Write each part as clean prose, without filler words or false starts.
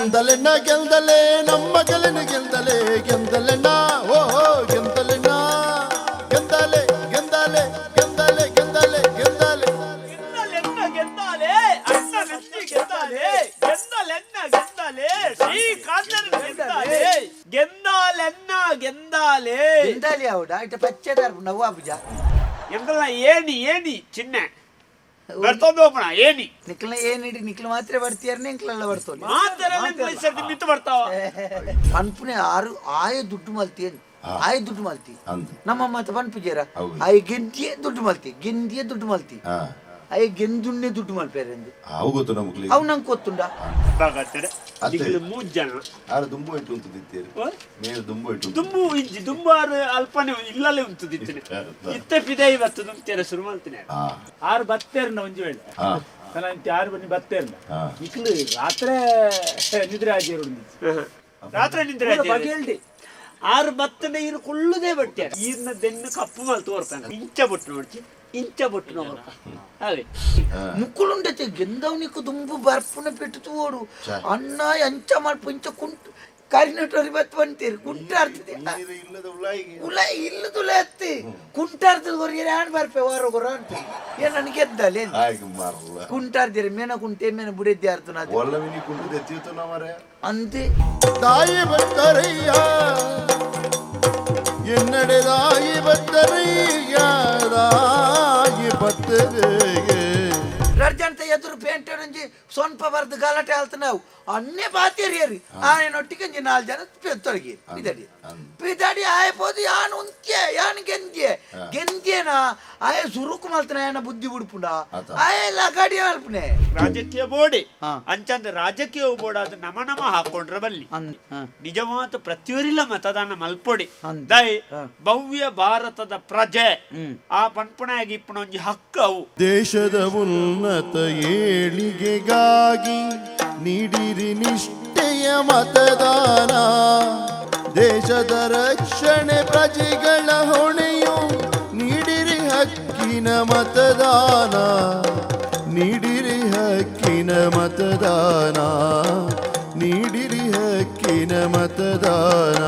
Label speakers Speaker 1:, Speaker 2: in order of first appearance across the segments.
Speaker 1: ಗೆಂದಲೆಣ್ಣ ಗೆಲ್ದಲೆ ನಮ್ಮ ಗೆಲನ ಗೆಲ್ದಲೆ ಗೆಂದಲೆಣ್ಣ ಓಹೋ ಗೆಂದಲೆಣ್ಣ ಗೆಂದಲೆ ಗೆಂದಲೆ ಗೆಂದಲೆ ಗೆಂದಲೆ ಗೆಂದಲೆ
Speaker 2: ಗೆಂದಲೆನ್ನ ಗೆಂದಾಲೆ ಅಣ್ಣ ಮೆಚ್ಚಿ ಗೆಂದಾಲೆ ಗೆಂದಲೆನ್ನ ಗೆಂದಾಲೆ ಶ್ರೀಕಾಂತನ ಗೆಂದಾಲೆ ಗೆಂದಾಲೆನ್ನ ಗೆಂದಾಲೆ
Speaker 3: ಗೆಂದಾಲಿ ಆವಡ ಇಟ ಪಚ್ಚೆದಾರ್ ನವ್ವಾ ಪೂಜಾ
Speaker 2: ಎಂಕಲ್ನ ಏನಿ ಏನಿ ಚಿನ್ನೆ ಬರ್ತೊಂದು ಹೋಗೋಣ ಏನಿ
Speaker 3: ನಿಕ್ಲ ಏನಿಡಿ ನಿಕ್ಲ ಮಾತ್ರ ಬರ್ತೀಯಾರನೆ ಇಂಕ್ಲೆಲ್ಲ ಬರ್ತೋಲಿ
Speaker 2: ಮಾತ್ರ ಮಿತ್ತು ಬರ್ತಾವ
Speaker 3: ಪನ್ಪುನೆ ಆರು ಆಯ ದುಡ್ಡು ಮಲ್ತಿ ಏನು ಆಯ ದುಡ್ಡು ಮಲ್ತಿ
Speaker 1: ಅಂದ್.
Speaker 3: ನಮ್ಮ ಮಾತ ಪನ್ಪುಜೇರ
Speaker 1: ಹೌದು.
Speaker 3: ಆಯ ಗೆಂದಿಯೇ ದುಡ್ಡು ಮಲ್ತಿ ಗೆಂದಿಯೇ ದುಡ್ಡು ಮಲ್ತಿ
Speaker 1: ಹಾ
Speaker 3: ಆಯ ಗೆಂದುನ್ನೇ ದುಡ್ಡು ಮಲ್ಪೇರೆಂದು
Speaker 1: ಅವು ಗೊತ್ತು ನಮಗ್ಲಿ
Speaker 3: ಅವು ನಂಗೆ ಗೊತ್ತುಂಡ
Speaker 2: ಬಾಗತ್ತಡೆ
Speaker 1: ಅತ್ತೆ.
Speaker 2: ನಿಕ್ಲು ಮೂರು ಜನ
Speaker 1: ಆರು ದುಂಬು ಇಟ್ಟು ಉಂಟುದಿತ್ತೇರಿ
Speaker 2: ಓ?
Speaker 1: ಮೇಲ್ ದುಂಬು ಇಟ್ಟು
Speaker 2: ದುಂಬು ಇಂಚಿ ದುಂಬಾರು ಅಲ್ಪನೆ ಇಲ್ಲಲ್ಲೇ ಉಂಟುದಿತ್ತನೆ ಇತ್ತೆ ಪಿದೈ ಬತ್ತು ದುಂಬ್ತೇರೆ ಶುರು ಮಲ್ತಿನ
Speaker 1: ಹಾ
Speaker 4: ಆರು ಬತ್ತೇರ್ನ ಒಂಜಿ ವೇಳೆ
Speaker 1: ಹಾ
Speaker 4: ತನ ಆರು ಬನ್ನಿ ಬತ್ತೇರ್ನ
Speaker 1: ಹಾ.
Speaker 4: ನಿಕ್ಲು ರಾತ್ರೆ ನಿದ್ರೆ ಆಜೇರು
Speaker 2: ರಾತ್ರಿ ನಿದ್ರೆ
Speaker 4: ಬಗೆಲ್ಡಿ
Speaker 2: ಆರು ಬತ್ತನ ಈರು ಕುಳ್ಳುದೇ ಬಟ್ಟೆ ಈರ್ನ ದೆನ್ನು ಕಪ್ಪು ಮಲ್ ತೋರ್ತಾನೆ ಇಂಚ ಬೊಟ್ಟು ನೋಡ್ಚಿ ಇಂಚ ಬೊಟ್ಟು ನೋಡ್ತ ಅದೇ
Speaker 3: ಮುಕ್ಕುಳುಂಡತೆ ಗೆಂದವನಿಕ್ಕು ದುಂಬು ಬರ್ಪುನ ಪೆಟ್ಟು ತೋಡು ಅಣ್ಣ ಅಂಚ ಮಲ್ಪ ಇಂಚ ಕುಂಟು ಕರಿನಟೋರಿ ಬತ್ತು ಬಂತೀರಿ ಕುಂಟಾರ್ತದೆ
Speaker 1: ನೀರು ಇಲ್ಲದ ಉಳ್ಳಾಯಿಗೆ
Speaker 3: ಉಲ ಇಲ್ಲದುಲ ಎತ್ತಿ ಕುಂಟಾರ್ತದ ಕೊರಿಯರೆ ಆಣ್ ಬರ್ಪೆ ವಾರ ಕೊರ ಅಂತ ಏನ್ ನನಗೆ ಗೆದ್ದಲೆ
Speaker 1: ಹಾಗೆ ಮಾರಲ್ಲ
Speaker 3: ಕುಂಟಾರ್ದಿರ ಮೇನ ಕುಂಟೆ ಮೇನ ಬುಡೆದ್ದಿ ಅರ್ತನ ಅದು
Speaker 1: ಒಲ್ಲವಿನಿ ಕುಂಟು ತೆತ್ತಿತ್ತು ನಮ್ಮರೆ
Speaker 3: ಅಂತೆ
Speaker 1: ತಾಯಿ ಬತ್ತರಯ್ಯ என்னடை தாயி பத்தரைய தாயி பத்தரையே
Speaker 3: ರಡ್ಜಂತ ಎದುರು ಪೇಂಟ್ ಒಂಜಿ ಸೊನ್ಪ ಬರ್ದು ಗಲಾಟೆ ಆಲ್ತ ನಾವು ಅನ್ನೇ ಬಾತೇರಿಯರಿ ಆಯನೊಟ್ಟಿಗೆ ಒಂಜಿ ನಾಲ್ ಜನ ತೊಡಗಿ ಪಿದಡಿ ಪಿದಡಿ ಆಯ ಪೋದು ಯಾನ್ ಉಂತ್ಯೆ ಯಾನ್ ಗೆಂದ್ಯೆ ಗೆಂದ್ಯೇನ ಆಯ ಸುರುಕು ಮಲ್ತನ ಯಾನ ಬುದ್ಧಿ ಬಿಡ್ಪುಂಡ
Speaker 1: ಆತ.
Speaker 3: ಆಯ ಲಗಾಡಿ ಮಲ್ಪನೆ
Speaker 2: ರಾಜಕೀಯ ಬೋರ್ಡೆ
Speaker 3: ಹಾ.
Speaker 2: ಅಂಚಂದ ರಾಜಕೀಯ ಬೋರ್ಡ್ ಅದು ನಮ ನಮ ಹಾಕೊಂಡ್ರೆ ಬಲ್ಲಿ ನಿಜವಾದ ಪ್ರತಿಯೊರಿಲ್ಲ ಮತದಾನ ಮಲ್ಪೊಡಿ
Speaker 3: ಅಂದ್.
Speaker 2: ದೈ
Speaker 3: ಹಾ.
Speaker 2: ಭವ್ಯ ಭಾರತದ ಪ್ರಜೆ ಆ ಪನ್ಪುಣಾಗಿ ಇಪ್ಪುನ ಒಂಜಿ ಹಕ್ಕು ಅವು
Speaker 1: ದೇಶದ ಉನ್ನತ ಏಳಿಗೆಗಾಗಿ ನೀಡಿರಿ ನಿಷ್ಠೆಯ ಮತದಾನ ದೇಶದ ರಕ್ಷಣೆ ಪ್ರಜೆಗಳ ಹೊಣೆಯು ನೀಡಿರಿ ಹಕ್ಕಿನ ಮತದಾನ ನೀಡಿರಿ ಹಕ್ಕಿನ ಮತದಾನ ನೀಡಿರಿ ಹಕ್ಕಿನ ಮತದಾನ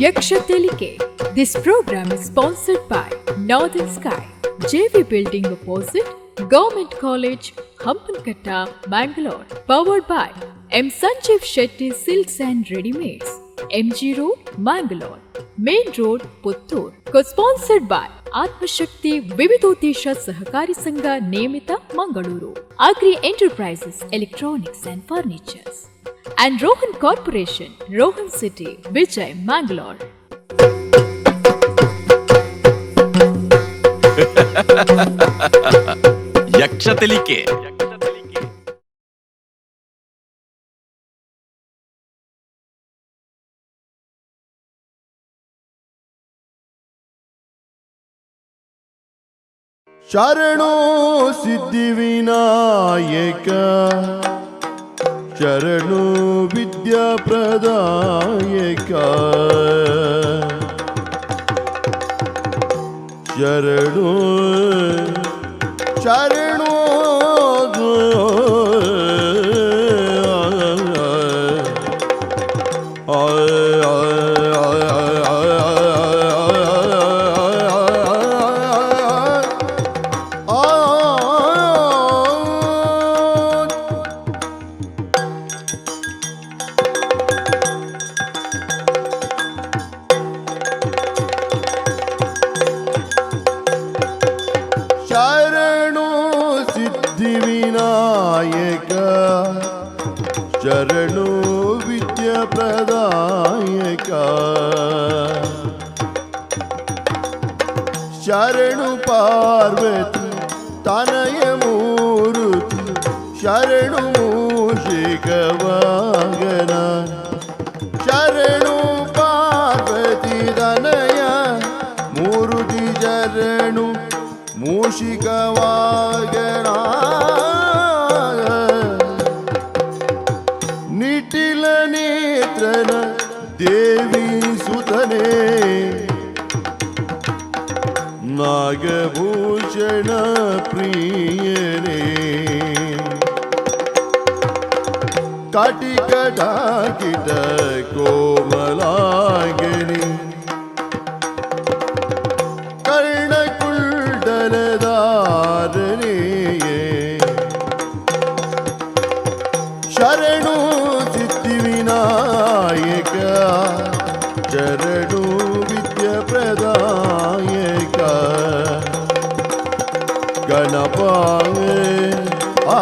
Speaker 5: Yaksha Telike. This program is sponsored by Northern Sky, JV Building Opposite, Government College, Hampankatta, Mangalore. Powered by M. Sanjeev Shetty Silks and Readymates, MG Road, Mangalore, Main Road, Puttur. Co-sponsored by Atmashakti Vividodesha Sahakari Sangha Nemita, Mangaluru. Agri Enterprises, Electronics and Furnitures. And Rohan Corporation, Rohan City, Vijay, Mangalore.
Speaker 6: Yaksha Telike.
Speaker 1: ಶರಣು ಸಿದ್ಧಿವಿನಾಯಕ ಶರಣು ವಿದ್ಯಾಪ್ರದಾಯಕ ಶರಣು ಶರಣು ಶರಣು ಸಿದ್ಧಿವಿನಾಯಕ ಶರಣು ವಿದ್ಯಾಪ್ರದಾಯಕ ಶರಣು ಪಾರ್ವತಿ ತನಯ ಮೂರುತಿ ಶರಣು ಮೂಷಿಕವಾಗನ ಶರಣು ಪಾರ್ವತಿ ತನಯ ಮೂರುತಿ ಶರಣು ಮೂಷಿಕವಾಗನ ನಿಟಿಲ ನೇತ್ರನ ದೇವಿ ಸುತನೆ ನಾಗಭೂಷಣ ಪ್ರಿಯನೇ ಕಟಿಕಟಾಕಿಟ ಕೋಮಲಾಂಗಿನಿ ಕರ್ಣಕುಂಡಲಧಾರಣಿಯೇ ಶರಣು ಸಿದ್ಧಿವಿನಾಯಕ ಶರಣು ವಿದ್ಯಾಪ್ರದಾಯಕ ಗಣಪ ಆ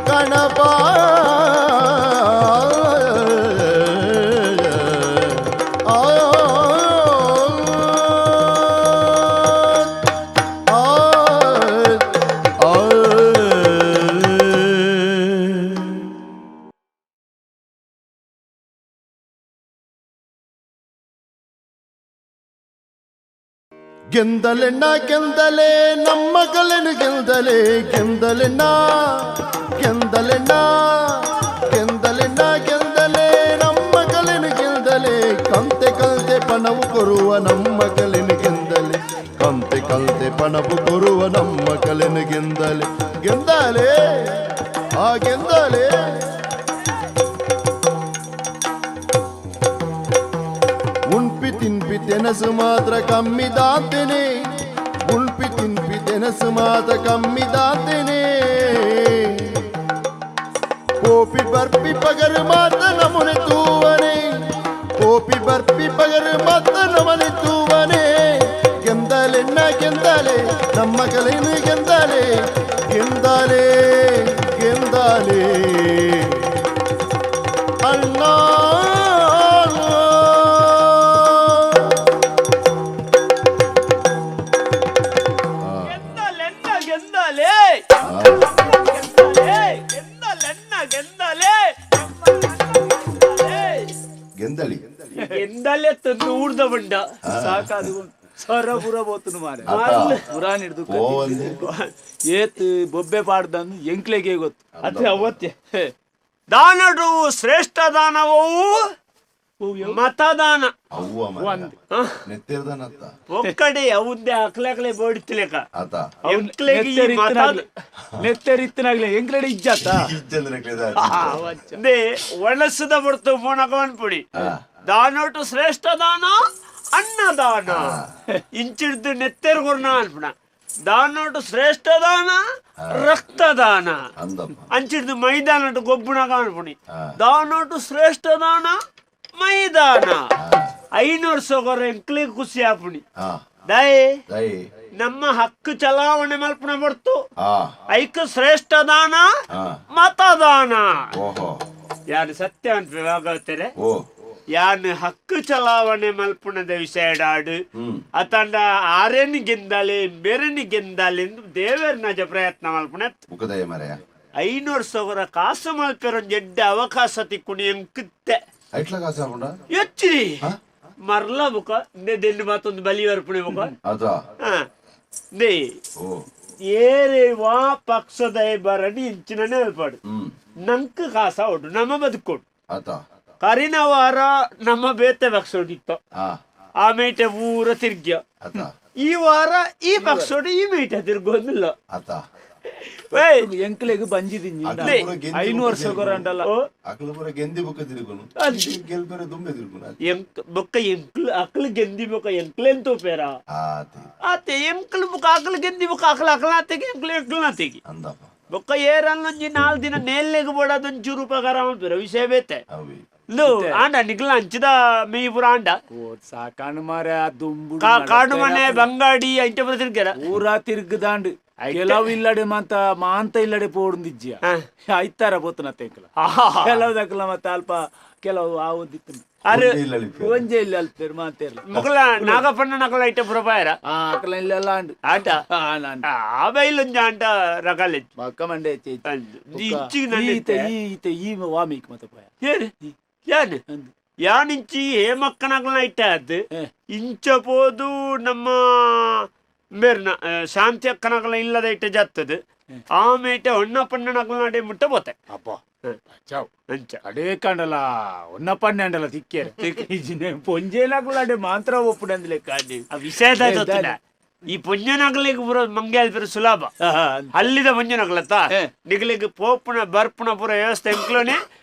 Speaker 1: ಗಣಪ ಆ ಆ ಗೆಂದಲೆಣ್ಣ ಗೆಂದಲೆ ನಮ್ಮ ಕಲೆನು ಗೆಂದಲೆ ಗೆಂದಲೆಣ್ಣ ಗೆಂದಲೆಣ್ಣ ಗೆಂದಲೆಣ್ಣ ಗೆಂದಲೆ ನಮ್ಮ ಕಲೆನು ಗೆಂದಲೆ ಕಂತೆ ಕಂತೆ ಪಣವು ಕೊರುವ ನಮ್ಮ ಕಲೆನು ಗೆಂದಲೆ ಕಂತೆ ಕಂತೆ ಪಣವು ಕೊರುವ ನಮ್ಮ ಕಲೆನು ಗೆಂದಲೆ ಗೆಂದಲೆ ಆ ಗೆಂದಲೆ ಉಣ್ಪಿ ತಿನ್ಪಿ ತೆನಸು ಮಾತ್ರ ಕಮ್ಮಿದಾತೇನೆ ಉಣ್ಪಿ ತಿನ್ಪಿ ತೆನಸು ಮಾತ್ರ ಕಮ್ಮಿದಾತೇನೆ ಕೋಪಿ ಬರ್ಪಿ ಪಗರು ಮಾತ ನಮನೆ ತೂವನೆ ಕೋಪಿ ಬರ್ಪಿ ಪಗರು ಮಾತ ನಮನೆ ತೂವನೆ ಗೆಂದಲೆಣ್ಣ ಗೆಂದಲೆ ನಮ್ಮ ಕಲೆನು ಗೆಂದಲೆ ಗೆಂದಲೆ ಗೆಂದಲೆ ಅಣ್ಣ
Speaker 2: ಗೆಂದಲೆನ್ನ ಗೆಂದಲೆ ಗೆಂದಲೆ ಗೆಂದಲೆನ್ನ ಗೆಂದಲೆ
Speaker 1: ಗೆಂದಲಿ
Speaker 2: ಗೆಂದಲೆ ತಂದು ಊರ್ದ ಬಂಡ
Speaker 4: ಸಾಕಾದು ಸರ ಪುರ ಬೋತುನು ಮಾರೆ ಪುರಾನ್ ಹಿಡ್ದು ಏತ್ ಬೊಬ್ಬೆ ಪಾಡ್ದಂದು ಎಂಕ್ಲೆಗೆ ಗೊತ್ತು.
Speaker 2: ಅದೇ ಅವತ್ತೆ ದಾನಡು ಶ್ರೇಷ್ಠ ದಾನವೂ ಮತದಾನ. ಒಕ್ಕಡೆ ಅವುದ್ದೆ ಅಕ್ಲಕ್ಲೆ ಬೋಡಿತ್ಲೇಕ
Speaker 4: ನೆತ್ತೆರಿತ್ತನಾಗ್ಲೆ ಎಂಕ್ಲೆಡೆ ಇಜ್ಜಾತ
Speaker 2: ಒಣಸದ ಬಡ್ತು ಮೋನಕವನ್ ಪುಡಿ ದಾನೋಟು ಶ್ರೇಷ್ಠ ದಾನ ಅನ್ನದಾನ ಇಂಚಿಡ್ದು ನೆತ್ತೆರ್ ಕೊರ್ನ ಅನ್ಪುಣ ದಾನೋಟು ಶ್ರೇಷ್ಠ ದಾನ ರಕ್ತದಾನ ಅಂಚಿಡ್ದು ಮೈದಾನಟು ಗೊಬ್ಬುಣಗ ಅನ್ಪುಣಿ ದಾನೋಟು ಶ್ರೇಷ್ಠ ದಾನ ಮೈದಾನ 500 ಸೊಗರ ಎಂಕ್ಲಿಗೆ ಖುಷಿ ಆಪುಣಿ ದಯೆ ನಮ್ಮ ಹಕ್ಕು ಚಲಾವಣೆ ಮಲ್ಪುಣ ಬರ್ತು ಐಕ ಶ್ರೇಷ್ಠ ದಾನ ಮತದಾನ. ಯಾರು ಸತ್ಯ ಅಂತ ವಿಭಾಗತ್ತಾರೆ ಯಾನು ಹಕ್ಕು ಚಲಾವಣೆ ಮಲ್ಪುಣದ ವಿಷಯಡಾಡು ಅತಂಡ ಆರೇನು ಗೆಂದಾಲೆ ಬೇರೆನಿ ಗೆಂದಾಲೆ ಎಂದು ದೇವರ ಪ್ರಯತ್ನ ಮಲ್ಪುಣ 500 ಸೊಗರ ಕಾಸು ಮಲ್ಪೆರೊಂದು ಎಡ್ಡೆ ಅವಕಾಶ ತಿಕ್ಕುಣಿ ಎಂಕುತ್ತೆ ಎಚ್ಚಿರಿ ಮರ್ಲ ಬುಕ ದೆನ್ನು ಮಾತೊಂದು ಬಲಿ ಬರ್ಪುಣೆ ಬುಕ they ಏರೆ ವಾ ಪಕ್ಷದ ಬರಣಿ ಇಂಚಿನ ಹೇಳ್ಪಾಡು ನಂಕ್ ಕಾಸ ಉಂಟು ನಮ್ಮ ಬದುಕೋಡು ಕರಿನ ವಾರ ನಮ್ಮ ಬೇತೆ ಪಕ್ಷೋಡಿತ್ತು ಆ ಮೇಟೆ ಊರ ತಿರ್ಗ್ಯ ಈ ವಾರ ಈ ಪಕ್ಷೋಡಿ ಈ ಮೇಟೆ ತಿರ್ಗೋದಿಲ್ಲ.
Speaker 4: ಎಂಕ್ಲೆಗ್ ಬಂಜಿದಿಂಜಿ 500 ಸೊಗರಂಡಲ್ಲ
Speaker 2: ಬೊಕ್ಕ ಎಂಕ್ಲು ಅಕ್ಲು ಗೆಂದಿ ಬೊಕ್ಕ ಎಂಕ್ಲೆನ್ ತೋಪೇರ ಆತೆ ಎಂಕ್ಲು ಬೊಕ್ಕ ಅಕ್ಲು ಗೆಂದಿ ಬೊಕ್ಕ ಅಕ್ಲ ಅಕ್ಲ ಆತೆಗೆ ಎಂಕ್ಲು ಎಂಕ್ಲು ಆತೆಗೆ ಬೊಕ್ಕ ಏರಲ್ಲೊಂಜಿ 4 ದಿನ ನೇಲ್ಲೆಗ್ ಬೋಡದೊಂಚೂರು ಉಪಕಾರ ಮಲ್ಪೆರ ವಿಷಯ ಬೇತೆ ಆಂಡ ನಿಗ್ಲ ಹಂಚಿದ ಮೇಯ್ಪುರ ಆಂಡ
Speaker 4: ಸಾಕಾಣು ಮಾರೆ ದುಂಬು
Speaker 2: ಕಾಡು ಮನೆ ಬಂಗಾಡಿ ಐಟೆ ಪೂರ ತಿರ್ಗ್ಯಾರ
Speaker 4: ಊರ ತಿರ್ಗದಾಂಡ್ ಕೆಲವು ಇಲ್ಲಡೆ ಮಾಂತ ಮಾಂತ ಇಲ್ಲಡೆ ಪೋಡುಂದಿಜ್ಜಿಯ ಐತಾರ ಪೋತನ ತೆಂಕಲ ಕೆಲವು ದಕ್ಕಲ ಮತ್ತೆ ಅಲ್ಪ ಕೆಲವು ಆವೊಂದಿತ್ತು
Speaker 2: ಅರೆ
Speaker 4: ಒಂಜೆ ಇಲ್ಲ ಅಲ್ಪೇರು ಮಾತೇರ್ಲ
Speaker 2: ಮುಕಲ ನಾಗಪ್ಪಣ್ಣ ನಕಲ ಐಟೆ ಪೂರ ಪಾಯರ
Speaker 4: ಅಕಲ ಇಲ್ಲೆಲ್ಲ ಆಂಡ್
Speaker 2: ಆಟ ಆ ಬೈಲೊಂಜ ಆಂಟ ರಕಾಲೆ
Speaker 4: ಬಕ್ಕ ಮಂಡೆ ಈತ ಈ ವಾಮೀಕ್ ಮತ್ತೆ ಪಾಯ
Speaker 2: ಏನ್ ಯಾನ್ ಯಾನ್ ಇಂಚಿ ಹೇಮಕ್ಕನಕಲ ಐಟೆ ಅದು ಇಂಚ ಪೋದು ನಮ್ಮ ಮೇರ್ನ ಶಾಂತಿ ಅಕ್ಕನಕಲ ಇಲ್ಲದ ಇಟ್ಟೆ ಜತ್ತದು ಆಮೇಟೆ ಹೊಣ್ಣಪ್ಪಣ್ಣನಕಲ ನಡೆ ಮುಟ್ಟ ಬೋತೆ
Speaker 4: ಅಪ್ಪ ಅಂಚ ಅಡೇ ಕಂಡಲ ಒನ್ನಪ್ಪಣ್ಣ ಅಂಡಲ ತಿಕ್ಕೇರ ಪೊಂಜೇನಕಲ ಅಡೆ ಮಾತ್ರ ಒಪ್ಪುಡಂದ್ಲೆ ಕಾಡಿ
Speaker 2: ಆ ವಿಷಯದ ಗೊತ್ತಿಲ್ಲ. ಈ ಪೊಂಜನಗಲಿಗೆ ಪೂರ ಮಂಗ್ಯಾಲ್ ಪೂರ ಸುಲಭ ಅಲ್ಲಿದ ಪೊಂಜನಗಲತ್ತ ನಿಗ್ಲಿಗೆ ಪೋಪುನ ಬರ್ಪುನ ಪೂರ ವ್ಯವಸ್ಥೆ ಎಂಕ್ಲೋನೆ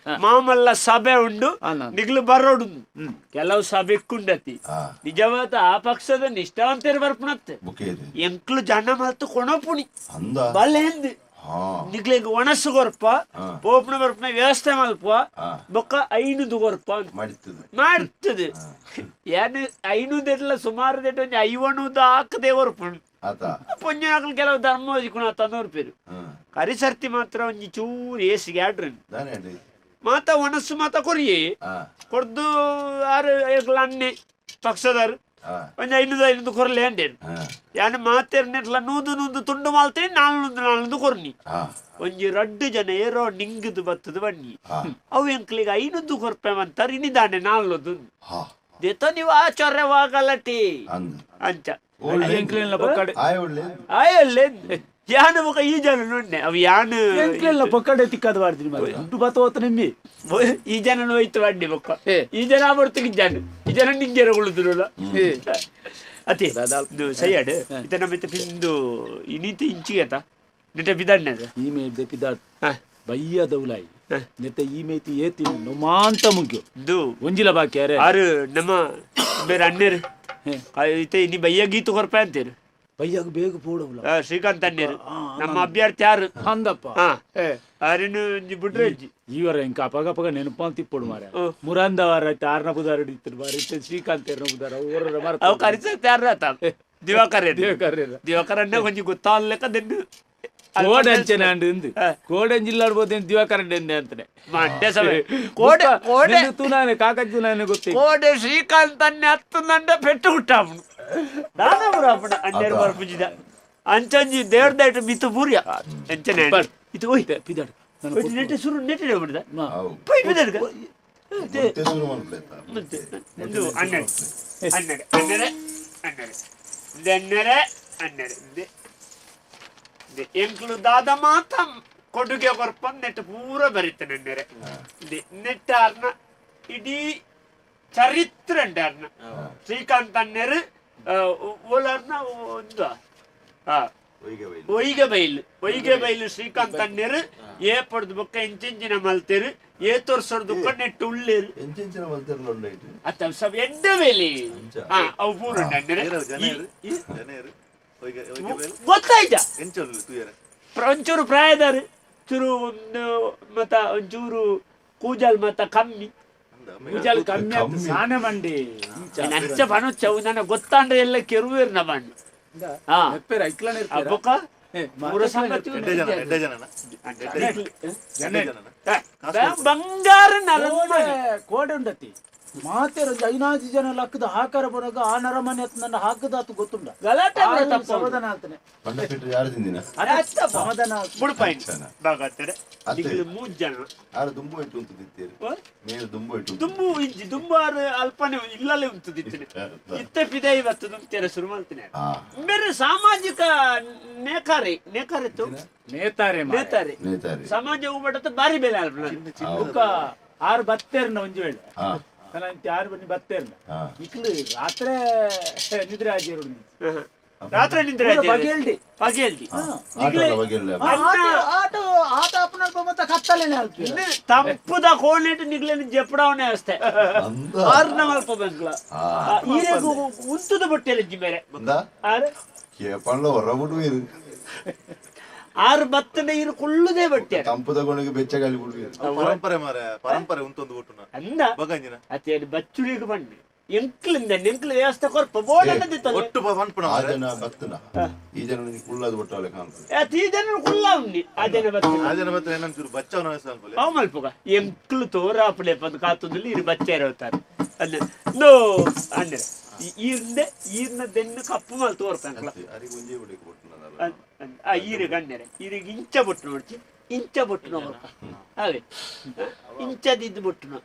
Speaker 2: ಮಾಮಲ್ಲ ಸಭೆ ಉಂಡು ನಿಗ್ಲು ಬರೋಡು ಕೆಲವು ಸಭೆಕ್ಕುಂಡತಿ ನಿಜವಾದ ಆ ಪಕ್ಷದ ನಿಷ್ಠಾವಂತರು ಬರ್ಪುನತ್ತೆ ಎಂಕ್ಲು ಜನ ಮಲ್ತು ಕೊಣಪುಣಿ ಬಲೆಂದು ನಿಗ್ಲಿಗೆ ಒಣಸು ಕೊರ್ಪ ಪೋಪುನ ಬರ್ಪುನ ವ್ಯವಸ್ಥೆ ಮಲ್ಪ ಬೊಕ್ಕ 500 ಕೊರ್ಪ ಮಾಡ್ತದೆ ಏನು 500 ಸುಮಾರು ಒಂಜಿ 50 ಹಾಕದೆ ಕೊರ್ಪುಣು ಪೊಂಜನಾಕಲು ಕೆಲವು ಧರ್ಮ ತಂದೋರ್ ಪೇರು ಕರಿಸರ್ತಿ ಮಾತ್ರ ಒಂಜಿ ಚೂರು ಏಸಿಗೆ ಆಡ್ರಿ ಮಾತ ಒಣಸು ಮಾತ ಕೊರಿಯೇ ಕೊರ್ದು ಆರು ಅನ್ನೆ ಪಕ್ಷದಾರು ಒಂಜಿ 500 500 ಕೊರ್ಲೆ ಅಂಡೇನು ಯಾನು ಮಾತೇರ್ನೆಟ್ಲ 100 100 ತುಂಡು ಮಾಲ್ತೀನಿ 400 400 ಕೊರ್ನಿ ಒಂಜಿ ರಡ್ಡು ಜನ ಏರೋ ನಿಂಗದು ಬತ್ತದು ಬನ್ನಿ ಅವು ಎಂಕ್ಲಿಗೆ 500 ಕೊರ್ಪೆ ಅಂತಾರೆ ಇನ್ನಿದಾನೆ 400 ದೇತ ನೀವು ಆಚರ್ಯವಾಗಲಟಿ ಅಂಚ ಆಯೊಳ್ಳೆ ಯಾನು ಬೊಕ ಈ ಜನ ನೋಡ್ನೆ ಅವು ಯಾನು
Speaker 4: ಎಂಕ್ಲೆಲ್ಲ ಪೊಕ್ಕಡೆ ತಿಕ್ಕದು ಮಾಡ್ತೀನಿ ದುಡ್ಡು ಬತ್ತ ಹೋತ ನಿಮ್ಮಿ
Speaker 2: ಈ ಜನ ಹೋಯ್ತು ಬನ್ನಿ ಬೊಕ್ಕ ಈ ಜನ ಬರ್ತಕ್ಕೆ ಜನ ಈ ಜನ ನಿಂಗೆರಗೊಳ್ಳುದಿಲ್ಲ ಅತಿ ಸೈಯಾಡ್ ಇತ ನಮ್ಮ ಪಿಂದು ಇನಿತ ಇಂಚಿಗೆತ ನೆಟ ಬಿದಾಡ್ನೆ
Speaker 4: ಈ ಮೇಲ್ದೆ ಪಿದಾಡ್ ಬಯ್ಯ ದೌಲಾಯಿ ನೆತ್ತ ಈ ಮೇತಿ ಏತಿ ನೊಮಾಂತ ಮುಗ್ಯು ಒಂಜಿಲ ಬಾಕಿ ಅರೆ
Speaker 2: ಆರು ನಮ್ಮ ಬೇರೆ ಅಣ್ಣರು ಇತ ಇನಿ ಬಯ್ಯ ಗೀತು ಕೊರ್ಪ ಅಂತೀರಿ
Speaker 4: ಬಯ್ಯಾಗ ಬೇಗ ಪೋಡವಲ್ಲ
Speaker 2: ಶ್ರೀಕಾಂತ್ ಅಣ್ಣರು ನಮ್ಮ ಅಭ್ಯರ್ಥಿ ಯಾರು
Speaker 4: ಅಂದಪ್ಪ
Speaker 2: ಆರಿನ ಬಿಡ್ರೆ
Speaker 4: ಈವರ ಇಂಕ ಅಪಗ ಅಪಗ ನೆನಪಂತ ಇಪ್ಪಡು ಮಾರ ಮುರಂದವಾರ ಆಯ್ತು ಆರ್ನ ಬುಧಾರ ಹಿಡಿತಾರೆ ಮಾರ ಇತ್ತೆ ಶ್ರೀಕಾಂತ್ ಎರನ ಬುಧಾರ ಓರರ ಮಾರ
Speaker 2: ಅವು ಕರಿಸತ್ತೆ ಯಾರು ಆತ ದಿವಾಕರ್ ದಿವಾಕರ್ ದಿವಾಕರ್ ಅಣ್ಣ ಕೊಂಚ ಗೊತ್ತಾಗ್ಲೆಕ್ಕ ದೆನ್ನು
Speaker 4: ಕೋಡಂಚನೆ ಅಂಡು ಕೋಡಂಜಿಲ್ಲಾಡ್ಬೋದು ದಿವಾಕರ್ ಅಂಡೆ ಅಂತಾನೆ
Speaker 2: ಮಂಡ್ಯ ಸಭೆ ಕೋಡೆ ಕೋಡೆ
Speaker 4: ತೂನಾನೆ ಕಾಕಜ್ಜುನಾನೆ ಗೊತ್ತಿ
Speaker 2: ಕೋಡೆ ಶ್ರೀಕಾಂತ್ ಅನ್ನೆ ಹತ್ತುಂದಂಡ ಪೆಟ್ಟು ಹುಟ್ಟಾಪನು ದಾದಾಪುರ ಅಪ್ಪಣ ಅಣ್ಣರು ಬರ್ಪುಜಿದ ಅಂಚಂಜಿ ದೇವ್ರದಾಯ್ತು ಮಿತ್ತು ಪೂರ್ಯ ಅಂಚನೆ ಇದು ಓಯ್
Speaker 4: ಪಿದಾಡು
Speaker 2: ನೆಟ್ಟೆ ಸುರು ನೆಟ್ಟೆ ಬಿಡ್ದ ಪೊಯ್ ಪಿದಾಡ್ಗ ಅಣ್ಣರೆ ಅಣ್ಣರೆ ಅಣ್ಣರೆ ಅಣ್ಣರೆ ಅಣ್ಣರೆ ಅಣ್ಣರೆ ಎಂಕ್ಲು ದಾದ ಮಾತ ಕೊಡುಗೆ ಕೊರ್ಪ ನೆಟ್ ಪೂರ ಬರೀತಾನೆ ಅಣ್ಣರೆ ನೆಟ್ಟಾರ್ನ ಇಡೀ ಚರಿತ್ರೆ ಅರ್ನ ಶ್ರೀಕಾಂತ್ ಅಣ್ಣರು ಓಲಾರ್ನ ಒಂದು ಒಯ್ಗೆ ಬೈಲು ಒಯ್ಗೆ ಬೈಲು ಶ್ರೀಕಾಂತ್ ಅಣ್ಣರು ಏ ಪಡ್ದು ಬೊಕ್ಕ ಎಂಚೆಂಚಿನ ಮಲ್ತೇರು ಏ ತೋರ್ಸೋರ್ ದುಕ್ಕ ನೆಟ್ಟು ಉಳ್ಳೇರು ಅತ್ತ ಸಬ್ ಎಡ್ಡೆ ಬೇಲಿ ಅವು ಪೂರ ಅಣ್ಣರೆ ಗೊತ್ತಾಯ್ತಾ ಒಂಚೂರು ಪ್ರಾಯದಾರು ಚೂರು ಒಂದು ಮತ್ತ ಒಂಚೂರು ಕೂಜಲ್ ಮತ್ತ ಕಮ್ಮಿ
Speaker 4: ಕೂಜಲ್ ಕಮ್ಮಿ ಸಾನೆ ಮಂಡಿ
Speaker 2: ಅಂಚ ಪಣುಚ್ಚವು ನನ್ನ ಗೊತ್ತಾಂಡ್ರೆ ಎಲ್ಲ ಕೆರುವೇರ್ನ ಬಣ್ಣ ಬೊಕ್ಕ ಬಂಗಾರ
Speaker 4: ಕೋಡೆ ಉಂಡತಿ ಮಾತೇರ ಐನಾಜಿ ಜನ ಲಕ್ಕದ ಹಾಕಾರ ಬರಾಗ ಆ ನರಮನೆ ನನ್ನ ಹಾಕದಾತು ಗೊತ್ತುಂಡ
Speaker 2: ಗಲಾಟೆ
Speaker 4: ಸಮಾಧಾನ ಆಗ್ತಾನೆ ಸಮಾಧಾನ
Speaker 2: ಮೂರು ಜನ ದುಂಬು ಇಂಚಿ ದುಂಬಾರು ಅಲ್ಪನೆ ಇಲ್ಲಲ್ಲೇ ಉಂಟುದಿತ್ತನೆ ಇತ್ತ ಪಿದೈ ಬತ್ತು ದುಂಬ್ತೇರೆ ಶುರು ಮಾಡ್ತೇನೆ ಬೇರೆ ಸಾಮಾಜಿಕ ನೇಕಾರಿ ನೇಕಾರಿತ್ತು
Speaker 4: ನೇತಾರೆ
Speaker 2: ನೇತಾರೆ ಸಮಾಜ ಹೋಗ್ಬಿಡತ್ತ ಬಾರಿ ಬೆಲೆ ಅಲ್ಪ
Speaker 4: ಆರು ಬತ್ತೇರ್ನ ಒಂಜಿ ವೇಳೆ ಆರು ಬನ್ನಿ ಬತ್ತೇರ್ನ ಇಕ್ಲು ರಾತ್ರಿ ನಿದ್ರೆ ಆಜೇರು
Speaker 2: ರಾತ್ರಿ ನಿದ್ರೆ
Speaker 4: ಪಗೇಲ್ಡಿ
Speaker 2: ಪಗೇಲ್ಡಿ
Speaker 4: ಆಟೋ ಆಟ ಅಪ್ಪನಲ್ಪ ಮತ್ತೆ ಕತ್ತಲೇನೆ ಅಲ್ಪ
Speaker 2: ತಂಪುದ ಕೋಣೆಟ್ ನಿಗ್ಲೇನು ಜಪಡಾವಣೆ ಅಷ್ಟೇ ಆರ್ನ ಅಲ್ಪ ಬಂಗ್ಲ ಈರೆಗು ಉಂತುದ ಬಟ್ಟೆಲೆ ಬೇರೆ ಆರು ಆರು ಬತ್ತನೆ ಇರು ಕುಳ್ಳುದೇ ಬಟ್ಟೆ
Speaker 1: ತಂಪುದ ಕೊನೆಗೆ ಬೆಚ್ಚಗಾಲಿ
Speaker 7: ಪರಂಪರೆ ಮಾರ ಪರಂಪರೆ ಉಂತೊಂದು ಒಟ್ಟುನ
Speaker 2: ಅಂದ ಅತ್ತೆ ಬಚ್ಚುಳಿಗೆ ಬಣ್ಣೆ ಎಂಕ್ಲಿಂದ ಎಂಕ್ಲ ವ್ಯವಸ್ಥೆ ಕೊರ್ಪ ಬೋರ್ಡ್
Speaker 7: ಒಟ್ಟು ಪನ್ಪುನ
Speaker 1: ಆ ಜನ ಬತ್ತನ ಈ ಜನ ಕುಳ್ಳದು ಒಟ್ಟವಳೆ ಕಾಣ್ತದೆ
Speaker 2: ಈ ಜನ ಕುಳ್ಳ ಉಂಡಿ ಆ ಜನ ಬತ್ತನ
Speaker 7: ಆ ಜನ ಬತ್ತನ ಏನಂಚೂರು ಬಚ್ಚವನ ವ್ಯವಸ್ಥೆ
Speaker 2: ಅವು ಮಲ್ಪುಗ ಎಂಕ್ಲು ತೋರಾಪುಲೆ ಪಂದು ಕಾತುದಲ್ಲಿ ಇರು ಬಚ್ಚ ಇರೋತಾರೆ ಅಲ್ಲ ನೋ ಅಂದ್ರೆ ಈರ್ಂದೆ ಈರ್ನ ದೆನ್ನು ಕಪ್ಪು ಮಲ್ ತೋರ್ಪ ಈರು ಗಣ್ಣರೆ ಈರಿಗೆ ಇಂಚ ಬೊಟ್ಟು ನೋಡ್ಚಿ ಇಂಚ ಬೊಟ್ಟು ನೋಡ್ಪ ಅವೇ ಇಂಚದಿದ್ದು ಬೊಟ್ಟು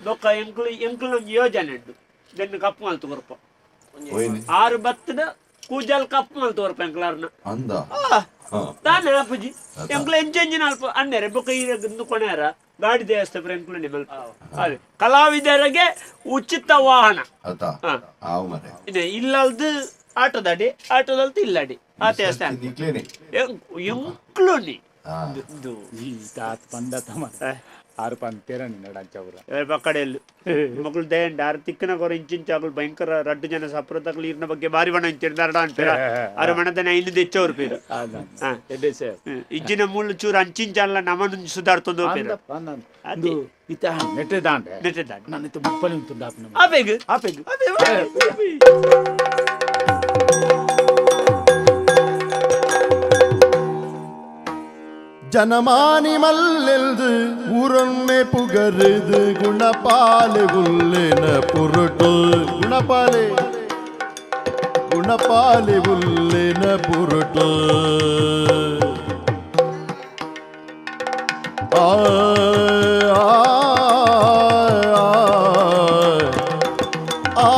Speaker 2: ಬೊಕ್ಕ ಎಂಕ್ಲು ಎಂಕ್ಲು ಒಂಜಿ ಯೋಜನೆ ಉಂಟು ದೆನ್ನು ಕಪ್ಪು ಮಲ್ ತೋರ್ಪ ಆರು ಬತ್ತದ ಕೂಜಲ್ ಕಪ್ಪು ಮಲ್ ತೋರ್ಪ ಎಂಕ್ಲಾರ್ನ ತಾನೆ ಅಪ್ಪುಜಿ ಎಂಕ್ಲು ಎಂಚೆಂಜಿನ ಅಲ್ಪ ಅಣ್ಣರೆ ಬೊಕ್ಕ ಈರ ಕೊನೆಯಾರ ಗಾಡಿ ದೇವಸ್ಥಾನ ಎಂಕ್ಲು ನಿಮ್ಮಲ್ಪ ಅದೇ ಕಲಾವಿದರಿಗೆ ಉಚಿತ ವಾಹನ ಇಲ್ಲಲ್ದು ಆಟೋದಡಿ ಆಟೋದಲ್ತು ಇಲ್ಲಡಿ ಆತೆ ಅಷ್ಟೇ ಎಂಕ್ಲುನಿ
Speaker 4: ಈ ತಾತ ಪಂಡ ತಮ್ಮ ಆರು ಪಂತೇರ ನಿನ್ನಡ ಅಂಚವ್ರ
Speaker 2: ಪಕ್ಕಡೆಯಲ್ಲಿ ಮಗಳು ದಯಂಡ ಆರು ತಿಕ್ಕನ ಕೊರ ಇಂಚಿಂಚಾಗಲು ಭಯಂಕರ ರಡ್ಡು ಜನ ಸಪ್ರತಗಳು ಈರ್ನ ಬಗ್ಗೆ ಬಾರಿ ಬಣ ಇಂಚಿರ್ದಾರಡ ಅಂತೀರ ಅರ ಮಣದನ ಐನು ದೆಚ್ಚವ್ರು ಪೇರು ಇಜ್ಜಿನ ಮುಳ್ಳು ಚೂರು ಅಂಚಿಂಚಲ್ಲ ನಮನು ಸುಧಾರ್ತೊಂದು ಪೇರು
Speaker 4: ಅದು ಇತ ನೆಟ್ಟೆ ದಾಂಡೆ
Speaker 2: ನೆಟ್ಟೆ ದಾಂಡೆ
Speaker 4: ನಾನು ಇತ್ತ ಮುಪ್ಪಲಿ ಉಂಟು ಆಪನ
Speaker 2: ಆಪೆಗ್
Speaker 4: ಆಪೆಗ್
Speaker 8: ಜನಮಾನಿ ಮಲ್ಲೆಲ್ದು ಊರೊಮ್ಮೆ ಪುಗರುದು ಗುಣಪಾಲೆ ಉಲ್ಲೇನ ಪುರುಟು ಗುಣಪಾಲೆ ಗುಣಪಾಲೆ ಉಲ್ಲೇನ ಪುರುಟು ಆ ಆ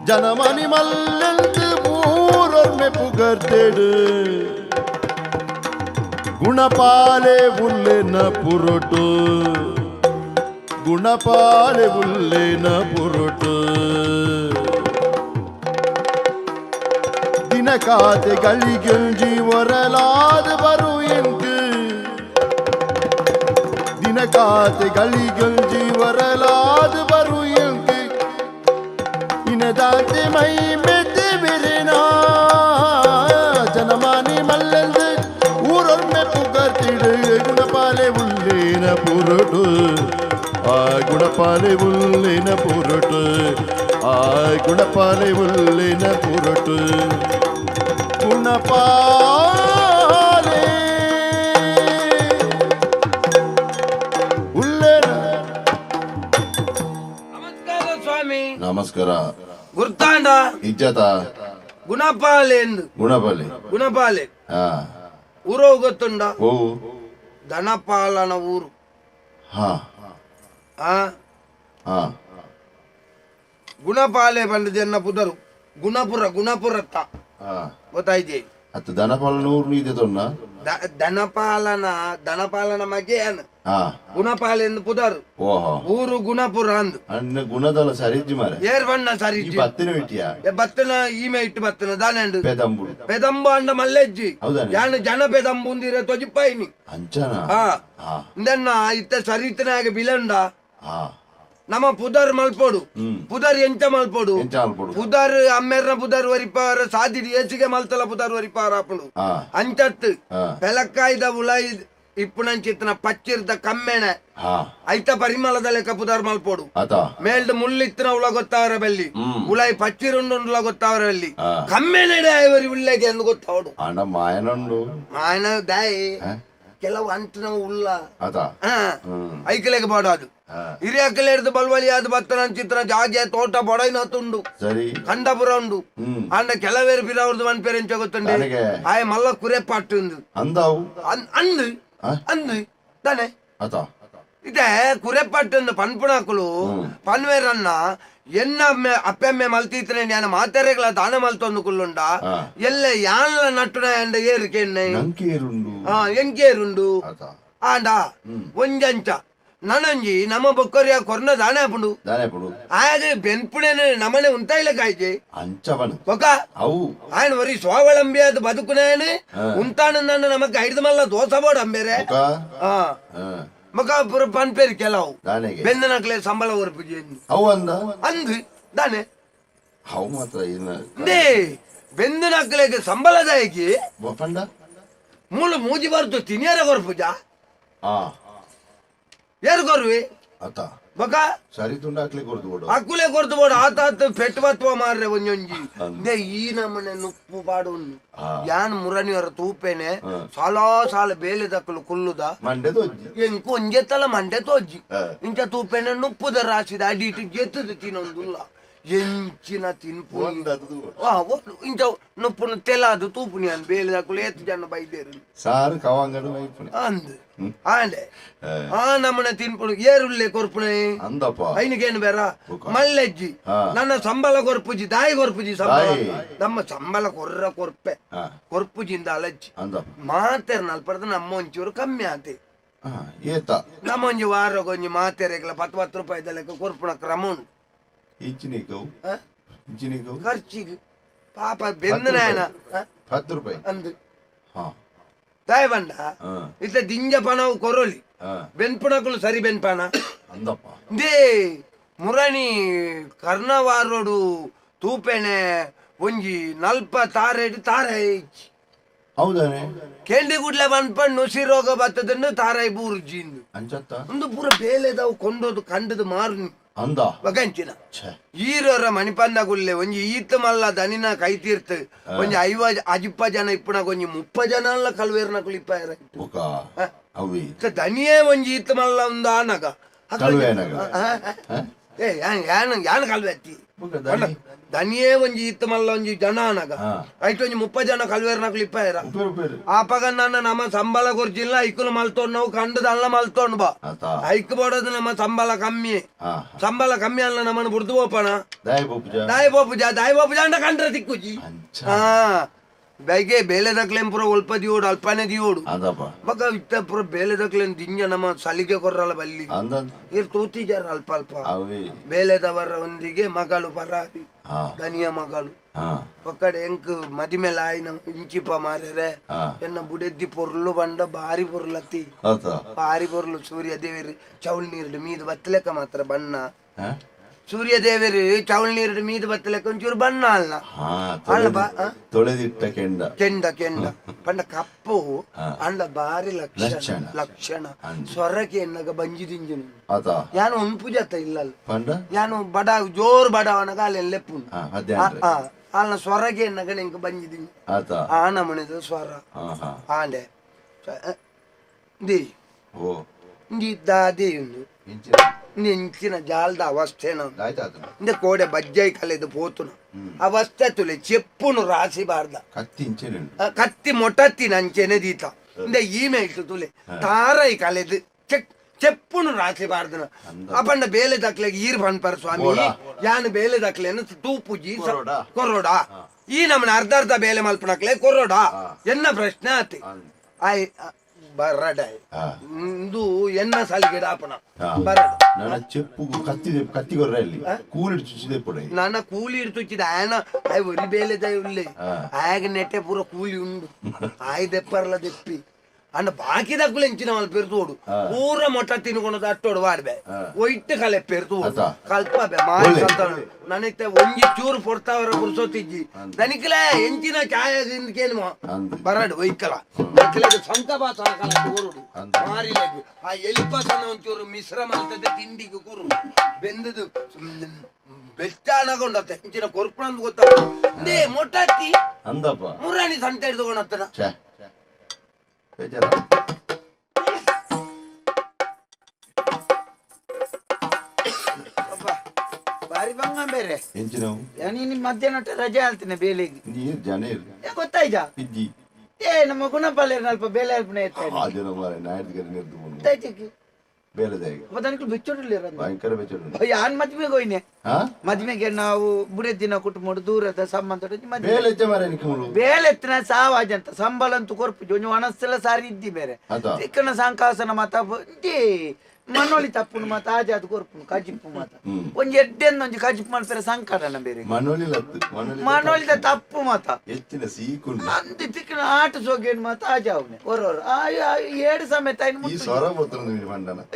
Speaker 8: ಜನಮನಿ ಮಲ್ಲೆಂದು ಊರೊಮ್ಮೆ ಪುಗರ್ತೆಡು ಗುಣಪಾಲೆ ಉಲ್ಲೇನ ಪುರುಟು ಗುಣಪಾಲೆ ಉಲ್ಲೇನ ಪುರುಟು ದಿನಕಾತೆ ಗಳಿಗೆಲ್ಜಿ ಒರಲಾದ ಬರು ಎಂಕು ದಿನಕಾತೆ ಗಳಿಗೆಲ್ಜಿ ಒರಲಾದ ಬರು ಎಂಕು ಇನದಾಂತೆ ಮೈ ಮೆತ್ತೆ ಬೆರೆನಾ ಜನಮಾನಿ ಮಲ್ಲೆಂದು ಊರೊಮ್ಮೆ ಪುಗರ್ತಿಡು ಗುಣಪಾಲೆ ಉಲ್ಲೇನ ಪುರುಟು ಆ ಗುಣಪಾಲೆ ಉಲ್ಲೇನ ಪುರುಟು ಆ ಗುಣಪಾಲೆ ಉಲ್ಲೇನ ಪುರುಟು ಗುಣಪಾಲೆ ಉಲ್ಲೇನ.
Speaker 3: ನಮಸ್ಕಾರ ಸ್ವಾಮಿ.
Speaker 1: ನಮಸ್ಕಾರ.
Speaker 3: ಗುರ್ತಾಂಡ
Speaker 1: ಇಜ್ಜತ
Speaker 3: ಗುಣಪಾಲೆ ಎಂದು
Speaker 1: ಗುಣಪಾಲೆ
Speaker 3: ಗುಣಪಾಲೆ
Speaker 1: ಹಾ
Speaker 3: ಊರು ಗೊತ್ತುಂಡ?
Speaker 1: ಓ
Speaker 3: ಧನಪಾಲನ ಊರು.
Speaker 1: ಹಾ
Speaker 3: ಆ
Speaker 1: ಹಾ
Speaker 3: ಗುಣಪಾಲೆ ಬಂದದೆನ್ನ ಪುದರು ಗುಣಪುರ ಗುಣಪುರತ್ತ
Speaker 1: ಹಾ
Speaker 3: ಗೊತ್ತಾಯ್ತೆ?
Speaker 1: ಅತ್ತ ಧನಪಾಲನ ಊರು ಇದೆ ತೊನ್ನ
Speaker 3: ಧನಪಾಲನ ಧನಪಾಲನ ಮಗೆ
Speaker 1: ಹಾ
Speaker 3: ಗುಣಪಾಲೆ ಎಂದು ಪುದರು
Speaker 1: ಓಹೋ
Speaker 3: ಊರು ಗುಣಪುರ ಅಂದು
Speaker 1: ಅಣ್ಣ ಗುಣದಲ್ಲ ಸರಿಜ್ಜಿ ಮಾರೆ
Speaker 3: ಏರ್ ಬಣ್ಣ ಸರಿ
Speaker 1: ಈ ಬತ್ತಿನ ಇಟ್ಟಿಯಾ
Speaker 3: ಬತ್ತನ ಈಮೆ ಇಟ್ಟು ಬತ್ತನ ದಾನೆಂಡು
Speaker 1: ಪೆದಂಬುಡು
Speaker 3: ಪೆದಂಬು ಅಂಡ ಮಲ್ಲೆಜ್ಜಿ
Speaker 1: ಹೌದಾನೆ?
Speaker 3: ಯಾನು ಜನ ಪೆದಂಬುಂದಿರ ತೊಜಿಪಾಯಿನಿ
Speaker 1: ಅಂಚನ
Speaker 3: ಹಾ
Speaker 1: ಹಾ
Speaker 3: ಇಂದನ್ನ ಇತ್ತ ಸರಿತನಾಗ ಬಿಲಂಡ
Speaker 1: ಹಾ
Speaker 3: ನಮ್ಮ ಪುದರ್ ಮಲ್ಪೋಡು
Speaker 1: ಹ್ಮ್.
Speaker 3: ಪುದರ್ ಎಂಚ ಮಲ್ಪೋಡು
Speaker 1: ಎಂಚ ಮಲ್ಪೊಡು?
Speaker 3: ಪುದರ್ ಅಮ್ಮೆರ್ನ ಪುದರ್ ವರಿಪಾರ ಸಾದಿಡಿ ಏಚಿಗೆ ಮಲ್ತಲ ಪುದರ್ ವರಿಪಾರ ಆಪುಂಡು
Speaker 1: ಹಾ.
Speaker 3: ಅಂಚತ್ತು
Speaker 1: ಹಾ.
Speaker 3: ಪೆಲಕ್ಕಾಯ್ದ ಉಲಾಯಿ ಇಪ್ಪುನಂಚಿತ್ತನ ಪಚ್ಚಿರ್ದ ಕಮ್ಮೆಣೆ
Speaker 1: ಹಾ
Speaker 3: ಐತ ಪರಿಮಳದ ಲೆಕ್ಕ ಪುದರ್ ಮಲ್ಪೋಡು
Speaker 1: ಆತ
Speaker 3: ಮೇಲ್ಡ್ ಮುಳ್ಳಿತ್ತಿನ ಉಳ ಗೊತ್ತಾವರ ಬೆಲ್ಲಿ ಉಲಾಯಿ ಪಚ್ಚಿರುಂಡುಂಡುಲ ಗೊತ್ತಾವರ ಬೆಲ್ಲಿ
Speaker 1: ಹಾ.
Speaker 3: ಕಮ್ಮೆಣೆಡೆ ಐವರಿ ಉಲ್ಲೆಗೆ ಎಂದು ಗೊತ್ತಾವಡು
Speaker 1: ಅಣ್ಣ ಮಾಯನಂಡು
Speaker 3: ಮಾಯನ ದಾಯಿ
Speaker 1: ಹಾ?
Speaker 3: ಕೆಲವು ಅಂಟಿನ ಉಲ್ಲ
Speaker 1: ಆತ
Speaker 3: ಹಾ
Speaker 1: ಹ್ಮ್.
Speaker 3: ಐಕಲೆಗೆ ಬಾಡೋದು
Speaker 1: ಹಾ.
Speaker 3: ಹಿರಿಯಕಲೆ ಹಿಡಿದು ಬಲ್ವಲಿ ಅದು ಬತ್ತನ ಚಿತ್ರ ಜಾಗೆ ತೋಟ ಬೊಡೈನ ತುಂಡು
Speaker 1: ಸರಿ
Speaker 3: ಕಂಡಪುರ ಉಂಡು
Speaker 1: ಹ್ಮ್.
Speaker 3: ಅಂಡ ಕೆಲವೇರು ಬಿರವ್ರದ್ದು ಮನ್ ಪೇರೆಂಚ ಗೊತ್ತುಂಡು
Speaker 1: ನನಗೆ?
Speaker 3: ಆಯ ಮಲ್ಲ ಕುರೆ ಪಾಟುಂದು
Speaker 1: ಅಂದಾವು
Speaker 3: ಅಂದು
Speaker 1: ಆ?
Speaker 3: ಅಂದು ತಾನೆ
Speaker 1: ಆತ
Speaker 3: ಇದೆ ಕುರೆಪಟ್ಟೊಂದು ಪನ್ಪುಣಾಕುಲು ಪನ್ವೇರನ್ನ ಎನ್ನ ಅಪ್ಪೆಮ್ಮೆ ಮಲ್ತೀತನೆ ನಾನು ಮಾತೆರೆಗಳ ದಾನ ಮಲ್ತೊಂದು ಕುಲ್ಲುಂಡ
Speaker 1: ಆ.
Speaker 3: ಎಲ್ಲ ಯಾನ್ಲ ನಟ್ಟುನ ಎಂಡ ಏರುಕೆಣ್ಣೆ
Speaker 1: ನಂಕೇರುಂಡು
Speaker 3: ಆ ಎಂಕೇರುಂಡು
Speaker 1: ಆತ
Speaker 3: ಆಂಡ ಒಂಜಂಚ ನನಂಜಿ ನಮ್ಮ ಬೊಕ್ಕರಿಯ ಕೊರ್ನ ದಾನೆ ಆಪುಂಡು
Speaker 1: ದಾನೆ ಪುಡು
Speaker 3: ಆಗ ಬೆನ್ಪುಣೆನೆ ನಮನೆ ಉಂತಾಯಿಲ ಕಾಯ್ಜೆ
Speaker 1: ಅಂಚವನು
Speaker 3: ಬೊಕ
Speaker 1: ಅವು
Speaker 3: ఆయన వరి ಸ್ವಾವಲಂಬಿ ಅದು ಬದುಕುನೇನು
Speaker 1: ಆ.
Speaker 3: ಉಂತಾನು ನನ್ನ ನಮಕ್ ಐದು ಮಲ್ಲ ದೋಸೆ ಬೋಡು ಅಂಬೇರೆ
Speaker 1: ಬೊಕ
Speaker 3: ಆ
Speaker 1: ಹಾ
Speaker 3: ಮಕ ಪುರ ಪನ್ಪೇರು ಕೆಲವು
Speaker 1: ದಾನೆಗೆ
Speaker 3: ಬೆಂದನಕ್ಲೆ ಸಂಬಳ ಒರ್ಪುಜಿ
Speaker 1: ಅವು ಅಂದ
Speaker 3: ಅಂದು ದಾನೆ
Speaker 1: ಅವು ಮಾತ್ರ ಇನ್ನ
Speaker 3: they ಬೆಂದನಕ್ಲೆಗೆ ಸಂಬಳದಾಯಕಿ
Speaker 1: ಬೊಪಂಡ
Speaker 3: ಮೂಲು ಮೂಜಿ ಬರ್ತು ತಿನಿಯರ ಕೊರ್ಪುಜ
Speaker 1: ಆ
Speaker 3: ಏರು ಕೊರ್ವಿ
Speaker 1: ಆತ
Speaker 3: ಬೊಕ
Speaker 1: ಸರಿ ತುಂಡು ಹಾಕ್ಲಿ ಕೊಡ್ದು ಕೊಡು
Speaker 3: ಅಕ್ಕುಲೆ ಕೊರ್ತು ಬೋಡು ಆತ ಆತ ಪೆಟ್ಟು ಬತ್ವ ಮಾರ್ರೆ ಒಂಜೊಂಜಿ they ಈ ನಮನೆ ನುಪ್ಪು ಪಾಡೊಂದು
Speaker 1: ಆ.
Speaker 3: ಯಾನ್ ಮುರನಿಯವರ ತೂಪೇನೆ
Speaker 1: ಆ.
Speaker 3: ಸಾಲಾ ಸಾಲ ಬೇಲೆ ದಕ್ಕಲು ಕುಲ್ಲುದ
Speaker 1: ಮಂಡೆ ದೊಜ್ಜಿ
Speaker 3: ಎಂಕು ಒಂಜೆತ್ತಲ ಮಂಡೆ ತೋಜ್ಜಿ
Speaker 1: ಆ.
Speaker 3: ಇಂಚ ತೂಪೇನೆ ನುಪ್ಪುದ ರಾಶಿದ ಅಡಿಟ್ಟು ಜೆತ್ತದ ತಿನ್ನೊಂದುಲ್ಲ ಎಂಚಿನ ತಿನ್ಪು ಇಂಚ ನುಪ್ಪುನು ತೆಲಾದು ತೂಪುನಿ ಅನ್ ಬೇಲೆ ದಾಕುಲು ಏತ್ ಜನ ಬೈದೇರು
Speaker 1: ಸಾರು ಕವಾಂಗಡು
Speaker 3: ಅಂದ್ ಆಂಡೆ ಆ ನಮ್ಮನೆ ತಿನ್ಪುಡು ಏರುಲ್ಲೆ ಕೊರ್ಪುಣೆ
Speaker 1: ಅಂದಪ್ಪ
Speaker 3: ಐನಿಗೇನು ಬೇರ ಮಲ್ಲೆಜ್ಜಿ ನನ್ನ ಸಂಬಳ ಕೊರ್ಪುಜಿ ದಾಯಿ ಕೊರ್ಪುಜಿ ಸಂಬಳ ನಮ್ಮ ಸಂಬಳ ಕೊರ್ರ ಕೊರ್ಪೆ ಕೊರ್ಪುಜಿಂದ ಅಲಜ್ಜಿ ಮಾತೆರ್ ನಲ್ಪರ್ದ ನಮ್ಮ ಒಂಚೂರು ಕಮ್ಮಿ ಆತೆ
Speaker 1: ಏತ
Speaker 3: ನಮ್ಮ ಒಂಜಿ ವಾರ ಒಂಜಿ ಮಾತೆರೆಗ್ಲ 10 ರೂಪಾಯಿದ ಲೆಕ್ಕ ಕೊರ್ಪುಣ ಕ್ರಮ ಉಂಟು ಖರ್ಚಿಗೆ ಪಾಪ ಬೆಂದನಾಯನ
Speaker 1: 10 ರೂಪಾಯಿ
Speaker 3: ಅಂದು ತಾಯ್ ಬಂಡ ಇತ್ತ ದಿಂಜ ಪಣವು ಕೊರೊಲಿ ಬೆನ್ಪುಣಕುಲು ಸರಿ ಬೆನ್ಪಾನ
Speaker 1: ಅಂದಪ್ಪ
Speaker 3: they ಮುರಣಿ ಕರ್ಣವಾರೋಡು ತೂಪೆಣೆ ಒಂಜಿ ನಲ್ಪ ತಾರೆ ತಾರೆ
Speaker 1: ಹೌದಾನೆ
Speaker 3: ಕೆಂಡಿ ಗುಡ್ಲೆ ಬನ್ಪಣ್ಣು ನುಸಿ ರೋಗ ಬತ್ತದನ್ನು ತಾರೈ ಬೂರ್ಜಿ
Speaker 1: ಅಂಚತ್ತ
Speaker 3: ಒಂದು ಪೂರ ಬೇಲೆದವು ಕೊಂಡೋದು ಕಂಡದು ಮಾರು
Speaker 1: ಅಂದ
Speaker 3: ಬಗಂಚಿನ ಈರೋರ ಮಣಿಪಂದ ಗುಲ್ಲೆ ಒಂಜಿ ಈತ ಮಲ್ಲ ದನಿನ ಕೈ ತೀರ್ತು ಒಂಜಿ 50 ಅಜಿಪ್ಪ ಜನ ಇಪ್ಪುನಾಗ ಒಂಜಿ 30 ಜನ ಅಲ್ಲ ಕಲ್ವೇರ್ನ ಕುಲಿಪ್ಪಾಯರ ದನಿಯೇ ಒಂಜಿ ಈತ ಮಲ್ಲ ಒಂದು ಆನಗ ಏ ಯಾನ ಯಾನ ಕಲ್ವೆ ಅತ್ತಿ ದನಿಯೇ ಒಂಜಿ ಈತ ಮಲ್ಲ ಒಂಜಿ ಜನ ಆನಗ ಐಟ್ ಒಂಜಿ 30 ಜನ ಕಲ್ವೇರ್ನ ಕುಲಿಪ್ಪಾಯರ ಆಪಗ ನನ್ನ ನಮ್ಮ ಸಂಬಳ ಕೊರ್ಜಿಲ್ಲ ಐಕುಲು ಮಲ್ತೋಡ್ ನಾವು ಕಂಡದ ಅಲ್ಲ ಮಲ್ತೋಂಡ್ ಬಾ ಐಕ್ ಬೋಡೋದು ನಮ್ಮ ಸಂಬಳ ಕಮ್ಮಿ ಸಂಬಳ ಕಮ್ಮಿ ಅಲ್ಲ ನಮ್ಮನ್ನು ಬುಡ್ದು ಹೋಪಣ ದಾಯಿ ಬೋಪುಜ ದಾಯಿ ಬೋಪುಜ ಅಂಡ ಕಂಡ್ರೆ ತಿಕ್ಕುಜಿ ಹಾ ಬೈಗೆ ಬೇಲೆದಕ್ಲೇನ್ ಪೂರ ಒಲ್ಪ ದಿಯೋಡು ಅಲ್ಪನೆ ದಿಯೋಡು ಬಗ ಇತ್ತ ಪೂರ ಬೇಲೆದಕ್ಲೇನ್ ದಿಂಜ ನಮ್ಮ ಸಲಿಗೆ ಕೊರ್ರಲ್ಲ ಬಲ್ಲಿ ಇರ್ ತೂತಿಜಾರ ಅಲ್ಪ ಅಲ್ಪ ಬೇಲೆದವರ ಒಂದಿಗೆ ಮಗಳು ಪರಾರಿ ದನಿಯ ಮಗಳು ಒಕ್ಕಡೆ ಎಂಕ್ ಮದಿಮೆಲ ಆಯ್ನ ಇಂಚಿಪ ಮಾರ್ರೆ ಎನ್ನ ಬುಡೆದ್ದಿ ಪೊರ್ಲು ಬಂಡ ಬಾರಿ ಪೊರ್ಲತ್ತಿ ಬಾರಿ ಪೊರ್ಲು ಸೂರ್ಯ ದೇವರು ಚೌಲ್ ನೀರು ಮೀದು ಬತ್ತಲೆಕ್ಕ ಮಾತ್ರ ಬಣ್ಣ ಸೂರ್ಯ ದೇವರು ಚೌಲ್ ನೀರು ಮೀದು ಬತ್ತಲೆಕ್ಕ ಒಂಚೂರು ಬಣ್ಣ ಅಲ್ಲ ಅಲ್ಲ
Speaker 1: ತೊಳೆದಿಟ್ಟ ಕೆಂಡ
Speaker 3: ಕೆಂಡ ಕೆಂಡ ಪಂಡ ಕಪ್ಪು ಅಂಡ ಬಾರಿ ಲಕ್ಷಣ ಲಕ್ಷಣ ಸ್ವರಕ್ಕೆ ಎನ್ನಗ ಬಂಜಿ ದಿಂಜನು ಯಾನು ಉಂಪು ಜಾತ ಇಲ್ಲ ಯಾನು ಬಡ ಜೋರು ಬಡವನಗ ಅಲ್ಲಿ ಲೆಪ್ಪು ಅಲ್ಲ ಸ್ವರಗೆ ಎನ್ನಗ ನಿಂಗೆ ಬಂಜಿದಿಂಜ ಆ ನಮಣಿದ ಸ್ವರ ಆಂಡೆ they ದಾದೆ ಉಂದು ಇಂಚಿನ ಜಾಲದ ಅವಸ್ಥೆನ ಇಂದ ಕೋಡೆ ಬಜ್ಜೈ ಕಲೆದು ಪೋತುನ ಅವಸ್ಥೆ ತುಲೆ ಚೆಪ್ಪುನು ರಾಸಿ ಬಾರ್ದ ಕತ್ತಿ ಮೊಟತ್ತಿನ ಅಂಚೆನೆ ದೀತ ಇಂದ ಈಮೇಲ್ ತುಲೆ ತಾರೈ ಕಲೆದು ಚೆಕ್ ಚೆಪ್ಪುನು ರಾಸಿ ಬಾರ್ದನ ಅಪಂಡ ಬೇಲೆ ದಾಖಲೆಗೆ ಈರ್ ಪನ್ಪರ್ ಸ್ವಾಮಿ ಯಾನು ಬೇಲೆ ದಾಖಲೆಯನ್ನು ತೂಪುಜಿ ಕೊರೋಡ ಈ ನಮ್ಮನ ಅರ್ಧ ಅರ್ಧ ಬೇಲೆ ಮಲ್ಪಣಕ್ಲೆ ಕೊರೋಡ ಎನ್ನ ಪ್ರಶ್ನೆ ಆತಿ ಆಯ್ ಬರಡ ಇಂದು ಎನ್ನ ಸಲಿಗೆ ಆಪಣ ಬರಡ
Speaker 1: ನನ್ನ ಚೆಪ್ಪು ಕತ್ತಿ ಕತ್ತಿ ಕೊರ್ರ ಇಲ್ಲಿ ಕೂಲಿ ಚುಚ್ಚಿದೆ ಪುಡೆ
Speaker 3: ನನ್ನ ಕೂಲಿ ತುಚ್ಚಿದ ಆಯನ ಆಯ್ ಒರಿ ಬೇಲೆ ಉಲ್ಲೆ ಆಯಾಗ ನೆಟ್ಟೆ ಪೂರ ಕೂಲಿ ಉಂಡು ಆಯ್ ದೆಪ್ಪರ್ಲ ದೆಪ್ಪಿ ಅಂಡ ಬಾಕಿ ದಕ್ಕುಲು ಎಂಚಿನ ಮಲ್ಪ ಪೆರ್ತೋಡು ಪೂರ ಮೊಟ್ಟ ತಿನ್ಕೊಂಡು ಅಟ್ಟೋಡು ವಾಡ್ಬೆ ಒಯ್ಟ್ ಕಲೆ ಪೆರ್ತೋಡು ಕಲ್ಪಬೆ ಮಾರಿ ನನಗೆ ಒಂಜಿ ಚೂರು ಪೊರ್ತಾವರ ಪುರ್ಸೊತ್ತಿಜ್ಜಿ ದನಿಕ್ಲೆ ಎಂಚಿನ ಚಾಯ ಇಂದಕೇನು ಬರಡು ಒಯ್ಕಲ ದಕ್ಲೆಗ್ ಸಂಕ ಬಾಸನ ಕಲ ಕೂರುಡು ಮಾರಿಲೆಗ್ ಆ ಎಲಿಪಾಸನ ಒಂಚೂರು ಮಿಶ್ರ ಮಲ್ತದೆ ತಿಂಡಿಗೆ ಕೂರು ಬೆಂದದು ಬೆಚ್ಚಾನಗೊಂಡತ್ತ ಎಂಚಿನ ಕೊರ್ಪುಣಂದು ಗೊತ್ತ they ಮೊಟ್ಟತ್ತಿ
Speaker 1: ಅಂದಪ್ಪ
Speaker 3: ಮುರಾಣಿ ಸಂತೆ ಹಿಡ್ದುಕೊಂಡತ್ತನ
Speaker 9: ಬಾರಿ ಬಂಗ ಬೇರೆ ನೀನು ಮಧ್ಯಾಹ್ನ ರಜೆ ಹೇಳ್ತೀನಿ ಬೇಲೆಗೆ ಗೊತ್ತಾಯ್ತಾ ಏ ನಮ್ಮ ಗುಣಪಾಲೇರ್ ಅಲ್ಪ ಬೇಲೆ ಅಲ್ಪನೆ ಯಾನ್ ಮದ್ವೆಗೆ ಹೋಯ್ನೆ ಮದ್ವೆಗೆ ನಾವು ಬುಡೆ ದಿನ ಕುಟುಂಬ ದೂರದ ಸಂಬಂಧ ಬೇಲೆ ಎತ್ತಿನ ಸಾವಾಜಂತ ಸಂಬಳ ಅಂತೂ ಕೊರ್ಪುಜಿ ಒಂಜಿ ಒಣಸ್ಸೆಲ್ಲ ಸಾರಿ ಇದ್ದಿ ಬೇರೆ ಚಿಕ್ಕನ ಸಂಕಾಸನ ಮಾತ ಮನೋಳಿ ತಪ್ಪುನು ಮಾತ ಆಜಾದ್ ಕೊರ್ಪುನು ಕಜಿಪ್ಪು ಮಾತ ಒಂಜಿ ಎಡ್ಡೆಂದ ಒಂಜಿ ಕಜಿಪ್ಪು ಮಲ್ಪೆರೆ ಸಂಕಟನ ಬೇರೆ ಮನೋಳಿದ ತಪ್ಪು ಮಾತ ಅಂದು ತಿಕ್ಕನ ಆಟ ಸೋಗೇನು ಮಾತ ಆಜಾವ್ನೆ ಹೊರವರು ಏಡು ಸಮೇತ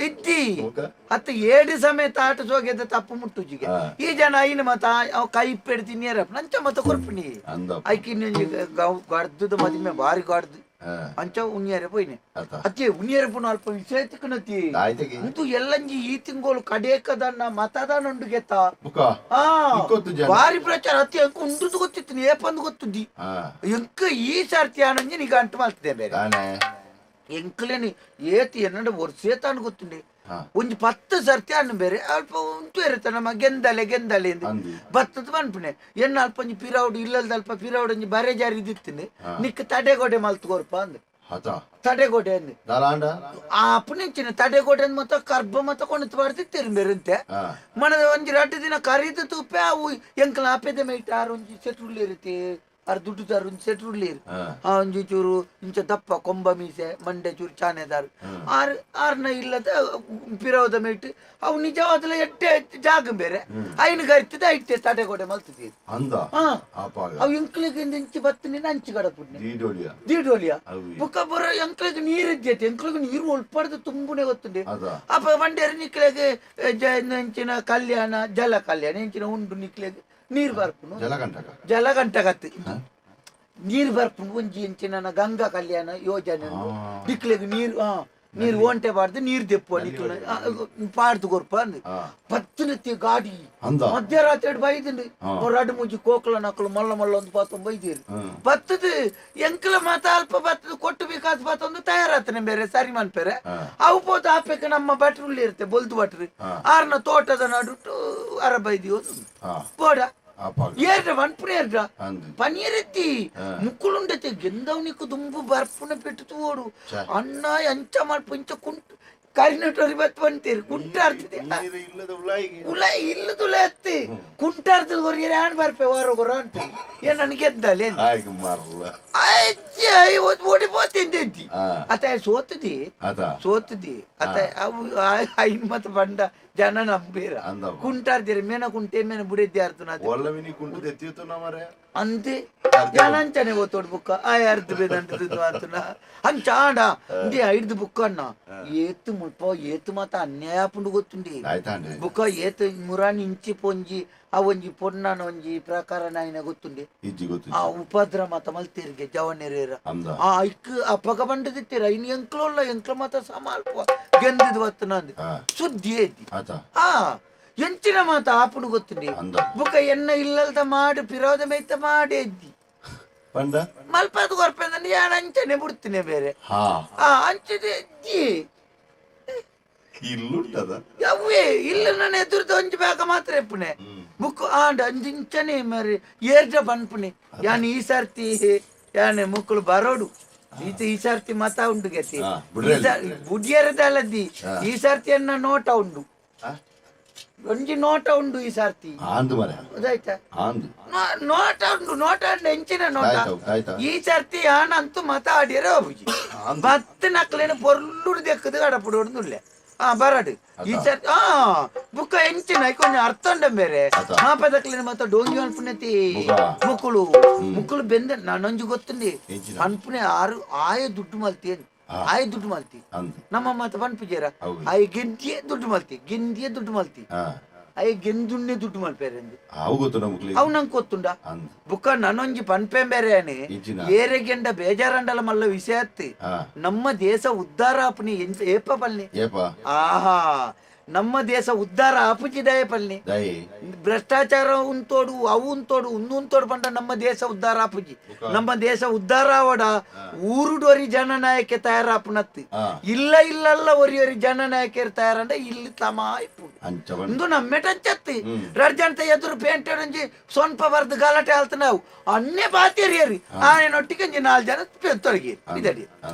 Speaker 9: ಇದ್ದಿ ಅತ್ತ ಏಡು ಸಮೇತ ಆಟ ಸೋಗೆದ ತಪ್ಪು ಮುಟ್ಟುಜಿಗೆ ಈ ಜನ ಐನು ಮಾತ ಅವ್ ಕೈ ಪೆಡ್ತಿ ನೇರಪ್ಪ ನಂಚ ಮತ್ತ ಕೊರ್ಪುನಿ ಐಕಿನ್ನ ಗಡ್ದುದ ಮದಿಮೆ ಬಾರಿ ಗಡ್ದು ಅಂಚ ಉಣ್ಣಿಯರೆ ಪೋಯಿನೆ ಅತ್ತೆ ಉಣ್ಣಿಯರೆ ಪುನ ಅಲ್ಪ ವಿಷಯ ತಿಕ್ಕನತಿ ಅಂತೂ ಎಲ್ಲಂಜಿ ಈ ತಿಂಗಳು ಕಡೇಕದನ್ನ ಮತದಾನ ಉಂಡು ಗೆತ್ತ ಬಾರಿ ಪ್ರಚಾರ ಅತಿ ಅಂಕ ಉಂಡುದು ಗೊತ್ತಿತ್ತು ಏಪಂದು ಗೊತ್ತುದ್ದಿ ಎಂಕ ಈ ಸರ್ತಿ ಆನಂಜಿ ನೀಗ ಅಂಟು ಮಾಡ್ತಿದ್ದೆ ಬೇರೆ ಎಂಕ್ಲೇನಿ ಏತಿ ಎನ್ನಡ ವರ್ಷೇತಾನು ಗೊತ್ತುಂಡೆ
Speaker 3: ಒಂಜಿ 10 ಸರ್ತಿ ಅಣ್ಣ ಬೇರೆ ಅಲ್ಪ ಉಂಟು ಇರುತ್ತೆ ನಮ್ಮ ಗೆಂದಲೆ ಗೆಂದಲೆ ಬತ್ತದ ಪನ್ಪುನೆ ಎಣ್ಣ ಅಲ್ಪ ಒಂಜಿ ಪಿರೌಡು ಇಲ್ಲಲ್ದ ಅಲ್ಪ ಪಿರೌಡು ಒಂಜಿ ಬರೆ ಜಾರಿ ಇದ್ದಿತ್ತಿನಿ ನಿಕ್ ತಡೆಗೋಡೆ ಮಲ್ತ್ ಕೊರ್ಪ ಅಂದ್ ತಡೆಗೋಡೆ ಅಂದ್ ಆ ಪುಣಿಂಚಿನ ತಡೆಗೋಡೆ ಮತ್ತ ಕರ್ಬ ಮತ್ತ ಕೊಣತ್ ಬಾರ್ದಿತ್ತೀರಿ ಬೇರಂತೆ ಮನದ ಒಂಜಿ ರಡ್ಡು ದಿನ ಕರೀದು ತೂಪೆ ಅವು ಎಂಕಲ ಆಪೆದ ಮೈಟ್ ಆರು ಒಂಜಿ ಸೆಟ್ರುಳ್ಳಿ ಇರುತ್ತೆ ಆರ್ ದುಡ್ಡುದಾರು ಒಂಜಿ ಸೆಟ್ರುಳ್ಳಿ ಆ ಒಂಜಿ ಚೂರು ಇಂಚ ದಪ್ಪ ಕೊಂಬ ಮೀಸೆ ಮಂಡೆ ಚೂರು ಚಾನೆದಾರು ಆರ್ ಆರ್ನ ಇಲ್ಲದ ಪಿರವದ ಮೈಟ್ ಅವು ನಿಜವಾದಲ ಎಟ್ಟೆ ಜಾಗ ಬೇರೆ ಐನು ಕರಿತದ ಐಟೆ ತಡೆಗೋಡೆ ಮಲ್ತಿದ್ದೀರಿ ಅವು ಎಂಕ್ಲಿಗೆ ಇಂಚಿ ಬತ್ತಿನ ಅಂಚು ಕಡಪುಡ್ನೆ ದೀಡೋಲಿಯ ಬುಕ್ಕ ಬರ ಎಂಕ್ಲಿಗೆ ನೀರು ಇದ್ದೈತೆ ಎಂಕ್ಲಿಗೆ ನೀರು ಒಲ್ಪಡ್ದು ತುಂಬುನೆ ಗೊತ್ತುಂಡೆ ಅಪ್ಪ ಮಂಡ್ಯರು ನಿಕ್ಲೆಗೆ ಎಂಚಿನ ಕಲ್ಯಾಣ ಜಲ ಕಲ್ಯಾಣ ಎಂಚಿನ ಉಂಡು ನಿಕ್ಲೆಗೆ ನೀರು ಬರ್ಪುನು ಜಲಗಂಟಕತ್ತು ನೀರು ಬರ್ಪುನು ಒಂಜಿ ಎಂಚಿನ ಗಂಗಾ ಕಲ್ಯಾಣ ಯೋಜನೆ ನಿಕ್ಲೆಗೆ ನೀರು ನೀರು ಓಂಟೆ ಬಾರ್ದು ನೀರು ದೆಪ್ಪು ನಿಕ್ಲ ಪಾಡ್ದು ಕೊರ್ಪ ಅಂದ್ ಪತ್ತಿನತ್ತಿ ಗಾಡಿ ಮಧ್ಯರಾತ್ರಿ ಬೈದಿಂಡು ರಡು ಮುಂಜಿ ಕೋಕಲ ನಕ್ಕಲು ಮಲ್ಲ ಮಲ್ಲ ಒಂದು ಪಾತೊಂದು ಬೈದಿರಿ ಬತ್ತದ ಎಂಕಲ ಮಾತ ಅಲ್ಪ ಬತ್ತದ ಕೊಟ್ಟು ಬೇಕಾದ ಪಾತೊಂದು ತಯಾರಾತನೆ ಬೇರೆ ಸರಿ ಮನ್ಪೇರೆ ಅವು ಪೋತ ಆಪೆಕ್ ನಮ್ಮ ಬಟ್ರುಳ್ಳಿ ಇರುತ್ತೆ ಬೊಲ್ದು ಬಟ್ರು ಆರ್ನ ತೋಟದ ನಡುಟು ಅರ ಬೈದಿ ಬೋಡ ಏರ್ಡ ವನ್ಪುನ ಏರ್ಡ ಪನೀರೆತ್ತಿ ಮುಕ್ಕುಳುಂಡತೆ ಗೆಂದವನಿಕ್ಕು ದುಂಬು ಬರ್ಪುನ ಪೆಟ್ಟು ಓಡು ಅಣ್ಣ ಅಂಚ ಮಲ್ಪ ಇಂಚ ಕುಂಟು ಕರಿನಟೋರಿ ಬತ್ ಬಂತೀರಿ ಕುಂಟಾರ್ತದೆ ಉಲ ಇಲ್ಲದ ಉಲ ಎತ್ತಿ ಕುಂಟಾರ್ತದ ಹೊರಗೆ ಆಣ್ ಬರ್ಪೆ ವಾರ ಗೊರ ಅಂತ ಏನ್ ನನಗೆ ಗೆದ್ದಲೆ ಓಡಿ ಪೋತಿದ್ದಿ ಅತ ಸೋತದಿ ಸೋತದಿ ಅತ ಅವು ಐನ್ ಮತ್ತ ಬಂಡ ಜನ ನಂಬೀರ ಕುಂಟಾರ್ದಿರ ಮೇನ ಕುಂಟೆ ಮೇನ ಬುಡಿದ್ದೆ ಅರ್ಥ ಅಂತೆ ಜನ ಅಂಚನೆ ಓತೋಡ್ ಬುಕ್ಕ ಆ ಅರ್ಧ ಬೇದಂಟು ಅಂತನ ಅಂಚಾಂಡ ಇಂಡಿ ಐದು ಬುಕ್ಕ ಅಣ್ಣ ಏತು ಮುಲ್ಪ ಏತು ಮಾತ ಅನ್ಯಾಯ ಪುಂಡು ಗೊತ್ತುಂಡಿ ಬುಕ್ಕ ಏತು ಮುರಾಣಿ ಇಂಚಿ ಪೊಂಜಿ ಆ ಒಂಜಿ ಪೊನ್ನನ ಒಂಜಿ ಪ್ರಕಾರ ನಾಯಿನ ಗೊತ್ತುಂಡಿ ಆ ಉಪದ್ರ ಮಾತ ಮಲ್ತೀರಿಗೆ ಜವನೇರ ಆ ಐಕ್ ಅಪ್ಪಗ ಬಂಡದಿತ್ತೀರ ಇನ್ನು ಎಂಕ್ಲೋಲ್ಲ ಎಂಕ್ಲ ಮಾತ ಸಮಾಲ್ಪ ಗೆಂದಿದ್ ಬತ್ತು ನಂದು ಸುದ್ದಿ ಏತಿ ಆ ಎಂಚಿನ ಮಾತ ಆಪುಡು ಗೊತ್ತುಂಡಿ ಬುಕ್ಕ ಎನ್ನ ಇಲ್ಲಲ್ದ ಮಾಡು ಪಿರೋದ ಮೈತ ಮಾಡಿ ಎದ್ದಿ ಮಲ್ಪದ ಕೊರ್ಪೆಂದ್ರೆ ಯಾನ್ ಅಂಚನೆ ಬಿಡ್ತೀನಿ ಬೇರೆ ಆ ಅಂಚನೆ ಎದ್ದಿ ಅವೇ ಇಲ್ಲ ನನ್ನ ಎದುರ್ದ ಒಂಜಿ ಬೇಗ ಮಾತ್ರ ಎಪ್ಪುನೆ ಬುಕ್ ಆಂಡ ಅಂಜಿಂಚನೆ ಮರಿ ಏರ್ಜ ಪನ್ಪುನೆ ಯಾನ್ ಈ ಸರ್ತಿ ಯಾನೆ ಮುಕ್ಕಳು ಬರೋಡು ಈತ ಈ ಸರ್ತಿ ಮತ ಉಂಡು ಗತಿ ಬುಡಿಯರದಲ್ಲದಿ ಈ ಸರ್ತಿ ಅನ್ನ ನೋಟ ಉಂಡು ಒಂಜಿ ನೋಟ ಉಂಡು ಈ ಸರ್ತಿ ಅದಾಯ್ತಾ ನೋಟ ಉಂಡು ನೋಟ ಉಂಡು ಎಂಚಿನ ನೋಟ ಈ ಸರ್ತಿ ಆನಂತೂ ಮತ ಆಡಿಯರ ಹೋಗಿ ಬತ್ತು ನಕ್ಲೇನು ಪೊರ್ಲುಡು ದೆಕ್ಕದು ಕಡಪುಡು ಹೊಡ್ದುಲ್ಲೆ ಆ ಬರಡು ಈ ಸರ್ತಿ ಆ ಬುಕ್ಕ ಎಂಚಿನ ಕೊಂಚ ಅರ್ಥ ಉಂಡ ಬೇರೆ ಆ ಪದಕ್ಲೇನು ಮತ್ತ ಡೋಂಗಿ ಅನ್ಪುನತಿ ಮುಕ್ಕುಳು ಮುಕ್ಕುಳು ಬೆಂದ ನಾನೊಂಜಿ ಗೊತ್ತುಂಡಿ ಅನ್ಪುನೆ ಆರು ಆಯ ದುಡ್ಡು ಮಲ್ತಿ ಆಯ ದುಡ್ಡು ಮಲ್ತಿ ನಮ್ಮ ಮಾತ ಪನ್ಪುಜೇರ ಆಯ ಗೆಂದಿಯೇ ದುಡ್ಡು ಮಲ್ತಿ ಗೆಂದಿಯೇ ದುಡ್ಡು ಮಲ್ತಿ ಆಯ ಗೆಂದುನ್ನೇ ದುಡ್ಡು ಮಲ್ಪೇರೆಂದು ಅವು ನಂಗೆ ಗೊತ್ತುಂಡ ಬುಕ್ಕ ನಾನೊಂಜಿ ಪನ್ಪೆ ಬೇರೆ ಏರೆ ಗೆಂಡ ಬೇಜಾರಂಡಲ ಮಲ್ಲ ವಿಷಯ ಅತ್ತಿ ನಮ್ಮ ದೇಶ ಉದ್ಧಾರ ಆಪುನಿ ಎಂಚ ಏಪ ಪಲ್ನಿ ಆಹಾ ನಮ್ಮ ದೇಶ ಉದ್ಧಾರ ಆಪುಜಿದಾಯ ಪಲ್ನಿ ಭ್ರಷ್ಟಾಚಾರ ಉಂತೋಡು ಅವು ಉಂತೋಡು ಉಂತೋಡು ಪಂಡ ನಮ್ಮ ದೇಶ ಉದ್ಧಾರ ಆಪುಜಿ ನಮ್ಮ ದೇಶ ಉದ್ಧಾರ ಆವಡ ಊರುಡೊರಿ ಜನನಾಯಕೆ ತಯಾರಾಪುನತ್ತಿ ಇಲ್ಲ ಇಲ್ಲಲ್ಲ ಒರಿಯೊರಿ ಜನನಾಯಕರು ತಯಾರಂಡ ಇಲ್ಲಿ ತಮ ಇಪ್ಪು ಇಂದು ನಮ್ಮೆಟಂಚತ್ತಿ ರಡ್ಜಂತ ಎದುರು ಪೇಂಟ್ ಒಂಜಿ ಸ್ವಲ್ಪ ಬರ್ದು ಗಲಾಟೆ ಆಲ್ತ ನಾವು ಅನ್ನೇ ಬಾತೇರಿಯರಿ ಆಯನೊಟ್ಟಿಗೆ ಒಂಜಿ 4 ಜನ ತೊಡಗಿ ಪಿದಡಿ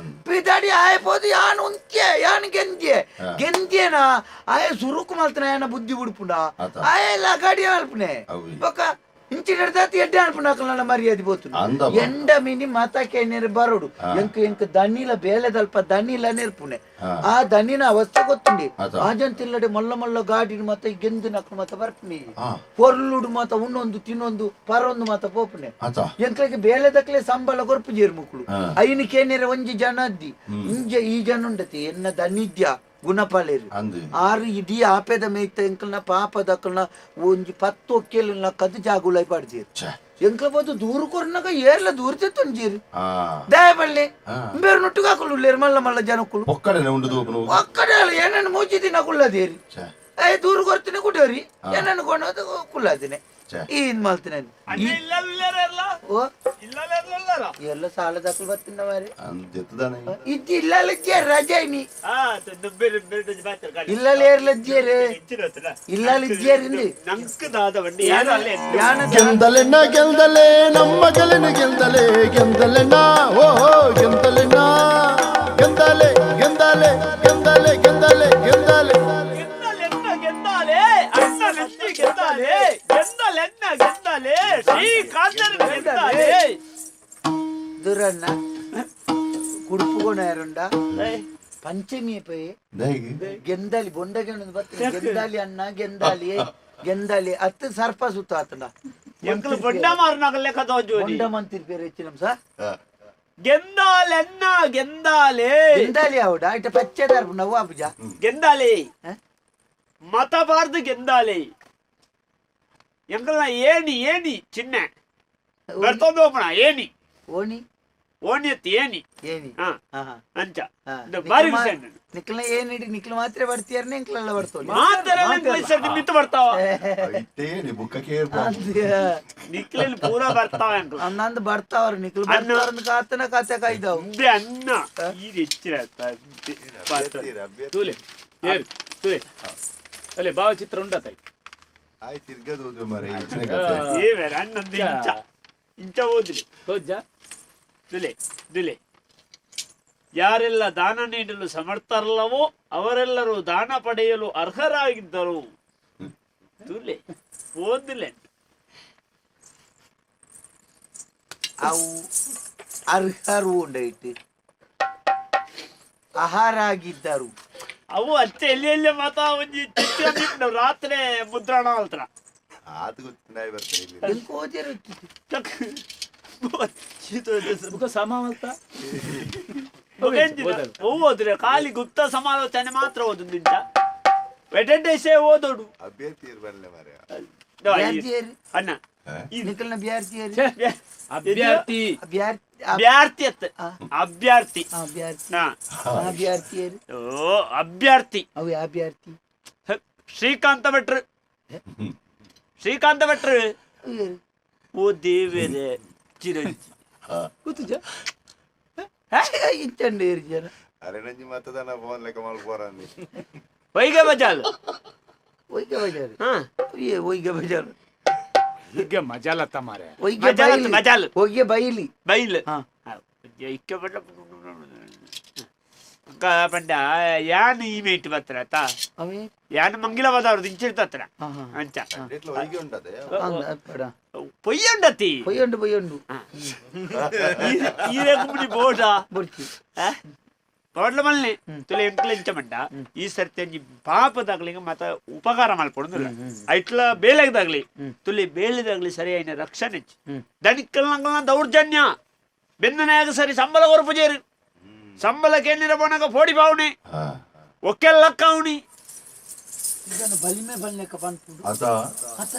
Speaker 3: ಪಿದಡಿ ಆಯ ಪೋದು ಯಾನ್ ಉಂತ್ಯೆ ಯಾನ್ ಗೆಂದ್ಯೆ ಗೆಂದ್ಯೇನ ಆಯ ಸುರುಕು ಮಲ್ತನ ಯಾನ ಬುದ್ಧಿ ಬಿಡ್ಪುಂಡ ಆಯ ಲಗಾಡಿ ಮಲ್ಪುನೆ ಬೊಕ್ಕ ಇಂಚಿ ನಡ್ದಾತಿ ಎಡ್ಡೆ ಅನ್ಪುನಾಕಲ ಮರ್ಯಾದೆ ಬೋತು ಎಂಡ ಮಿನಿ ಮಾತಾಕೇನೇರು ಬರೋಡು ಎಂಕ ಎಂಕ ದಣ್ಣಿಲ ಬೇಲೆದಲ್ಪ ದಣ್ಣಿಲ ನೆರ್ಪುನೆ ಆ ದಣ್ಣಿನ ಅವಸ್ಥೆ ಗೊತ್ತುಂಡಿ ಆಜಂತಿಲ್ಲಡೆ ಮಲ್ಲ ಮಲ್ಲ ಗಾಡಿನ ಮತ್ತ ಗೆಂದು ನಕ್ಲು ಮತ್ತ ಬರ್ಪುನಿ ಪೊರ್ಲುಡು ಮಾತ ಉನ್ನೊಂದು ತಿನ್ನೊಂದು ಪರೊಂದು ಮಾತ ಪೋಪುನೆ ಎಂಕ್ಲಗೆ ಬೇಲೆದಕ್ಲೆ ಸಂಬಳ ಕೊರ್ಪು ಜೇರು ಮುಕ್ಕಳು ಐನ ಕೇನೇರ ಒಂಜಿ ಜನ ಅದ್ದಿ ಇಂಜ ಈ ಜನ ಉಂಡತಿ ಎನ್ನ ದಣ್ಣಿದ್ಯ ಗುಣಪಾಲೇರು ಆರು ಇಡೀ ಆಪೆದ ಮೇಯ್ತ ಎಂಕಲ್ನ ಪಾಪದಕ್ಕಲ್ನ ಒಂಜಿ 10 ಒಕ್ಕೇಲಿನ ಕದ್ದು ಜಾಗುಲೈ ಪಾಡ್ಜೀರು ಎಂಕಲ ಬೋದು ದೂರು ಕೊರ್ನಾಗ ಏರ್ಲ ದೂರ ತೆತ್ತೊಂಜೀರು ದಯಬಳ್ಳಿ ಬೇರೆ ನುಟ್ಟುಗಾಕಲು ಉಳ್ಳೇರು ಮಲ್ಲ ಮಲ್ಲ ಜನಕ್ಕಳು ಒಕ್ಕಡೆ ಏನನ್ನು ಮೂಜಿ ದಿನ ಕುಳ್ಳದೇರಿ ಏ ದೂರು ಕೊರ್ತೀನಿ ಕುಡಿಯೋರಿ ಏನನ್ನು ಕೊಂಡು ಕುಳ್ಳದಿನಿ. ಏನ್ ಮಾಡ್ತೀನಿ ಓ ಎಲ್ಲ ಸಾಲ ದಾಖಲು ಬರ್ತೀನಿ ಮಾರೆ ಇದ್ದಿಲ್ಲ ರಜೆ ನೀ ಇಲ್ಲ ಏರ್ಲಜ್ಜೇರು ಇಲ್ಲ ಇಜ್ಜೇರಿಂದ
Speaker 8: ಗೆಂದಲೆನ್ನ ಗೆಲ್ದಲೆ ನಮ್ಮ ಗೆಲನ ಗೆಲ್ದಲೆ ಗೆಂದಲೆನ್ನ ಓ ಗೆಂದಲೆನ್ನ ಗೆಂದಲೆ ಗೆಂದಲೆ ಗೆಂದಲೆ ಗೆಂದಲೆ ಗೆಂದಲೆ
Speaker 2: ಗೆಂದಾಲೆ ಅಣ್ಣ ಗೆಂದಾಲೆ ಗೆಂದಲೆನ್ನ ಗೆಂದಾಲೆ ಶ್ರೀಕಾಂತನ ಗೆಂದಾಲೆ
Speaker 3: ದುರಣ್ಣ ಕುಡುಪುಗೋಣ ಯಾರುಂಡ ಪಂಚಮಿ ಪೋಯಿ ಗೆಂದಾಲಿ ಬೊಂಡಗೆ ಬರ್ತದೆ ಗೆಂದಾಲಿ ಅಣ್ಣ ಗೆಂದಾಲಿ ಗೆಂದಾಲಿ ಅತ್ತು ಸರ್ಪ ಸುತ್ತ ಆತನ
Speaker 2: ಎಂಕಲು ಬೊಂಡ ಮಾರನಾಗಲೇ ಕದೋಜು
Speaker 3: ಬೊಂಡ ಮಂತಿರ್ ಪೇರು ಹೆಚ್ಚಿನ ಸರ್
Speaker 2: ಗೆಂದಾಲೆನ್ನ ಗೆಂದಾಲೆ
Speaker 3: ಗೆಂದಾಲಿ ಆವಡ ಇಟ ಪಚ್ಚೆದಾರ್ ನವ್ವ ಪೂಜಾ
Speaker 2: ಗೆಂದಾಲೆ ಮತಬಾರ್ದು ಗೆಂದಾಲೆ ಎಂಕಲ್ನ ಏಣಿ ಏಣಿ ಚಿನ್ನೆ ಬರ್ತೊಂದು ಹೋಗೋಣ ಏಣಿ
Speaker 3: ಓಣಿ
Speaker 2: ಓಣಿ ಎತ್ತಿ ಏಣಿ
Speaker 3: ಏಣಿ
Speaker 2: ಅಂಚ ಬಾರಿ ವಿಷಯ
Speaker 3: ನಿಕ್ಲ ಏನಿಡಿ ನಿಕ್ಲ ಮಾತ್ರ ಬರ್ತೀಯರ್ನೆ ಎಂಕ್ಲೆಲ್ಲ ಬರ್ತೋಲಿ
Speaker 2: ಮಾತ್ರ ಮಿತ್ತು ಬರ್ತಾವ ನಿಕ್ಲಲ್ಲಿ ಪೂರ ಬರ್ತಾವ ಎಂಕ್ಲ
Speaker 3: ಅನ್ನಂದು ಬರ್ತಾವ್ರ ನಿಕ್ಲು ಬರ್ತಾವ್ರ ಕಾತನ ಕಾತೆ ಕಾಯ್ದಾವ್
Speaker 2: ಅನ್ನ ಈ ಹೆಚ್ಚಿನ
Speaker 4: ತೂಲೆ ಏರು ತೂಲೆ ಅಲ್ಲೇ ಭಾವಚಿತ್ರ ಉಂಡತಾಯಿ
Speaker 1: ಆಯ್ತು ತಿರ್ಗದು ಮಾರೆ
Speaker 2: ಏ ಬೇರೆ ಅನ್ನಂದು ಇಂಚ ಇಂಚ ಓದ್ರಿ
Speaker 4: ತೋಜ್ಜ
Speaker 2: ದುಲೆ ದುಲೆ ಯಾರೆಲ್ಲ ದಾನ ನೀಡಲು ಸಮರ್ಥರಲ್ಲವೋ ಅವರೆಲ್ಲರೂ ದಾನ ಪಡೆಯಲು ಅರ್ಹರಾಗಿದ್ದರು. ದುಲೆ ಓದಿಲೆ
Speaker 3: ಅವು ಅರ್ಹರು ಉಂಡೈತಿ ಅರ್ಹರಾಗಿದ್ದರು
Speaker 2: ಅವು ಅಚ್ಚೆ ಎಲ್ಲಿ ಎಲ್ಲಿ ಮಾತಾ ಒಂಜಿ ಚಿಕ್ಕ ರಾತ್ರಿ ಮುದ್ರಣ ಅಲ್ತ್ರ
Speaker 1: ಆತ ಗೊತ್ತಿಲ್ಲ ಬರ್ತಾರೆ ಇಲ್ಲಿ
Speaker 2: ಓದ್ರೆ ಖಾಲಿ ಗುಪ್ತ ಸಮಾಲೋಚನೆ ಮಾತ್ರ ಓದು ನಿಂತ ವೆಟೆಂಡೇಸೇ ಓದೋಡು
Speaker 1: ಅಭ್ಯರ್ಥಿ ಇರ್ಬಲ್ಲೆ ಮಾರ್ರೆ
Speaker 2: ಅಣ್ಣ
Speaker 3: ನಿಖಲ್ನ ಅಭ್ಯರ್ಥಿ
Speaker 4: ಅಭ್ಯರ್ಥಿ
Speaker 2: ಅಭ್ಯರ್ಥಿ ಅತ್ತ ಅಭ್ಯರ್ಥಿ
Speaker 3: ಅಭ್ಯರ್ಥಿ ಅಭ್ಯರ್ಥಿ
Speaker 2: ಓ ಅಭ್ಯರ್ಥಿ
Speaker 3: ಅವು ಅಭ್ಯರ್ಥಿ
Speaker 2: ಶ್ರೀಕಾಂತ ಭಟ್ರು ಶ್ರೀಕಾಂತ ಭಟ್ರು ಓ ದೇವರೇ ಚಿರಂಜಿ
Speaker 4: ಕೂತುಜ
Speaker 3: ಇಂಚಂಡು ಜನ
Speaker 1: ಅರೆ ನಂಜಿ ಮತ್ತದಾನ ಫೋನ್ ಲೆಕ್ಕ ಮಲ್ಪೋರಂದಿ
Speaker 2: ವೈಗೆ ಬಜಾಲ್
Speaker 3: ಒಯ್ಗೆ ಬಜಾರ್ ಏ ಒಯ್ಗೆ ಬಜಾರ್
Speaker 4: ಈಗ ಮಜಾಲತ್ತ ಮಾರೆ
Speaker 3: ಒಯ್ಗೆ
Speaker 2: ಮಜಾಲ್
Speaker 3: ಬೈಲಿ
Speaker 2: ಮಜಾಲ್
Speaker 3: ಒಯ್ಗೆ ಬೈಲಿ
Speaker 2: ಬೈಲ್ ಪಂಡ ಯಾನ್ ಈ ಮೇಟ್ ಬತ್ರ ತಾ ಯಾನ್ ಮಂಗಿಲವಾದವ್ರದ್ದು ಇಂಚಿರ್ತತ್ರ ಅಂಚ ಪೊಯ್ಯಂಡತಿ
Speaker 3: ಪೊಯ್ಯಂಡು ಪೊಯ್ಯಂಡು
Speaker 2: ಈರೆ ಕುಮ್ಮಡಿ ಬೋಡ ತೋಡ್ಲ ಮಲ್ನೆ ತುಲೆ ಎಂಕ್ಲೆಂಚ ಮಂಡ ಈ ಸರ್ತಿ ಅಂಜಿ ಪಾಪದಾಗ್ಲಿ ಮತ ಉಪಕಾರ ಮಲ್ಪೊಂದಿಲ್ಲ ಐಟ್ಲ ಬೇಲೆಗ್ದಾಗ್ಲಿ ತುಲೆ ಬೇಲೆದಾಗ್ಲಿ ಸರಿಯಾಯಿನ ರಕ್ಷಣೆ ದಣಿಕ್ಕಲ್ನಂಗಲ್ನ ದೌರ್ಜನ್ಯ ಬೆಂದನಾಗ ಸರಿ ಸಂಬಳ ಕೊರಪು ಜೇರು ಸಂಬಳ ಕೇಂದ್ರ ಪೋನಾಗ ಫೋಡಿ ಪಾವಣೆ ಒಕ್ಕೆಲ್ಲಕ್ಕ ಅವನಿ
Speaker 3: ಇದನ್ನು ಬಲಿಮೆ ಬಲ್ನೆಕ ಪನ್ಪುಂಡು
Speaker 1: ಅತ
Speaker 3: ಅತ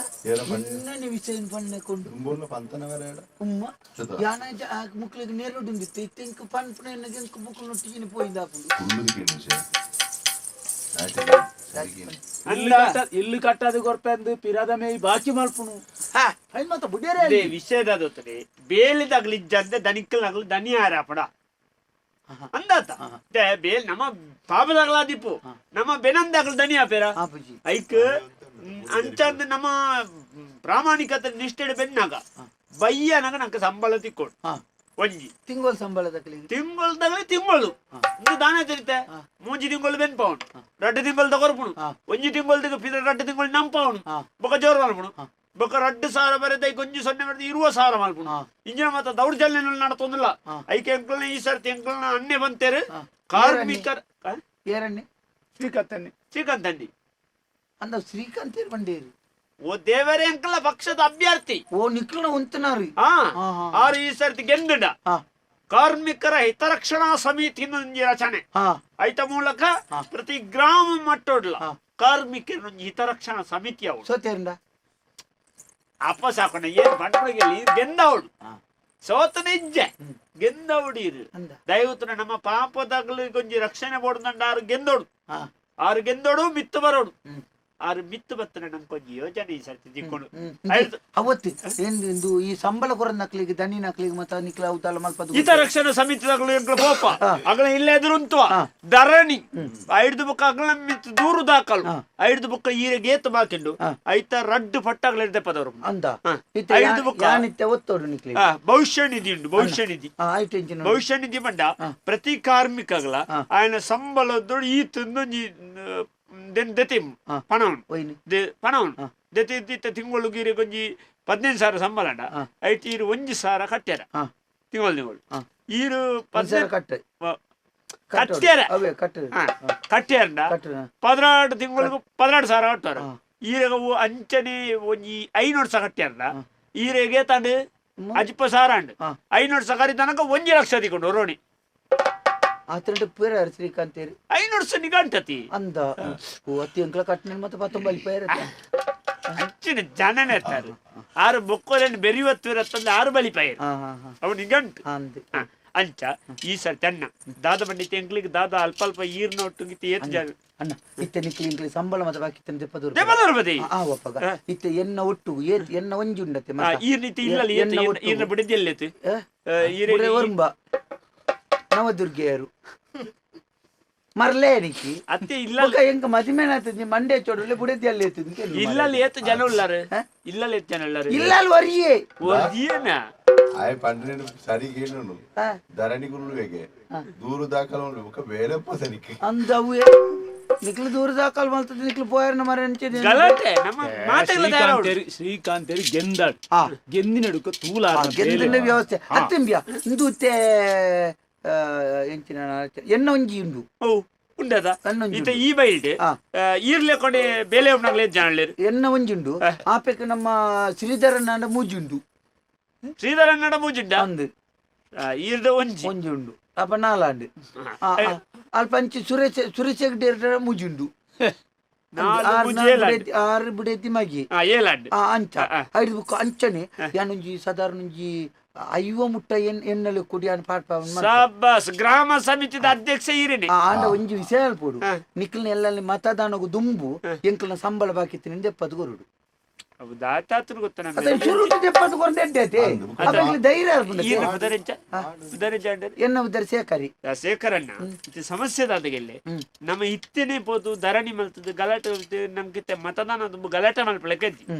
Speaker 3: ಇನ್ನನೆ ವಿಷಯ ಪನ್ನೆಕೊಂಡು
Speaker 1: ದುಂಬುರ್ಲ ಪಂತನ ಬೇರೆ
Speaker 3: ಉಮ್ಮ ಯಾನ ಮುಕ್ಳಿಗೆ ನೆರುಡುಂದಿತ್ತು ಇತ್ತೆ ಇಂಕ್ ಪನ್ಪುನ ಎನ್ನಗೆ ಇಂಕ್ ಮುಕ್ಳು ನೊಟ್ಟಿಗಿನ ಪೋಯಿಂದಾಪುಂಡು
Speaker 4: ಇಲ್ಲು ಕಟ್ಟದು ಕೊರ್ಪೆಂದು ಪಿರಾದ ಮೇಯ್ ಬಾಕಿ ಮಲ್ಪುನು ಐನ್ ಮತ್ತ ಬುಡೇರೆ
Speaker 2: ವಿಷಯದ ಬೇಲಿದಾಗ್ಲಿ ಇಜ್ಜಂದೆ ದನಿಕ್ಕಲ್ನಾಗ್ಲಿ ದನಿ ಆರಾಪಡ ಅಂದಾತ ಬೇಲ್ ನಮ್ಮ ಪಾಪದಾಗ್ಲಾದಿಪ್ಪು ನಮ್ಮ ಬೆನಂದಾಗ್ಲು ದನಿ ಆಪೇರ ಐಕ್ ಅಂಚಂದ್ ನಮ್ಮ ಪ್ರಾಮಾಣಿಕತೆ ನಿಷ್ಠೆ ಬೆನ್ನಾಗ ಬಯ್ಯನಾಗ ನಂಗೆ ಸಂಬಳ ತಿಕ್ಕೋಡು ಒಂಜಿ
Speaker 3: ತಿಂಗಳು ಸಂಬಳ
Speaker 2: ತಿಂಗಳು ತಗಲಿ ತಿಂಗಳು ಇಂದು ದಾನ ತಿರುತ್ತೆ ಮೂಜಿ ತಿಂಗಳು ಬೆನ್ಪವನು ರಡ್ಡು ತಿಂಗಳು ತಗೊರ್ಪುಣು ಒಂಜಿ ತಿಂಗಳು ಪಿದ ರಡ್ಡು ತಿಂಗಳು ನಂಪವನು ಬೊಕ ಜೋರು ಮಲ್ಪುಣು ಬೊಕ ರಡ್ಡು ಸಾವಿರ ಬರೆದ ಒಂಜಿ ಸೊನ್ನೆ ಬರೆದ 20,000 ಮಲ್ಪುಣು ಇಂಜಿನ ಮಾತ ದೌರ್ಜನ್ಯ ನಡತೊಂದಿಲ್ಲ ಐಕೆ ಎಂಕಲ್ನ ಈ ಸರ್ತಿ ಎಂಕಲ್ನ ಅಣ್ಣೆ ಬಂತೇರು ಕಾರ್ಮಿಕರ
Speaker 3: ಏರಣ್ಣೆ
Speaker 4: ಶ್ರೀಕಾಂತಣ್ಣಿ
Speaker 2: ಶ್ರೀಕಾಂತಣ್ಣಿ
Speaker 3: ಅಂದ ಶ್ರೀಕಾಂತ್ ಬಂಡೇರಿ
Speaker 2: ಓ ದೇವರೇ ಅಂಕಲ ಪಕ್ಷದ ಅಭ್ಯರ್ಥಿ
Speaker 3: ಓ ನಿಕ್ಲನ ಉಂತನಾರಿ
Speaker 2: ಆರು ಈ ಸರ್ತಿ ಗೆಂದುಡ ಕಾರ್ಮಿಕರ ಹಿತರಕ್ಷಣಾ ಸಮಿತಿ ರಚನೆ ಐತ ಮೂಲಕ ಪ್ರತಿ ಗ್ರಾಮ ಮಟ್ಟೋಡ್ಲ ಕಾರ್ಮಿಕರ ಹಿತರಕ್ಷಣಾ ಸಮಿತಿ ಅವಳು
Speaker 3: ಸೋತೇರಂಡ
Speaker 2: ಅಪ್ಪ ಸಾಕೊಂಡ ಏನ್ ಬಂಡ್ಬಳಿಗೆಲ್ಲಿ ಗೆಂದವಳು ಸೋತನ ಇಜ್ಜೆ ಗೆಂದವಡು ಇರು ದೈವತನ ನಮ್ಮ ಪಾಪದಾಗಲಿ ಗೊಂಜಿ ರಕ್ಷಣೆ ಬೋಡ್ದಂಡ ಆರು ಗೆಂದೋಡು ಆರು ಗೆಂದೋಡು ಮಿತ್ತು ಬರೋಡು ಆರು ಮಿತ್ತು ಬತ್ತನ ನಂಕೊಂಜಿ ಯೋಜನೆ ಈ ಸರ್ತಿ ದಿಕ್ಕೊಂಡು
Speaker 3: ಅವತ್ತು ಎಂದು ಈ ಸಂಬಳ ಕೊರ ನಕ್ಲಿಗೆ ದನಿ ನಕ್ಲಿಗೆ ಮತ್ತೆ ನಿಕ್ಲ ಅವತಾಲ ಮಲ್ಪದು
Speaker 2: ಹಿತ ರಕ್ಷಣಾ ಸಮಿತಿದಾಗಲು ಎಂಕ್ಲ ಪೋಪ ಅಗಲ ಇಲ್ಲೇ ಎದುರುಂತುವ ಧರಣಿ ಐದು ಬುಕ್ಕ ಅಗಲ ಮಿತ್ತು ದೂರು ದಾಖಲು ಐದು ಬುಕ್ಕ ಈರೆ ಗೇತು ಬಾಕಿಂಡು ಐತ ರಡ್ಡು ಪಟ್ಟಾಗಲ ಪದವರು
Speaker 3: ಅಂದ
Speaker 2: ಐದು ಬುಕ್ಕ
Speaker 3: ಯಾನಿತ್ತೆ ಒತ್ತೋಡು ನಿಕ್ಲಿ
Speaker 2: ಭವಿಷ್ಯ ನಿಧಿ ಉಂಟು ಭವಿಷ್ಯ ನಿಧಿ ಭವಿಷ್ಯ ನಿಧಿ ಬಂಡ ಪ್ರತಿ ಕಾರ್ಮಿಕಗಳ ఆయన ಸಂಬಳದ ಈ ತಂದೊಂಜಿ ದೆತಿ ಪಣ ಪಣ ದೆತಿ ಇತ್ತ ತಿಂಗಳು ಗೀರೆ ಕೊಂಜಿ 15,000 ಸಂಬಳ ಐತಿ ಈರು 1,000 ಕಟ್ಟ್ಯಾರ ತಿಂಗಳು ತಿಂಗಳು ಈರು
Speaker 3: 15
Speaker 2: ಕಟ್ಟ್ಯಾರ ಕಟ್ಟ್ಯಾರ 16 ತಿಂಗಳಿಗೆ 16,000 ಕಟ್ಟಾರ ಈರೆಗ ಅಂಚನೆ ಒಂಜಿ 500 ಸಹ ಕಟ್ಟ್ಯಾರ ಈರೆಗೆ ತಂಡು 50,000 ಅಂಡು 500 ಸಹ ಕರಿ ತನಕ 1 ಲಕ್ಷ ತಿಕೊಂಡು ರೋಣಿ
Speaker 3: ಆತಂಟ ಪೇರ ಶ್ರೀಕಾಂತ್
Speaker 2: 500 ನಿಗಂಟತಿ
Speaker 3: ಅಂದ ಅತಿ ಅಂಕಲ ಕಟ್ಟನೆ ಮತ್ತೆ ಪತ್ತೊಂಬಲಿ ಪೇರ
Speaker 2: ಅಂಚಿನ ಜನನೇ ಇರ್ತಾರೆ ಆರು ಬೊಕ್ಕೋಲೆನ್ ಬೆರಿವತ್ತು ಆರು ಬಲಿ ಪೈರು ಅವು ನಿಗಂಟು ಅಂಚ ಈ ಸರ್ ತನ್ನ ದಾದ ಬಂಡಿತ ಎಂಕ್ಲಿಗೆ ದಾದ ಅಲ್ಪ ಅಲ್ಪ ಈರ್ನ ಒಟ್ಟು ಗಿತ್ತ ಏತ್ ಜನ
Speaker 3: ಅಣ್ಣ ಇತ್ತೆ ನಿಕ್ಲಿ ಇಂಕ್ಲಿ ಸಂಬಳ ಮತ್ತೆ ಬಾಕಿ ತಂದೆ
Speaker 2: ದೆಪದೂರು
Speaker 3: ಆ ಒಪ್ಪಗ ಇತ್ತೆ ಎನ್ನ ಒಟ್ಟು ಏತ್ ಎನ್ನ ಒಂಜಿ ಉಂಡತೆ
Speaker 2: ಈರ್ನಿತಿ ಇಲ್ಲ ಈರ್ನ ಬಿಡಿದ್ಯಲ್ಲೇತು
Speaker 3: ಈರೆ ಒರ್ಂಬ ನವದುರ್ಗೆಯರು ಮರಲೇ ನಿಕ್ಕಿ
Speaker 2: ಅತ್ತೆ ಇಲ್ಲ
Speaker 3: ಎಂಕ ಮದಿಮೇನಾಗ್ತದೆ ಮಂಡ್ಯ ಚೋಡಲೆ ಬುಡದಿ ಅಲ್ಲಿ
Speaker 2: ಇಲ್ಲಲ್ಲಿ ಏತ್ ಜನ ಉಳ್ಳಾರು ಇಲ್ಲಲ್ಲಿ ಏತ್ ಜನ ಉಳ್ಳಾರು
Speaker 3: ಇಲ್ಲ ಅಲ್ಲಿ ವರಿಯೇ
Speaker 2: ವರಿಯೇನ
Speaker 1: ಆಯ್ ಪಂಡ್ರೇನು ಸರಿ ಕೇಳು ಧರಣಿ ಗುರುಳುವೆಗೆ ದೂರು ದಾಖಲು ಬುಕ್ಕ ಬೇಲೆಪ್ಪ ಸರಿಕೆ
Speaker 3: ಅಂದವು ನಿಕ್ಲು ದೂರ ದಾಖಲು ಮಲ್ತದೆ ನಿಕ್ಲು ಪೋಯರ್ನ ಮರ
Speaker 2: ಗಲಾಟೆ ನಮ್ಮ ಮಾತೆಲ್ಲ
Speaker 4: ಶ್ರೀಕಾಂತೇರಿ ಗೆಂದಾಡ್ ಗೆಂದಿನಡುಕ ತೂಲ
Speaker 3: ಗೆಂದಿನ ವ್ಯವಸ್ಥೆ ಅತ್ತಿಂಬ್ಯ ಇಂದು ಎಂಚಿನ ಎನ್ನ ಒಂಜಿ ಉಂಡು
Speaker 2: ಉಂಡದ ಇತ್ತ ಈ ಬೈಲ್ಡ್ ಈರ್ಲೆ ಕೊಡೆ ಬೇಲೆ ಉಣ್ಣಾಗ್ಲೇ ಜಾಣಲೇರು
Speaker 3: ಎನ್ನ ಒಂಜುಂಡು ಆಪೆಕ್ ನಮ್ಮ ಶ್ರೀಧರಣ್ಣ ಮೂಜುಂಡು
Speaker 2: ಶ್ರೀಧರಣ್ಣ ಮೂಜುಂಡ
Speaker 3: ಅಂದು
Speaker 2: ಈರ್ದ ಒಂಜಿ
Speaker 3: ಒಂಜಿ ಉಂಡು ಅಪ್ಪ ನಾಲಾಂಡು ಅಲ್ಪ ಅಂಚಿ ಸುರೇಶ್ ಸುರೇಶ್ ಹೆಗ್ಡೆ ಮೂಜುಂಡು ಆರು ಬಿಡೇತಿ ಮಗಿ ಅಂಚ ಐದು ಬುಕ್ ಅಂಚನೆ ಯಾನೊಂಜಿ ಸಾಧಾರಣ ಒಂಜಿ ಐವ ಮುಟ್ಟ ಎನ್ನಲು ಕುಡಿ ಪಾಠ
Speaker 2: ಸಾಬಾಸ್ ಗ್ರಾಮ ಸಮಿತಿದ ಅಧ್ಯಕ್ಷ ಈರಿನಿ
Speaker 3: ಆಂಡ ಒಂಜಿ ವಿಷಯ ಅಲ್ಪೋಡು ನಿಕ್ಲ್ನ ಎಲ್ಲ ಮತದಾನಗು ದುಂಬು ಎಂಕ್ಲನ ಸಂಬಳ ಬಾಕಿ ನಿಂದ 70 ಕೊರಡು
Speaker 2: ಶೇಖರಣ್ಣ ಸಮಸ್ಯೆ ದಾದಗೆಲ್ಲೆ ನಮ್ಮ ಇತ್ತನೇ ಪೋದು ಧರಣಿ ಮಲ್ತದ್ದು ಗಲಾಟೆ ನಮ್ಗೆ ಮತದಾನ ದುಂಬು ಗಲಾಟೆ ಮಲ್ಪಳಕ್ಕೆ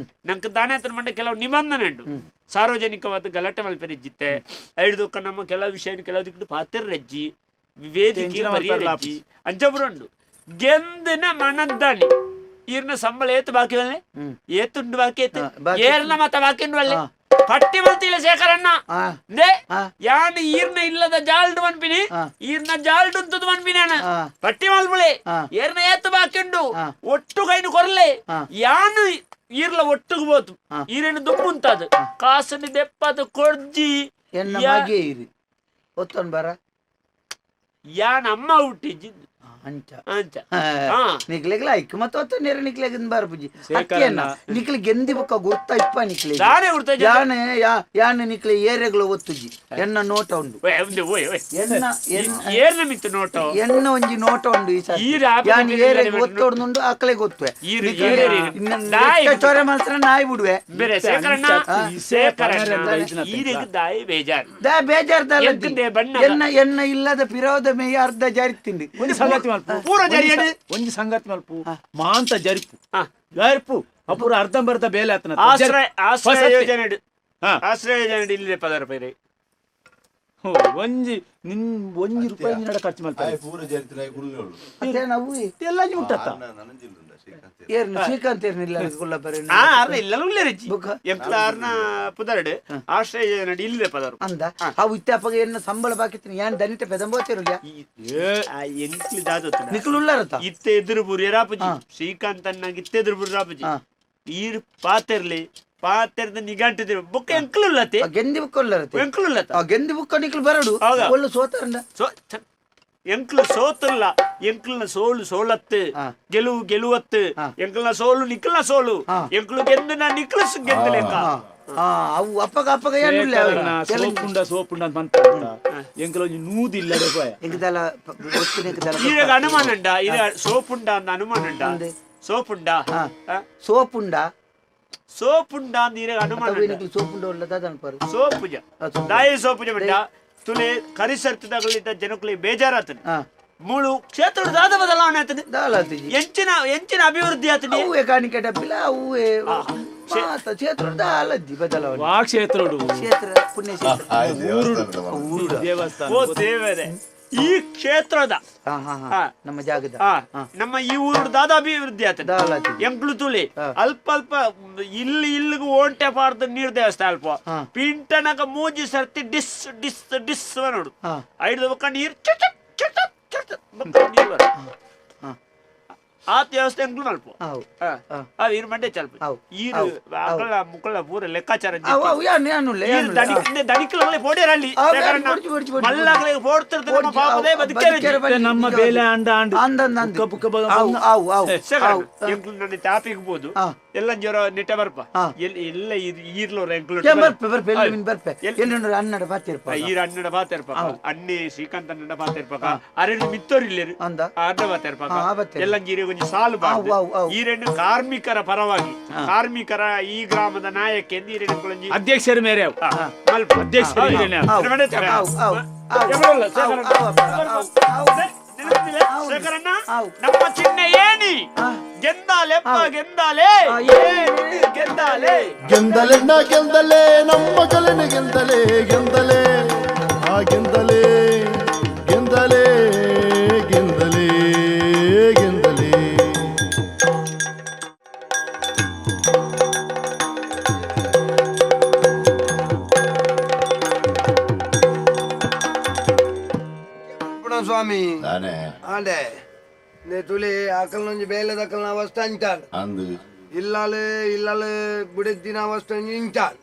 Speaker 2: ನಂಗೆ ದಾನೆ ಹತ್ರ ಮಂಡ ಕೆಲವು ನಿಬಂಧನೆ ಉಂಟು ಸಾರ್ವಜನಿಕವಾದ ಗಲಾಟೆ ಮಲ್ಪೆರಜ್ಜಿತ್ತೆ ಐದು ನಮ್ಮ ಕೆಲವು ವಿಷಯ ಕೆಲವು ದಿಕ್ಕು ಪಾತ್ರ ರಜ್ಜಿ ವೇದಿಕೆ ರಜ್ಜಿ ಅಂಚಪುರ ಉಂಡು ಗೆಂದಿನ ಮನದ್ದಾಣಿ ಈರ್ನ ಸಂಬಳ ಏತು ಬಾಕಿ ವಲ್ಲೆ ಏತುಂಡು ಬಾಕಿ ಏತು ಏರ್ನ ಮತ ಬಾಕಿ ಉಂಡು ವಲ್ಲೆ ಪಟ್ಟಿ ಮಲ್ತಿಲ್ಲ ಶೇಖರಣ್ಣ ಯಾನ್ ಈರ್ನ ಇಲ್ಲದ ಜಾಲ್ಡು ಮನ್ಪಿನಿ ಈರ್ನ ಜಾಲ್ಡು ಅಂತದ್ದು ಮನ್ಪಿನಿ ಅಣ್ಣ ಪಟ್ಟಿ ಮಲ್ಪುಳೆ ಏರ್ನ ಏತು ಬಾಕಿ ಉಂಡು ಒಟ್ಟು ಕೈನು ಕೊರ್ಲೆ ಯಾನು ಈರ್ಲ ಒಟ್ಟುಗು ಬೋತು ಈರೇನು ದುಂಬು ಉಂತಾದು ಕಾಸನ್ನು ದೆಪ್ಪದು ಕೊಡ್ಜಿ
Speaker 3: ಎನ್ನ ಮಗೆ ಇರಿ ಒತ್ತೊನ್ ಬರ
Speaker 2: ಯಾನ್ ಅಮ್ಮ ಹುಟ್ಟಿಜ್ಜಿ
Speaker 3: ಅಂಚ
Speaker 2: ಅಂಚ
Speaker 3: ನಿಕ್ಲೆಗ್ಲ ಐಕ್ ಮತ್ತೆ ಒತ್ತ ನೇರ ನಿಕ್ಲೆಗ್ ಬಾರ ಪೂಜಿ ಅಕ್ಕಿಯನ್ನ ನಿಕ್ಲೆ ಗೆಂದಿ ಬೊಕ್ಕ ಗುರ್ತ ಇಪ್ಪ ನಿಕ್ಲೆ ಯಾನೆ ಯಾನೆ ನಿಕ್ಲೆ ಏರೆಗ್ಲ ಒತ್ತುಜಿ ಎನ್ನ ನೋಟ ಉಂಡು ಎನ್ನ
Speaker 2: ನೋಟ
Speaker 3: ಎನ್ನ ಒಂಜಿ ನೋಟ ಉಂಡು ಈ ಸಾರಿ ಯಾನ್ ಏರೆಗ್ ಒತ್ತೊಡ್ದುಂಡು ಅಕ್ಲೆಗ್ ಒತ್ತುವೆ ಚೊರೆ ಮಲ್ತ್ರ ನಾಯಿ ಬಿಡುವೆ ಬೇಜಾರ್ ಎನ್ನ ಎನ್ನ ಇಲ್ಲದ ಪಿರೋದ ಮೇಯ ಅರ್ಧ ಜಾರಿ ತಿಂಡಿ
Speaker 4: ಒಂಜಿ ಸಂಗತಿ ಮಲ್ಪು ಮಾಂತ ಜರಿಪು ಜರಿಪು ಅಪೂರ ಅರ್ಧಂಬರ್ಧ ಬೇಲೆ ಆತನ
Speaker 2: ಆಶ್ರಯ ಯೋಜನೆ ಆಶ್ರಯ ಯೋಜನೆ ಇಲ್ಲಿ ಪದಾರ ಪೈರೆ
Speaker 4: ಒಂಜಿ ನಿನ್ ಒಂಜಿ ರೂಪಾಯಿ ನಡ ಖರ್ಚು ಮಾಡ್ತಾರೆ
Speaker 1: ಪೂರ ಜರಿತಿನ ಗುರುಗಳು
Speaker 4: ಎಲ್ಲ ಮುಟ್ಟತ್ತ
Speaker 3: ಶ್ರೀಕಾಂತ್
Speaker 2: ಪುದರ್ಡ್ ಆಶ್ರಯ ಯೋಜನೆ ಇಲ್ಲದೆ ಪದರು
Speaker 3: ಅಂದ ಅವು ಇತ್ತಪ್ಪಗ ಎನ್ನ ಸಂಬಳ ಬಾಕಿ ಯಾನ್ ದನಿಟ ಪೆದಂಬೋತಿರುಲ್ಯ
Speaker 2: ಎಂಕ್ಲಿ ದಾದೊತ್ತ
Speaker 3: ನಿಕ್ಲು ಉಲ್ಲಾರತ
Speaker 2: ಇತ್ತೆ ಎದುರು ಬುರಿ ರಾಪುಜಿ ಶ್ರೀಕಾಂತ್ ಅನ್ನಾಗ ಇತ್ತೆ ಎದುರು ಬುರಿ ರಾಪುಜಿ ಈರ್ ಪಾತೆರ್ಲಿ ಪಾತೆರ್ದ ನಿಗಂಟಿದ್ರು ಬುಕ್ ಎಂಕ್ಲು ಉಲ್ಲತೆ
Speaker 3: ಗೆಂದಿ ಬುಕ್ ಉಲ್ಲರತೆ
Speaker 2: ಎಂಕ್ಲು ಉಲ್ಲತ
Speaker 3: ಗೆಂದಿ ಬುಕ್ ನಿಕ್ಲು ಬರಡು ಒಳ್ಳು ಸೋತರಂಡ
Speaker 2: ಎಂಕ್ಲು ಸೋತಲ್ಲ ಎಂಕ್ಲನ ಸೋಲು ಸೋಲತ್ತು ಗೆಲುವು ಗೆಲುವತ್ತು ಎಂಕ್ಲನ ಸೋಲು ನಿಕ್ಲನ ಸೋಲು ಎಂಕ್ಲು ಗೆಂದು ನಿಕ್ಲು ಗೆದ್ದು ಲೆಕ್ಕ
Speaker 3: ಅವು ಅಪ್ಪಗ ಅಪ್ಪಗ
Speaker 4: ಸೋಪುಂಡ ಸೋಪುಂಡ ಅಂತ ಎಂಕ್ಲ ಒಂಜಿ ನೂದು ಇಲ್ಲದೆ ಪೋಯ
Speaker 3: ಎಂಕದಲ
Speaker 2: ಈರೆಗ್ ಅನುಮಾನ ಉಂಡ ಈರೆ ಸೋಪುಂಡ ಅಂತ ಅನುಮಾನ ಉಂಡ ಸೋಪುಂಡಾ
Speaker 9: ಸೋಪುಂಡಾ
Speaker 2: ಸೋಪುಂಡಾ ಅಂದಿರೆ ಅನುಮಾನ
Speaker 9: ಸೋಪುಂಡ ಉಲ್ಲ ದಾದನ್ಪರು
Speaker 2: ಸೋಪುಜ ದಾಯಿ ಸೋಪುಜ ಬಿಟ್ಟ ತುಲೆ ಕರಿಸರ್ತದಗಳಿದ್ದ ಜನಕ್ಕಲಿ ಬೇಜಾರಾತನೆ ಮೂಳು ಕ್ಷೇತ್ರ ದಾದ ಬದಲಾವಣೆ ಆತದೆ ಎಂಚಿನ ಎಂಚಿನ ಅಭಿವೃದ್ಧಿ ಆತದೆ
Speaker 9: ಅವುವೆ ಕಾಣಿಕೆ ಡಬ್ಬಿಲ ಅವುವೆ ಮಾತ ಕ್ಷೇತ್ರ ದಾಲದ್ದಿ ಬದಲಾವಣೆ
Speaker 4: ವಾ ಕ್ಷೇತ್ರಡು
Speaker 9: ಕ್ಷೇತ್ರ ಪುಣ್ಯ ಕ್ಷೇತ್ರ
Speaker 4: ಊರು ದೇವಸ್ಥಾನ
Speaker 2: ಓ ದೇವರೇ ಈ ಕ್ಷೇತ್ರದ
Speaker 9: ನಮ್ಮ ಜಾಗದ
Speaker 2: ನಮ್ಮ ಈ ಊರು ದಾದ ಅಭಿವೃದ್ಧಿ ಆತದೆ ಎಂಕ್ಲು ತುಳಿ ಅಲ್ಪ ಅಲ್ಪ ಇಲ್ಲಿ ಇಲ್ಲಿಗೆ ಓಂಟೆ ಪಾರ್ದ ನೀರ್ ದೇವಸ್ಥಾನ ಅಲ್ಪ ಪಿಂಟನಕ ಮೂಜಿ ಸರ್ತಿ ಡಿಸ್ ಡಿಸ್ ಡಿಸ್ ನೋಡು ಐದು ಬಕ್ಕ ನೀರ್ ಚಟ ಚಟ ಚಟ ನೀರ್ ಬರ ಆ ದೇವಸ್ಥಾನ ಎಂಕ್ಲು ಮಲ್ಪ ಈರು ಮಂಡೆ ಚಲ್ಪ ಈರು ಅಕಲ ಮುಕ್ಕಳ ಪೂರ ಲೆಕ್ಕಾಚಾರ ದಣಿಕಲೇ ಪೋಡ್ಯಾರಲ್ಲಿ ಮಲ್ಲಾಗಲೇ ಪೋಡ್ತಿರ್ತಾರೆ ನಮ್ಮ ಪಾಪದೇ ಬದುಕೇ
Speaker 4: ನಮ್ಮ ಬೇಲೆ ಅಂಡ ಅಂಡ
Speaker 2: ಎಂಕ್ಲು ನನ್ನ ಟಾಪಿಗೆ ಬೋದು ಎಲ್ಲ ಜ್ವರ ನಿಟ್ಟ ಬರ್ಪ ಎಲ್ಲ ಈರ್ಲೋರ ಎಂಕ್ಲು
Speaker 9: ಅನ್ನಡ ಬಾತಿರ್ಪ
Speaker 2: ಈರ ಅನ್ನಡ ಬಾತಿರ್ಪ ಅಣ್ಣೆ ಶ್ರೀಕಾಂತ್ ಅನ್ನಡ ಬಾತಿರ್ಪಕ ಅರೆಂಡು ಮಿತ್ತೋರು ಇಲ್ಲೇರು ಅಡ್ಡ ಬಾತಿರ್ಪಕ ಎಲ್ಲ ಜೀರೆ ಕೊಂಚ ಸಾಲು ಬಾರ್ದು ಈರೆಣ್ಣು ಕಾರ್ಮಿಕರ ಪರವಾಗಿ ಕಾರ್ಮಿಕರ ಈ ಗ್ರಾಮದ ನಾಯಕ ಎಂದು ಈರೆಣ್ಣು
Speaker 4: ಅಧ್ಯಕ್ಷರ ಮೇರೆ ಅಧ್ಯಕ್ಷರು
Speaker 2: ಶೇಖರಣ್ಣ ನಮ್ಮ ಚಿಹ್ನೆ ಏನಿ ಗೆಂದಾಲೆಪ್ಪ ಗೆಂದಾಲೆ ಗೆಂದಾಲೆ
Speaker 8: ಗೆಂದಲೆಣ್ಣ ಗೆಂದಲೆ ನಮ್ಮ ಕಲೆನ ಗೆಂದಲೆ ಗೆಂದಲೆ ಆ ಗೆಂದಲೆ ಗೆಂದಲೆ ಗೆಂದಲೆ ಗೆಂದಲೆ
Speaker 10: ಸ್ವಾಮಿ ಆಂಡೆ ತುಳಿ ಅಕಲ್ ಬೇಲೆ ದಕ್ಕಲ್ನ ಅವಸ್ಥೆ ಅಂಚಾಲ್ ಇಲ್ಲಾಲು ಇಲ್ಲಾಲು ಬುಡೆದ್ದಿನ ಅವಸ್ಥೆ ಇಂಚಾಲ್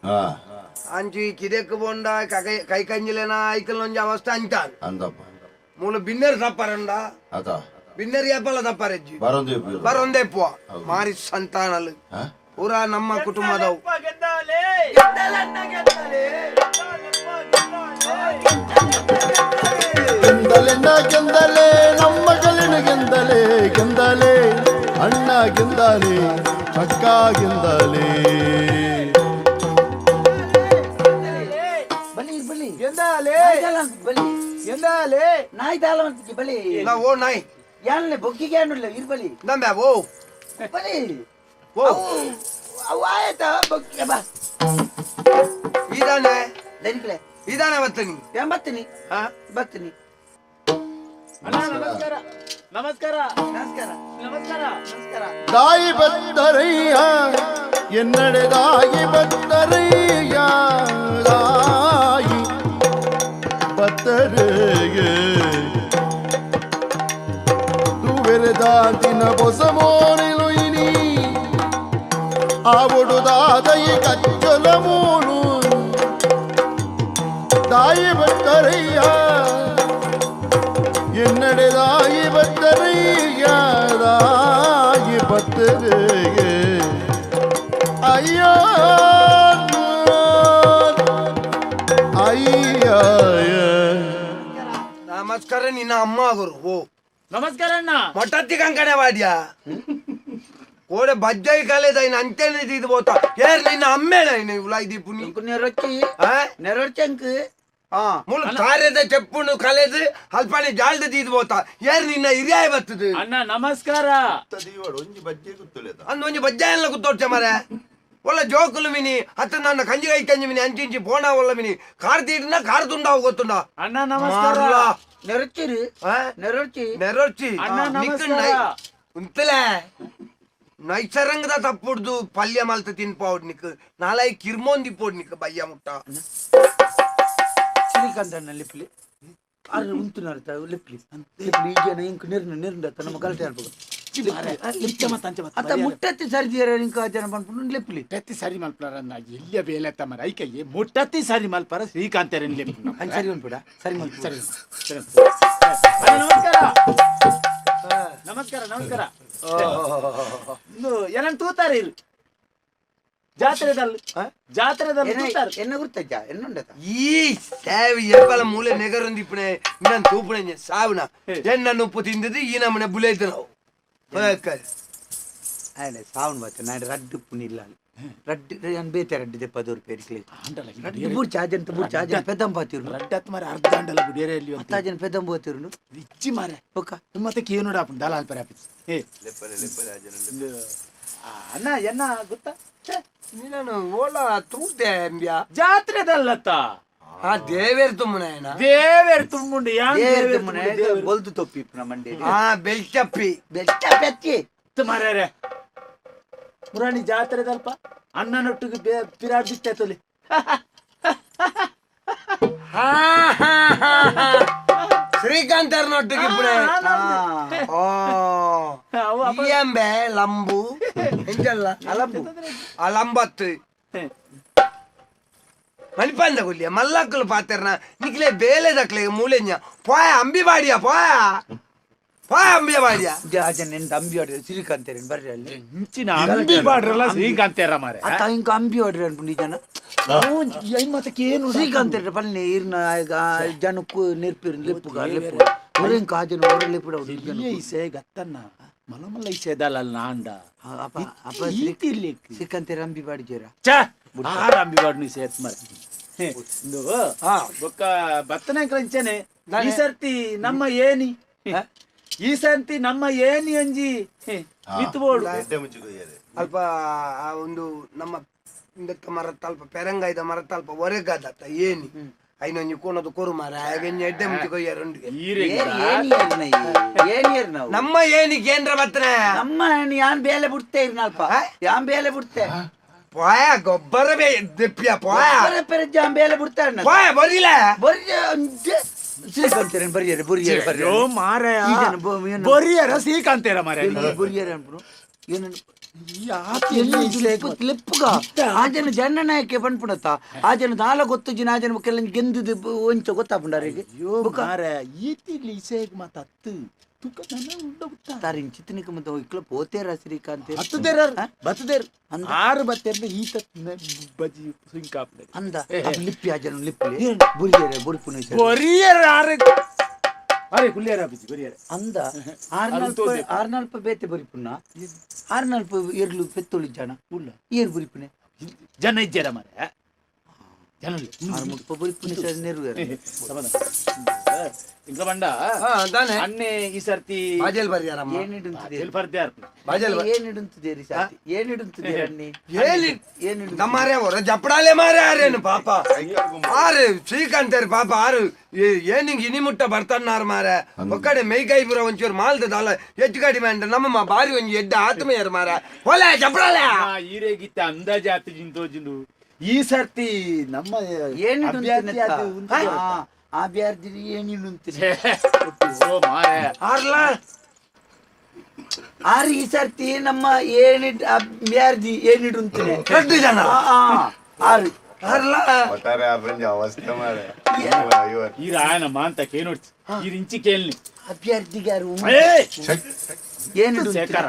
Speaker 10: ಅಂಚು ಕಿದೆಕ್ ಬೊಂಡ ಕೈ ಕಂಜಿಲೇನ ಐಕಲ್ ಒಂಜಿ ಅವಸ್ಥೆ ಅಂಚಾಲ್ ಮೂಲ ಬಿನ್ನೆರ್ ತಪ್ಪಾರಂಡ ಬಿನ್ನೆರ್ ಯಾಪಲ ತಪ್ಪಾರೆಜ್ಜಿ ಬರೊಂದೇ ಪುವ ಮಾರಿ ಸಂತಾನಲು ಪೂರಾ ನಮ್ಮ ಕುಟುಂಬದವು
Speaker 8: ಗೆಂದಲೆಣ್ಣ ಗೆಂದಲೆ ನಮ್ಮ ಕಲಿನ ಗೆಂದಲೆ ಗೆಂದಲೆ ಅಣ್ಣ ಗೆಂದಲೆ ಅಕ್ಕ ಗೆಂದಲೆ
Speaker 9: ಬಲಿ ಬಲಿ
Speaker 4: ಗೆಂದಾಲೆ
Speaker 9: ಬಲಿ
Speaker 4: ಗೆಂದಾಲೆ
Speaker 9: ನಾಯಿ ದಾಲ ಬಲಿ
Speaker 10: ಓ ನಾಯಿ
Speaker 9: ಯಾನ್ಲೆ ಬೊಗ್ಗಿಗೆ ಯಾನುಲ್ಲ ಇರ್ ಬಲಿ
Speaker 10: ನಂಬೆ ಓ
Speaker 9: ಬಲಿ
Speaker 10: ಓ
Speaker 9: ಅವು ಆಯ್ತಾ ಬೊಗ್ಗಿಗೆ ಬಾ
Speaker 10: ಇದಾನೆ
Speaker 9: ದನಿಕ್ಲೆ
Speaker 10: ಇದಾನೆ ಬರ್ತೀನಿ
Speaker 9: ಏನ್ ಬರ್ತೀನಿ ಬರ್ತೀನಿ
Speaker 4: ನಮಸ್ಕಾರ ನಮಸ್ಕಾರ
Speaker 9: ನಮಸ್ಕಾರ
Speaker 4: ನಮಸ್ಕಾರ
Speaker 9: ನಮಸ್ಕಾರ
Speaker 8: ತಾಯಿ ಬತ್ತರಯ್ಯ ಎನ್ನಡೆ ತಾಯಿ ಬತ್ತರಯ್ಯ ತಾಯಿ ಬತ್ತರೆಗೆ ತುವೆರೆದಾತಿನ ಬೊಸಮೋನಿಲು ಇನಿ ಆವೊಡುದಾದಯಿ ಕಚ್ಚಲ ಮೂಲು ತಾಯಿ ಬತ್ತರಯ್ಯ என்னடை தாயி பத்தரையா தாயி பத்தரையே ஐயா ஐயா
Speaker 10: ನಮಸ್ಕಾರ ನಿನ್ನ ಅಮ್ಮ ಗುರು ಓ
Speaker 4: ನಮಸ್ಕಾರ ಅಣ್ಣ
Speaker 10: ಮೊಟ್ಟತ್ತಿ ಕಂಕಣೆ ವಾಡ್ಯಾ ಕೋಡೆ ಬಜ್ಜೈ ಕಲೆದ ಇನ್ನು ಅಂಚೆನೆ ಇದು ಬೋತ ಏರ್ ನಿನ್ನ ಅಮ್ಮೇನ ಇನ್ನು ಉಲಾಯ್ ದೀಪುನಿ
Speaker 9: ನೆರೊಚ್ಚಿ ನೆರೊಚ್ಚಂಕ್
Speaker 10: ಮುಳು ಕಾರ್ಯದ ಚೆಪ್ಪುನು ಕಲೆದು ಅಲ್ಪನೆ ಜಾಲ್ದ ದೀದ್ ಬೋತ ಏರ್ ನಿನ್ನ ಹಿರಿಯಾಯ ಬರ್ತದೆ
Speaker 4: ಅಣ್ಣ ನಮಸ್ಕಾರ
Speaker 1: ಒಂಜಿ ಬಜ್ಜೆ ಗುತ್ತುಲೇದ
Speaker 10: ಅಂದ್ ಒಂಜಿ ಬಜ್ಜೆ ಎಲ್ಲ ಗುತ್ತೋಡ್ಚೆ ಮರೆ ಒಳ್ಳ ಜೋಕುಲು ಮಿನಿ ಅತ್ತ ನನ್ನ ಕಂಜಿ ಕೈ ಕಂಜಿ ಮಿನಿ ಅಂಚಿಂಚಿ ಪೋಣ ಒಳ್ಳ ಮಿನಿ ಕಾರ್ ತೀಡಿನ ಕಾರ್ ತುಂಡಾವು ಗೊತ್ತುಂಡ
Speaker 4: ಅಣ್ಣ ನಮಸ್ಕಾರ
Speaker 9: ನೆರೊಚ್ಚಿರಿ ನೆರೊಚ್ಚಿ
Speaker 10: ನೆರೊಚ್ಚಿ
Speaker 4: ಅಣ್ಣ ನಮಸ್ಕಾರ
Speaker 10: ಉಂತಲೇ ನೈಸರಂಗದ ತಪ್ಪುಡ್ದು ಪಲ್ಯ ಮಲ್ತ ತಿನ್ಪಾవుಡ್ ನಿಕ್ ನಾಲೈ ಕಿರ್ಮೋನ್ ದಿಪ್ಪೋಡ್ ನಿಕ್ ಬಯ್ಯ ಮುಟ್ಟ
Speaker 9: ಶ್ರೀಕಾಂತಣ್ಣ ಲಿಪ್ಲಿ ಅರೆ ಉಂತುನಾರ ಲಿಪ್ಲಿ ಲಿಪ್ಲಿ ಈಜನ ಇಂಕ್ ನಿರ್ನ ನಿರ್ನ ನಮ್ಮ ಗಲಾಟೆ ಅನ್ಬೋದು ಅತ್ತ ಮುಟ್ಟತ್ತಿ ಸರಿ ಇಂಕ ಜನ ಪನ್ಪುಂಡು ಲಿಪ್ಲಿ
Speaker 4: ಮುಟ್ಟತ್ತಿ ಸರಿ ಮಲ್ಪರ ಎಲ್ಲಿಯ ಬೇಲೆ ತಮ್ಮರ ಐಕಯ್ಯ ಮುಟ್ಟತ್ತಿ ಸರಿ ಮಲ್ಪರ ಶ್ರೀಕಾಂತರನ್ ಲಿಪ್ಲಿ
Speaker 9: ಸರಿ ಮಲ್ಪಡ ಸರಿ ಮಲ್ಪ
Speaker 4: ಸರಿ ಸರಿ ನಮಸ್ಕಾರ ನಮಸ್ಕಾರ ನಮಸ್ಕಾರ ಏನನ್ ತೂತಾರೆ ಇರು ಜಾತ್ರೆದಲ್ಲಿ ಜಾತ್ರೆದಲ್ಲಿ ತೂತಾರೆ
Speaker 9: ಎನ್ನ ಗುರ್ತಜ್ಜ ಎನ್ನುಂಡತ
Speaker 10: ಈ ಸೇವೆ ಎಪ್ಪಲ ಮೂಲೆ ನೆಗರೊಂದು ಇಪ್ಪಣೆ ಇನ್ನೊಂದು ತೂಪಣೆ ಸಾವಿನ ಎನ್ನ ಉಪ್ಪು ತಿಂದದ್ದು ಈ ನಮ್ಮನೆ ಬುಲೇತು ನಾವು
Speaker 9: ಆಯ್ನೆ ಸಾವನ್ ಬತ್ತ ನಾಡ್ ರಡ್ಡು ಪುನಿಲ್ಲ ರಡ್ಡು ಯಾನ್ ಬೇತೆ ರಡ್ಡು ದೆಪ್ಪದೂರು ಪೇರಿಕ್ಲೆ ರಡ್ಡು ಬುಡ್ಚ ಆಜಂತ ಬುಡ್ಚ ಆಜನ್ ಪೆದಂ ಪಾತಿರು
Speaker 4: ರಡ್ಡು ಅತ್ ಮಾರೆ ಅರ್ಧ ಅಂಡಲ ಬುಡಿಯರೆ ಇಲ್ಲಿ
Speaker 9: ಅತ್ತಾಜನ್ ಪೆದಂ పోತಿರುನು
Speaker 4: ಇಚ್ಚಿ ಮಾರೆ
Speaker 9: ಒಕ್ಕ
Speaker 4: ಮತ್ತೆ ಕೇನುಡ ಆಪುಂಡು ದಾಲ ಅಲ್ಪರೆ ಆಪಿ ಏ
Speaker 1: ಲೆಪ್ಪಲೆ ಲೆಪ್ಪಲೆ ಆಜನ
Speaker 4: ಅಣ್ಣ ಎನ್ನ ಗೊತ್ತಾ
Speaker 10: ನೀನು ಓಲ ತೂತೆ ಅಂಬ್ಯಾ
Speaker 4: ಜಾತ್ರೆದಲ್ಲತ್ತ
Speaker 10: ಆ ದೇವೇರ್ ತುಮ್ಮನ
Speaker 4: ದೇವೇರ್ ತುಂಬುಂಡು ಯಾನ್
Speaker 9: ದೇವೇರ್ ತುಮ್ಮನೆ ಬೊಲ್ದು ತೊಪ್ಪಿ ಮಂಡೆ
Speaker 10: ಆ ಬೆಲ್ಚಪ್ಪಿ
Speaker 9: ಬೆಲ್ಚಪ್ಪಿ ಅಚ್ಚಿ
Speaker 4: ಮಾರ್ಯಾರೆ ಮುರಾಣಿ ಜಾತ್ರೆದಲ್ಪ ಅಣ್ಣನೊಟ್ಟಿಗೆ ಪಿರಾಡ್ ಬಿತ್ತೈತೊಲಿ
Speaker 10: ಶ್ರೀಕಾಂತರ್ನೊಟ್ಟಿಗೆ ಇಪ್ಪುನೆ ಓ ಇಯಂಬೆ ಲಂಬು ಎಂಚಲ್ಲ ಅಲಂಬು ಅಲಂಬತ್ತು ಮಣಿಪಾಂದ ಕೊಲ್ಲಿಯ ಮಲ್ಲಕ್ಕಲು ಪಾತೆರ್ನ ನಿಕ್ಲೆ ಬೇಲೆ ದಕ್ಲೆ ಮೂಲೆಂಜ ಪೋಯ ಅಂಬಿ ಬಾಡಿಯ ಪೋಯ ಪೋಯ ಅಂಬಿಯ ಬಾಡಿಯ
Speaker 9: ಆಜನ್ ಎಂತ ಅಂಬಿ ಆಡ್ರೆ ಶ್ರೀಕಾಂತೇರನ್ ಬರ್ರಿ ಅಲ್ಲಿ
Speaker 4: ಇಂಚಿನ ಅಂಬಿ ಬಾಡ್ರಲ್ಲ ಶ್ರೀಕಾಂತೇರ ಮಾರೆ
Speaker 9: ಅತ್ತ ಇಂಕ ಅಂಬಿ ಆಡ್ರೆ ಅನ್ಪುಂಡು ಈ ಜನ
Speaker 4: ಮತ್ತೆ ಏನು
Speaker 9: ಶ್ರೀಕಾಂತೇರ ಪಲ್ನೆ ಇರ್ನ ಜನಕ್ಕು ನೆರ್ಪಿರ್ ಲೆಪ್ಪುಗ ಲೆಪ್ಪು ಒರೆಂಕ ಆಜನ ಒರೆ ಲೆಪ್ಪುಡ
Speaker 4: ಇಸೆ ಗತ್ತನ್ನ ಮಲಮಲ್ಲ ಇಸೆ ದಲ್ಲ ನಾಂಡ
Speaker 9: ಅಪ್ಪ ಅಪ್ಪ ಶ್ರೀಕಾಂತೇರ ಅಂಬಿ ಬಾಡಿಜೇರ
Speaker 4: ಛ ಆರ್ ಅಂಬಿ ಬಾಡ್ನು ಇಸೆ ಮಾರೆ ಬೊಕ್ಕ ಬತ್ತನ ಇಂಚನೆ ಈ ಸರ್ತಿ ನಮ್ಮ ಏನಿ ಈ ಸರ್ತಿ ನಮ್ಮ ಏನಿ ಅಂಜಿ ಮಿತ್ಬೋಡು
Speaker 10: ಅಲ್ಪ ಆ ಒಂದು ನಮ್ಮ ಇಂದಕ್ಕ ಮರತ್ತ ಅಲ್ಪ ಪೆರಂಗಾಯ್ದ ಮರತ್ತ ಅಲ್ಪ ಒರೆಗಾದತ್ತ ಏನಿ ಐನೊಂಜಿ ಕೋಣದು ಕೊರು ಮಾರ ಹಾಗೆ ಎಡ್ಡೆ ಮುಂಚೆ ಕೊಯ್ಯಾರ ಉಂಡು ನಮ್ಮ ಏನಿ ಕೇಂದ್ರ ಬತ್ತನೆ
Speaker 9: ನಮ್ಮ ಯಾನ್ ಬೇಲೆ ಬಿಡ್ತೇ ಇರ್ನಲ್ಪ ಯಾನ್ ಬೇಲೆ ಬಿಡ್ತೆ
Speaker 10: ಪೋಯ ಗೊಬ್ಬರ ದೆಪ್ಪಿಯ ಪೋಯ
Speaker 9: ಪೆರಜ್ಜ ಬೇಲೆ ಬಿಡ್ತಾರೆ
Speaker 10: ಪೋಯ ಬರಿಲ್ಲ
Speaker 9: ಬರಿ ಶ್ರೀಕಾಂತೇರನ್ ಬರಿಯರೆ ಬರಿಯರೆ ಬರಿಯರೆ
Speaker 4: ಮಾರಾಯ ಬರಿಯರ ಶ್ರೀಕಾಂತೇರ ಮಾರಾಯ
Speaker 9: ಬರಿಯರೆ ಅನ್ಪುನು ಏನನ್ನು ಲೆಪ್ಪುಗ ಆ ಜನ ಜನನಾಯಕೆ ಪನ್ಪುಣತ್ತ ಆ ಜನ ದಾಲ ಗೊತ್ತು ಜಿನ ಆ ಜನ ಕೆಲ ಗೆಂದುದು ಒಂಚ ಗೊತ್ತಾಪುಂಡಾರಿಗೆ
Speaker 4: ಮಾರಾಯ ಈತಿಲಿ ಇಸೇಗ್ ಮಾತತ್ತು
Speaker 9: ತಾರಿನ್ ಚಿತ್ತನಿಕ ಮತ್ತೆ ಇಕ್ಲ ಪೋತೇರ ಶ್ರೀಕಾಂತ
Speaker 4: ಬತ್ತದೇರ ಬತ್ತದೇರ್ ಆರು ಬತ್ತೇರ್ನ ಈತ ಬಜಿ ಸುಂಕಾಪ್ಲೆ
Speaker 9: ಅಂದ ಲಿಪ್ಪಿ ಆ ಜನ ಲಿಪ್ಪಿ ಬುರಿಯರೆ ಬುರಿಪುನ
Speaker 4: ಬರಿಯರ ಆರು ಅರೆ ಕುಲ್ಲಿಯರ ಬಿಜಿ ಬರಿಯರ
Speaker 9: ಅಂದ ಆರ್ನಲ್ಪ ಬೇತೆ ಬರಿಪುನ ಆರ್ನಲ್ಪ ಎರ್ಲು ಪೆತ್ತೊಳಿ ಜನ ಉಲ್ಲ ಏರ್ ಬುರಿಪುನೆ
Speaker 4: ಜನ ಇಜ್ಜರ ಮಾರೆ ಜನ
Speaker 9: ಆರು ಬರಿಪುನ ಸರ್ ನೆರುವೆರ
Speaker 4: ಇಂಕ ಬಂಡ ಅಣ್ಣೆ ಈ ಸರ್ತಿ
Speaker 10: ಬಾಜಲ್ ಬರ್ಯಾರಮ್ಮ
Speaker 4: ಬಾಜಲ್ ಬರ್ದ್ಯಾರ
Speaker 10: ಬಾಜಲ್
Speaker 9: ಏನಿಡುಂತಿದೇರಿ ಸಾತಿ ಏನಿಡುಂತಿದೇರಿ ಅಣ್ಣಿ
Speaker 10: ಏನಿ ನಮ್ಮಾರೆ ಅವರ ಜಪಡಾಲೆ ಮಾರೆ ಆರೇನು ಪಾಪ ಆರು ಶ್ರೀಕಾಂತೇರು ಪಾಪ ಆರು ಏನಿಂಗ್ ಇನಿ ಮುಟ್ಟ ಬರ್ತಾನಾರು ಮಾರೆ ಒಕ್ಕಡೆ ಮೈಕೈ ಪುರ ಒಂಚೂರು ಮಾಲ್ದ ದಾಲ ಹೆಚ್ಚು ಕಡಿಮೆ ಅಂಡ ನಮ್ಮ ಬಾರಿ ಒಂಜಿ ಎಡ್ಡ ಆತ್ಮೀಯರು ಮಾರೆ ಒಲೆ ಜಪಡಾಲೆ
Speaker 4: ಈರೇಗಿತ್ತ ಅಂದಾಜು ಆತು ಜಿಂತೋಜಿಂದು ಈ ಸರ್ತಿ ನಮ್ಮ
Speaker 9: ಏನು ಅಭ್ಯರ್ಥಿ ಏನಿಡುಂತಿದೆ
Speaker 10: ಆರ್ಲ
Speaker 9: ಆರು ಈ ಸರ್ತಿ ನಮ್ಮ ಏನಿಡ್ ಅಭ್ಯರ್ಥಿ ಏನಿಡುಂತಿದೆ
Speaker 10: ಎರಡು ಜನ
Speaker 9: ಆರು
Speaker 10: ಆರ್ಲ
Speaker 1: ಒಟ್ಟಾರೆ ಆಪಂಜಿ ಅವಸ್ಥೆ ಮಾರೆ
Speaker 4: ಈ ರಾಯನ ಮಾಂತ ಕೇನೋಡ್ಚಿ ಈ ಇಂಚಿ ಕೇಳ್ನಿ
Speaker 9: ಅಭ್ಯರ್ಥಿಗೆ ಯಾರು
Speaker 4: ಏನು ಶೇಖರ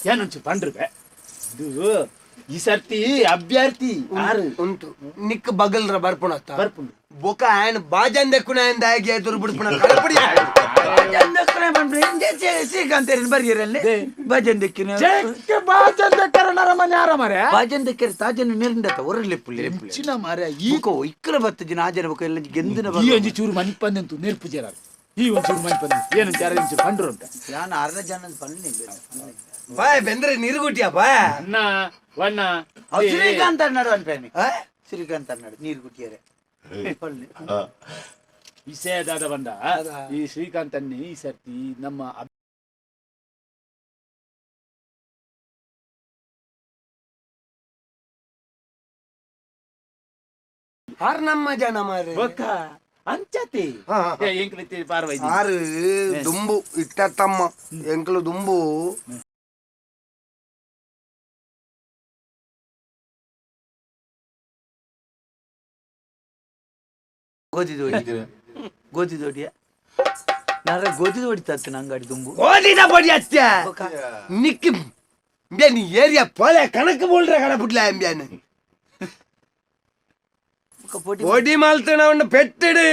Speaker 4: ಏನೊಂಚು ಪಂಡ್ರುವೆ ಇದು ಈ ಸರ್ತಿ ಅಭ್ಯರ್ಥಿ ಆರು
Speaker 10: ಉಂಟು ನಿಕ್ ಬಗಲ್ರ ಬರ್ಪುಣತ್ತ
Speaker 4: ಬರ್ಪುಂಡು
Speaker 10: ಬೊಕ ಆಯನ್ ಬಾಜನ್ ದೆಕ್ಕುನ ಆಯನ್ ದಾಗಿ ಎದುರು ಬಿಡ್ಪುಣ ಕಳಪಡಿ
Speaker 9: ಶ್ರೀಕಾಂತೇರನ್ ಬರಿಯರಲ್ಲಿ ಭಜನ್ ದೆಕ್ಕಿನ
Speaker 4: ಬಾಜನ್ ದೆಕ್ಕರ ನರಮನೆ ಆರ ಮಾರೆ
Speaker 9: ಬಾಜನ್ ದೆಕ್ಕರ ತಾಜನ ನಿರಂಡತ ಒರಲೆಪ್ಪುಲೆ
Speaker 4: ಇಂಚಿನ ಮಾರೆ
Speaker 9: ಈ ಇಕ್ಕಲ ಬತ್ತ ಜಿನ ಆಜನ ಬೊಕ ಎಲ್ಲ ಗೆಂದಿನ
Speaker 4: ಈ ಒಂಜಿ ಚೂರು ಮನಿಪಂದಂತು ನೆರ್ಪು ಜರ ಈ ಒಂದ್ ಚೂರು ಮನಿಪಂದ ಏನು ಜರ ಇಂಚು ಪಂಡ್ರು ಅಂತ
Speaker 9: ನಾನು ಅರ್ಧ ಜನ ಪನ್ನಿ
Speaker 10: ಬಾಯ್ ಬೆಂದ್ರೆ ನೀರು ಗುಟ್ಟಿಯ ಬಾಯ್
Speaker 4: ಅಣ್ಣ ವಣ್ಣ
Speaker 9: ಶ್ರೀಕಾಂತ್ ಅನ್ನಾಡು ಅನ್ಪೇನೆ ಶ್ರೀಕಾಂತ್ ಅನ್ನಾಡು ನೀರು ಗುಟ್ಟಿಯರೆ
Speaker 4: ವಿಷಯದಾದ ಬಂದ ಈ ಶ್ರೀಕಾಂತ್ ಅನ್ನಿ ಈ ಸರ್ತಿ ನಮ್ಮ
Speaker 10: ಆರ್ ನಮ್ಮ ಜನ ಮಾರೆ
Speaker 4: ಬೊಕ್ಕ ಅಂಚತಿ ಎಂಕ್ಲಿತ್ತಿ ಪಾರ್ವೈ
Speaker 10: ಆರು ದುಂಬು ಇಟ್ಟ ತಮ್ಮ ಎಂಕ್ಲು ದುಂಬು
Speaker 9: ಗೋಧಿ ದೋಡಿ ಗೋಧಿ ದೋಡಿಯ ನಾರ ಗೋಧಿ ದೋಡಿ ತತ್ತು ನಂಗಾಡಿ ದುಂಬು
Speaker 10: ಗೋಧಿದ பொடி அத்திய நிக்கு நீ ஏரியா போல கணக்கு போல்ற கடை புட்ல எம்பியான்னு பொடி மால்த்தன உன்ன பெட்டிடு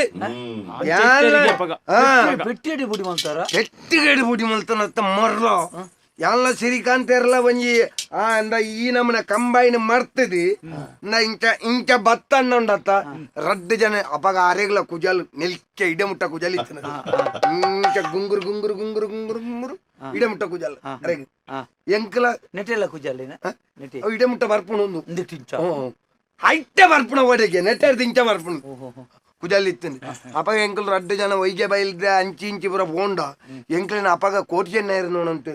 Speaker 9: பெட்டிடு பொடி மால்ತಾರ
Speaker 10: பெட்டிடு பொடி மால்த்தன மொர்லோ ಯಾನ್ಲ ಸಿರಿಕಾಂತ್ ಎರ್ಲ ಒಂಜಿ ಆ ಅಂದ ಈ ನಮ್ಮನ ಕಂಬೈನ್ ಮರ್ತದಿ ನಾ ಇಂಚ ಇಂಚ ಬತ್ತ ಉಂಡತ್ತ ರಡ್ಡು ಜನ ಅಪಗ ಅರೆಗ್ಲ ಕುಜಲ್ ನೆಲ್ಕೆ ಇಡಮುಟ್ಟ ಕುಜಲ್ ಇತ್ತು ಇಂಚ ಗುಂಗುರು ಗುಂಗುರು ಗುಂಗುರು ಗುಂಗುರು ಗುಂಗುರು ಇಡಮುಟ್ಟ ಕುಜಲ್ ಅರೆಗ್ ಎಂಕಲ
Speaker 9: ನೆಟೆಲ್ಲ ಕುಜಲ್
Speaker 10: ಇಡಮುಟ್ಟ ಬರ್ಪುಣ ಒಂದು ಐಟೆ ಬರ್ಪುಣ ಓಡೆಗೆ ನೆಟ್ಟೆರ್ದು ಇಂಚ ಬರ್ಪುಣ ಕುಜಲ್ ಇತ್ತು ಅಪಗ ಎಂಕಲ್ ರಡ್ಡು ಜನ ಒಯ್ಗೆ ಬೈಲ್ದೆ ಅಂಚಿ ಇಂಚಿ ಪೂರ ಪೋಂಡ ಎಂಕ್ಲಿನ ಅಪಗ ಕೋಟಿ ಜನ ಇರ್ನೋಣಂತ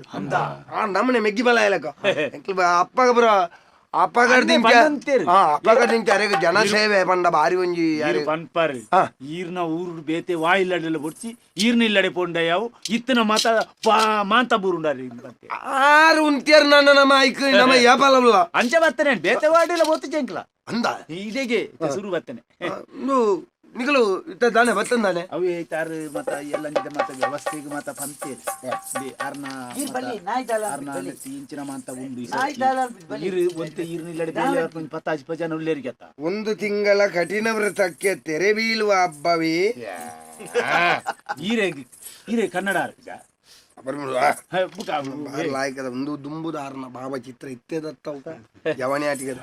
Speaker 10: ಆ ನಮ್ಮನೆ ಮೆಗ್ಗಿ ಬಲ ಇಲಕ ಎಂಕ್ಲ ಅಪ್ಪಗ ಪೂರ ಅಪ್ಪಗಡ್ದಿಂಚ ಅಪ್ಪಗಡ್ದಿಂಚ ಅರೆಗ ಜನ ಸೇವೆ ಪಂಡ ಬಾರಿ ಒಂಜಿ
Speaker 4: ಪನ್ಪರ್ ಈರ್ನ ಊರು ಬೇತೆ ವಾಯಿಲ್ಲಡೆಲ್ಲ ಬೊಡ್ಚಿ ಈರ್ನ ಇಲ್ಲಡೆ ಪೋಂಡ ಯಾವು ಇತ್ತನ ಮಾತ ಮಾಂತ ಬೂರುಂಡಾರಿ
Speaker 10: ಆರು ಉಂತಿಯರ್ ನನ್ನ ನಮ್ಮ ಐಕ್ ನಮ್ಮ ಯಾಪಲಲ್ಲ
Speaker 4: ಅಂಚ ಬರ್ತೇನೆ ಬೇತೆ ವಾಡಿಲ್ಲ ಗೊತ್ತು ಜಂಕ್ಲ
Speaker 10: ಅಂದ
Speaker 4: ಇದೇಗೆ ಸುರು ಬರ್ತೇನೆ
Speaker 10: ನಿಗಲು ಇತ್ತ ದಾನೆ ಬತ್ತಂದಾನೆ
Speaker 4: ಅವು ಐತಾರು ಮತ್ತ ಎಲ್ಲ ಮತ್ತ ವ್ಯವಸ್ಥೆಗೆ ಮತ್ತ ಪಂತೇರಿ ಅರ್ನ ಅರ್ನ ಇಂಚಿನ ಮಾಂತ ಉಂಡು ಇರು ಒಂತೆ ಇರ್ನಿಲ್ಲಡೆ ಬೇಲೆ ಪತ್ತಾಜಿ ಪಜನ ಉಳ್ಳೇರಿಗೆತ್ತ
Speaker 10: ಒಂದು ತಿಂಗಳ ಕಠಿಣ ವ್ರತಕ್ಕೆ ತೆರೆ ಬೀಳುವ ಹಬ್ಬವೇ
Speaker 4: ಈರೆ ಈರೆ ಕನ್ನಡ
Speaker 10: ಲಾಯಕದ ಒಂದು ದುಂಬುದಾರನ ಭಾವಚಿತ್ರ ಇತ್ತೇದತ್ತವು ಯವನೇ ಆಟಿಗದ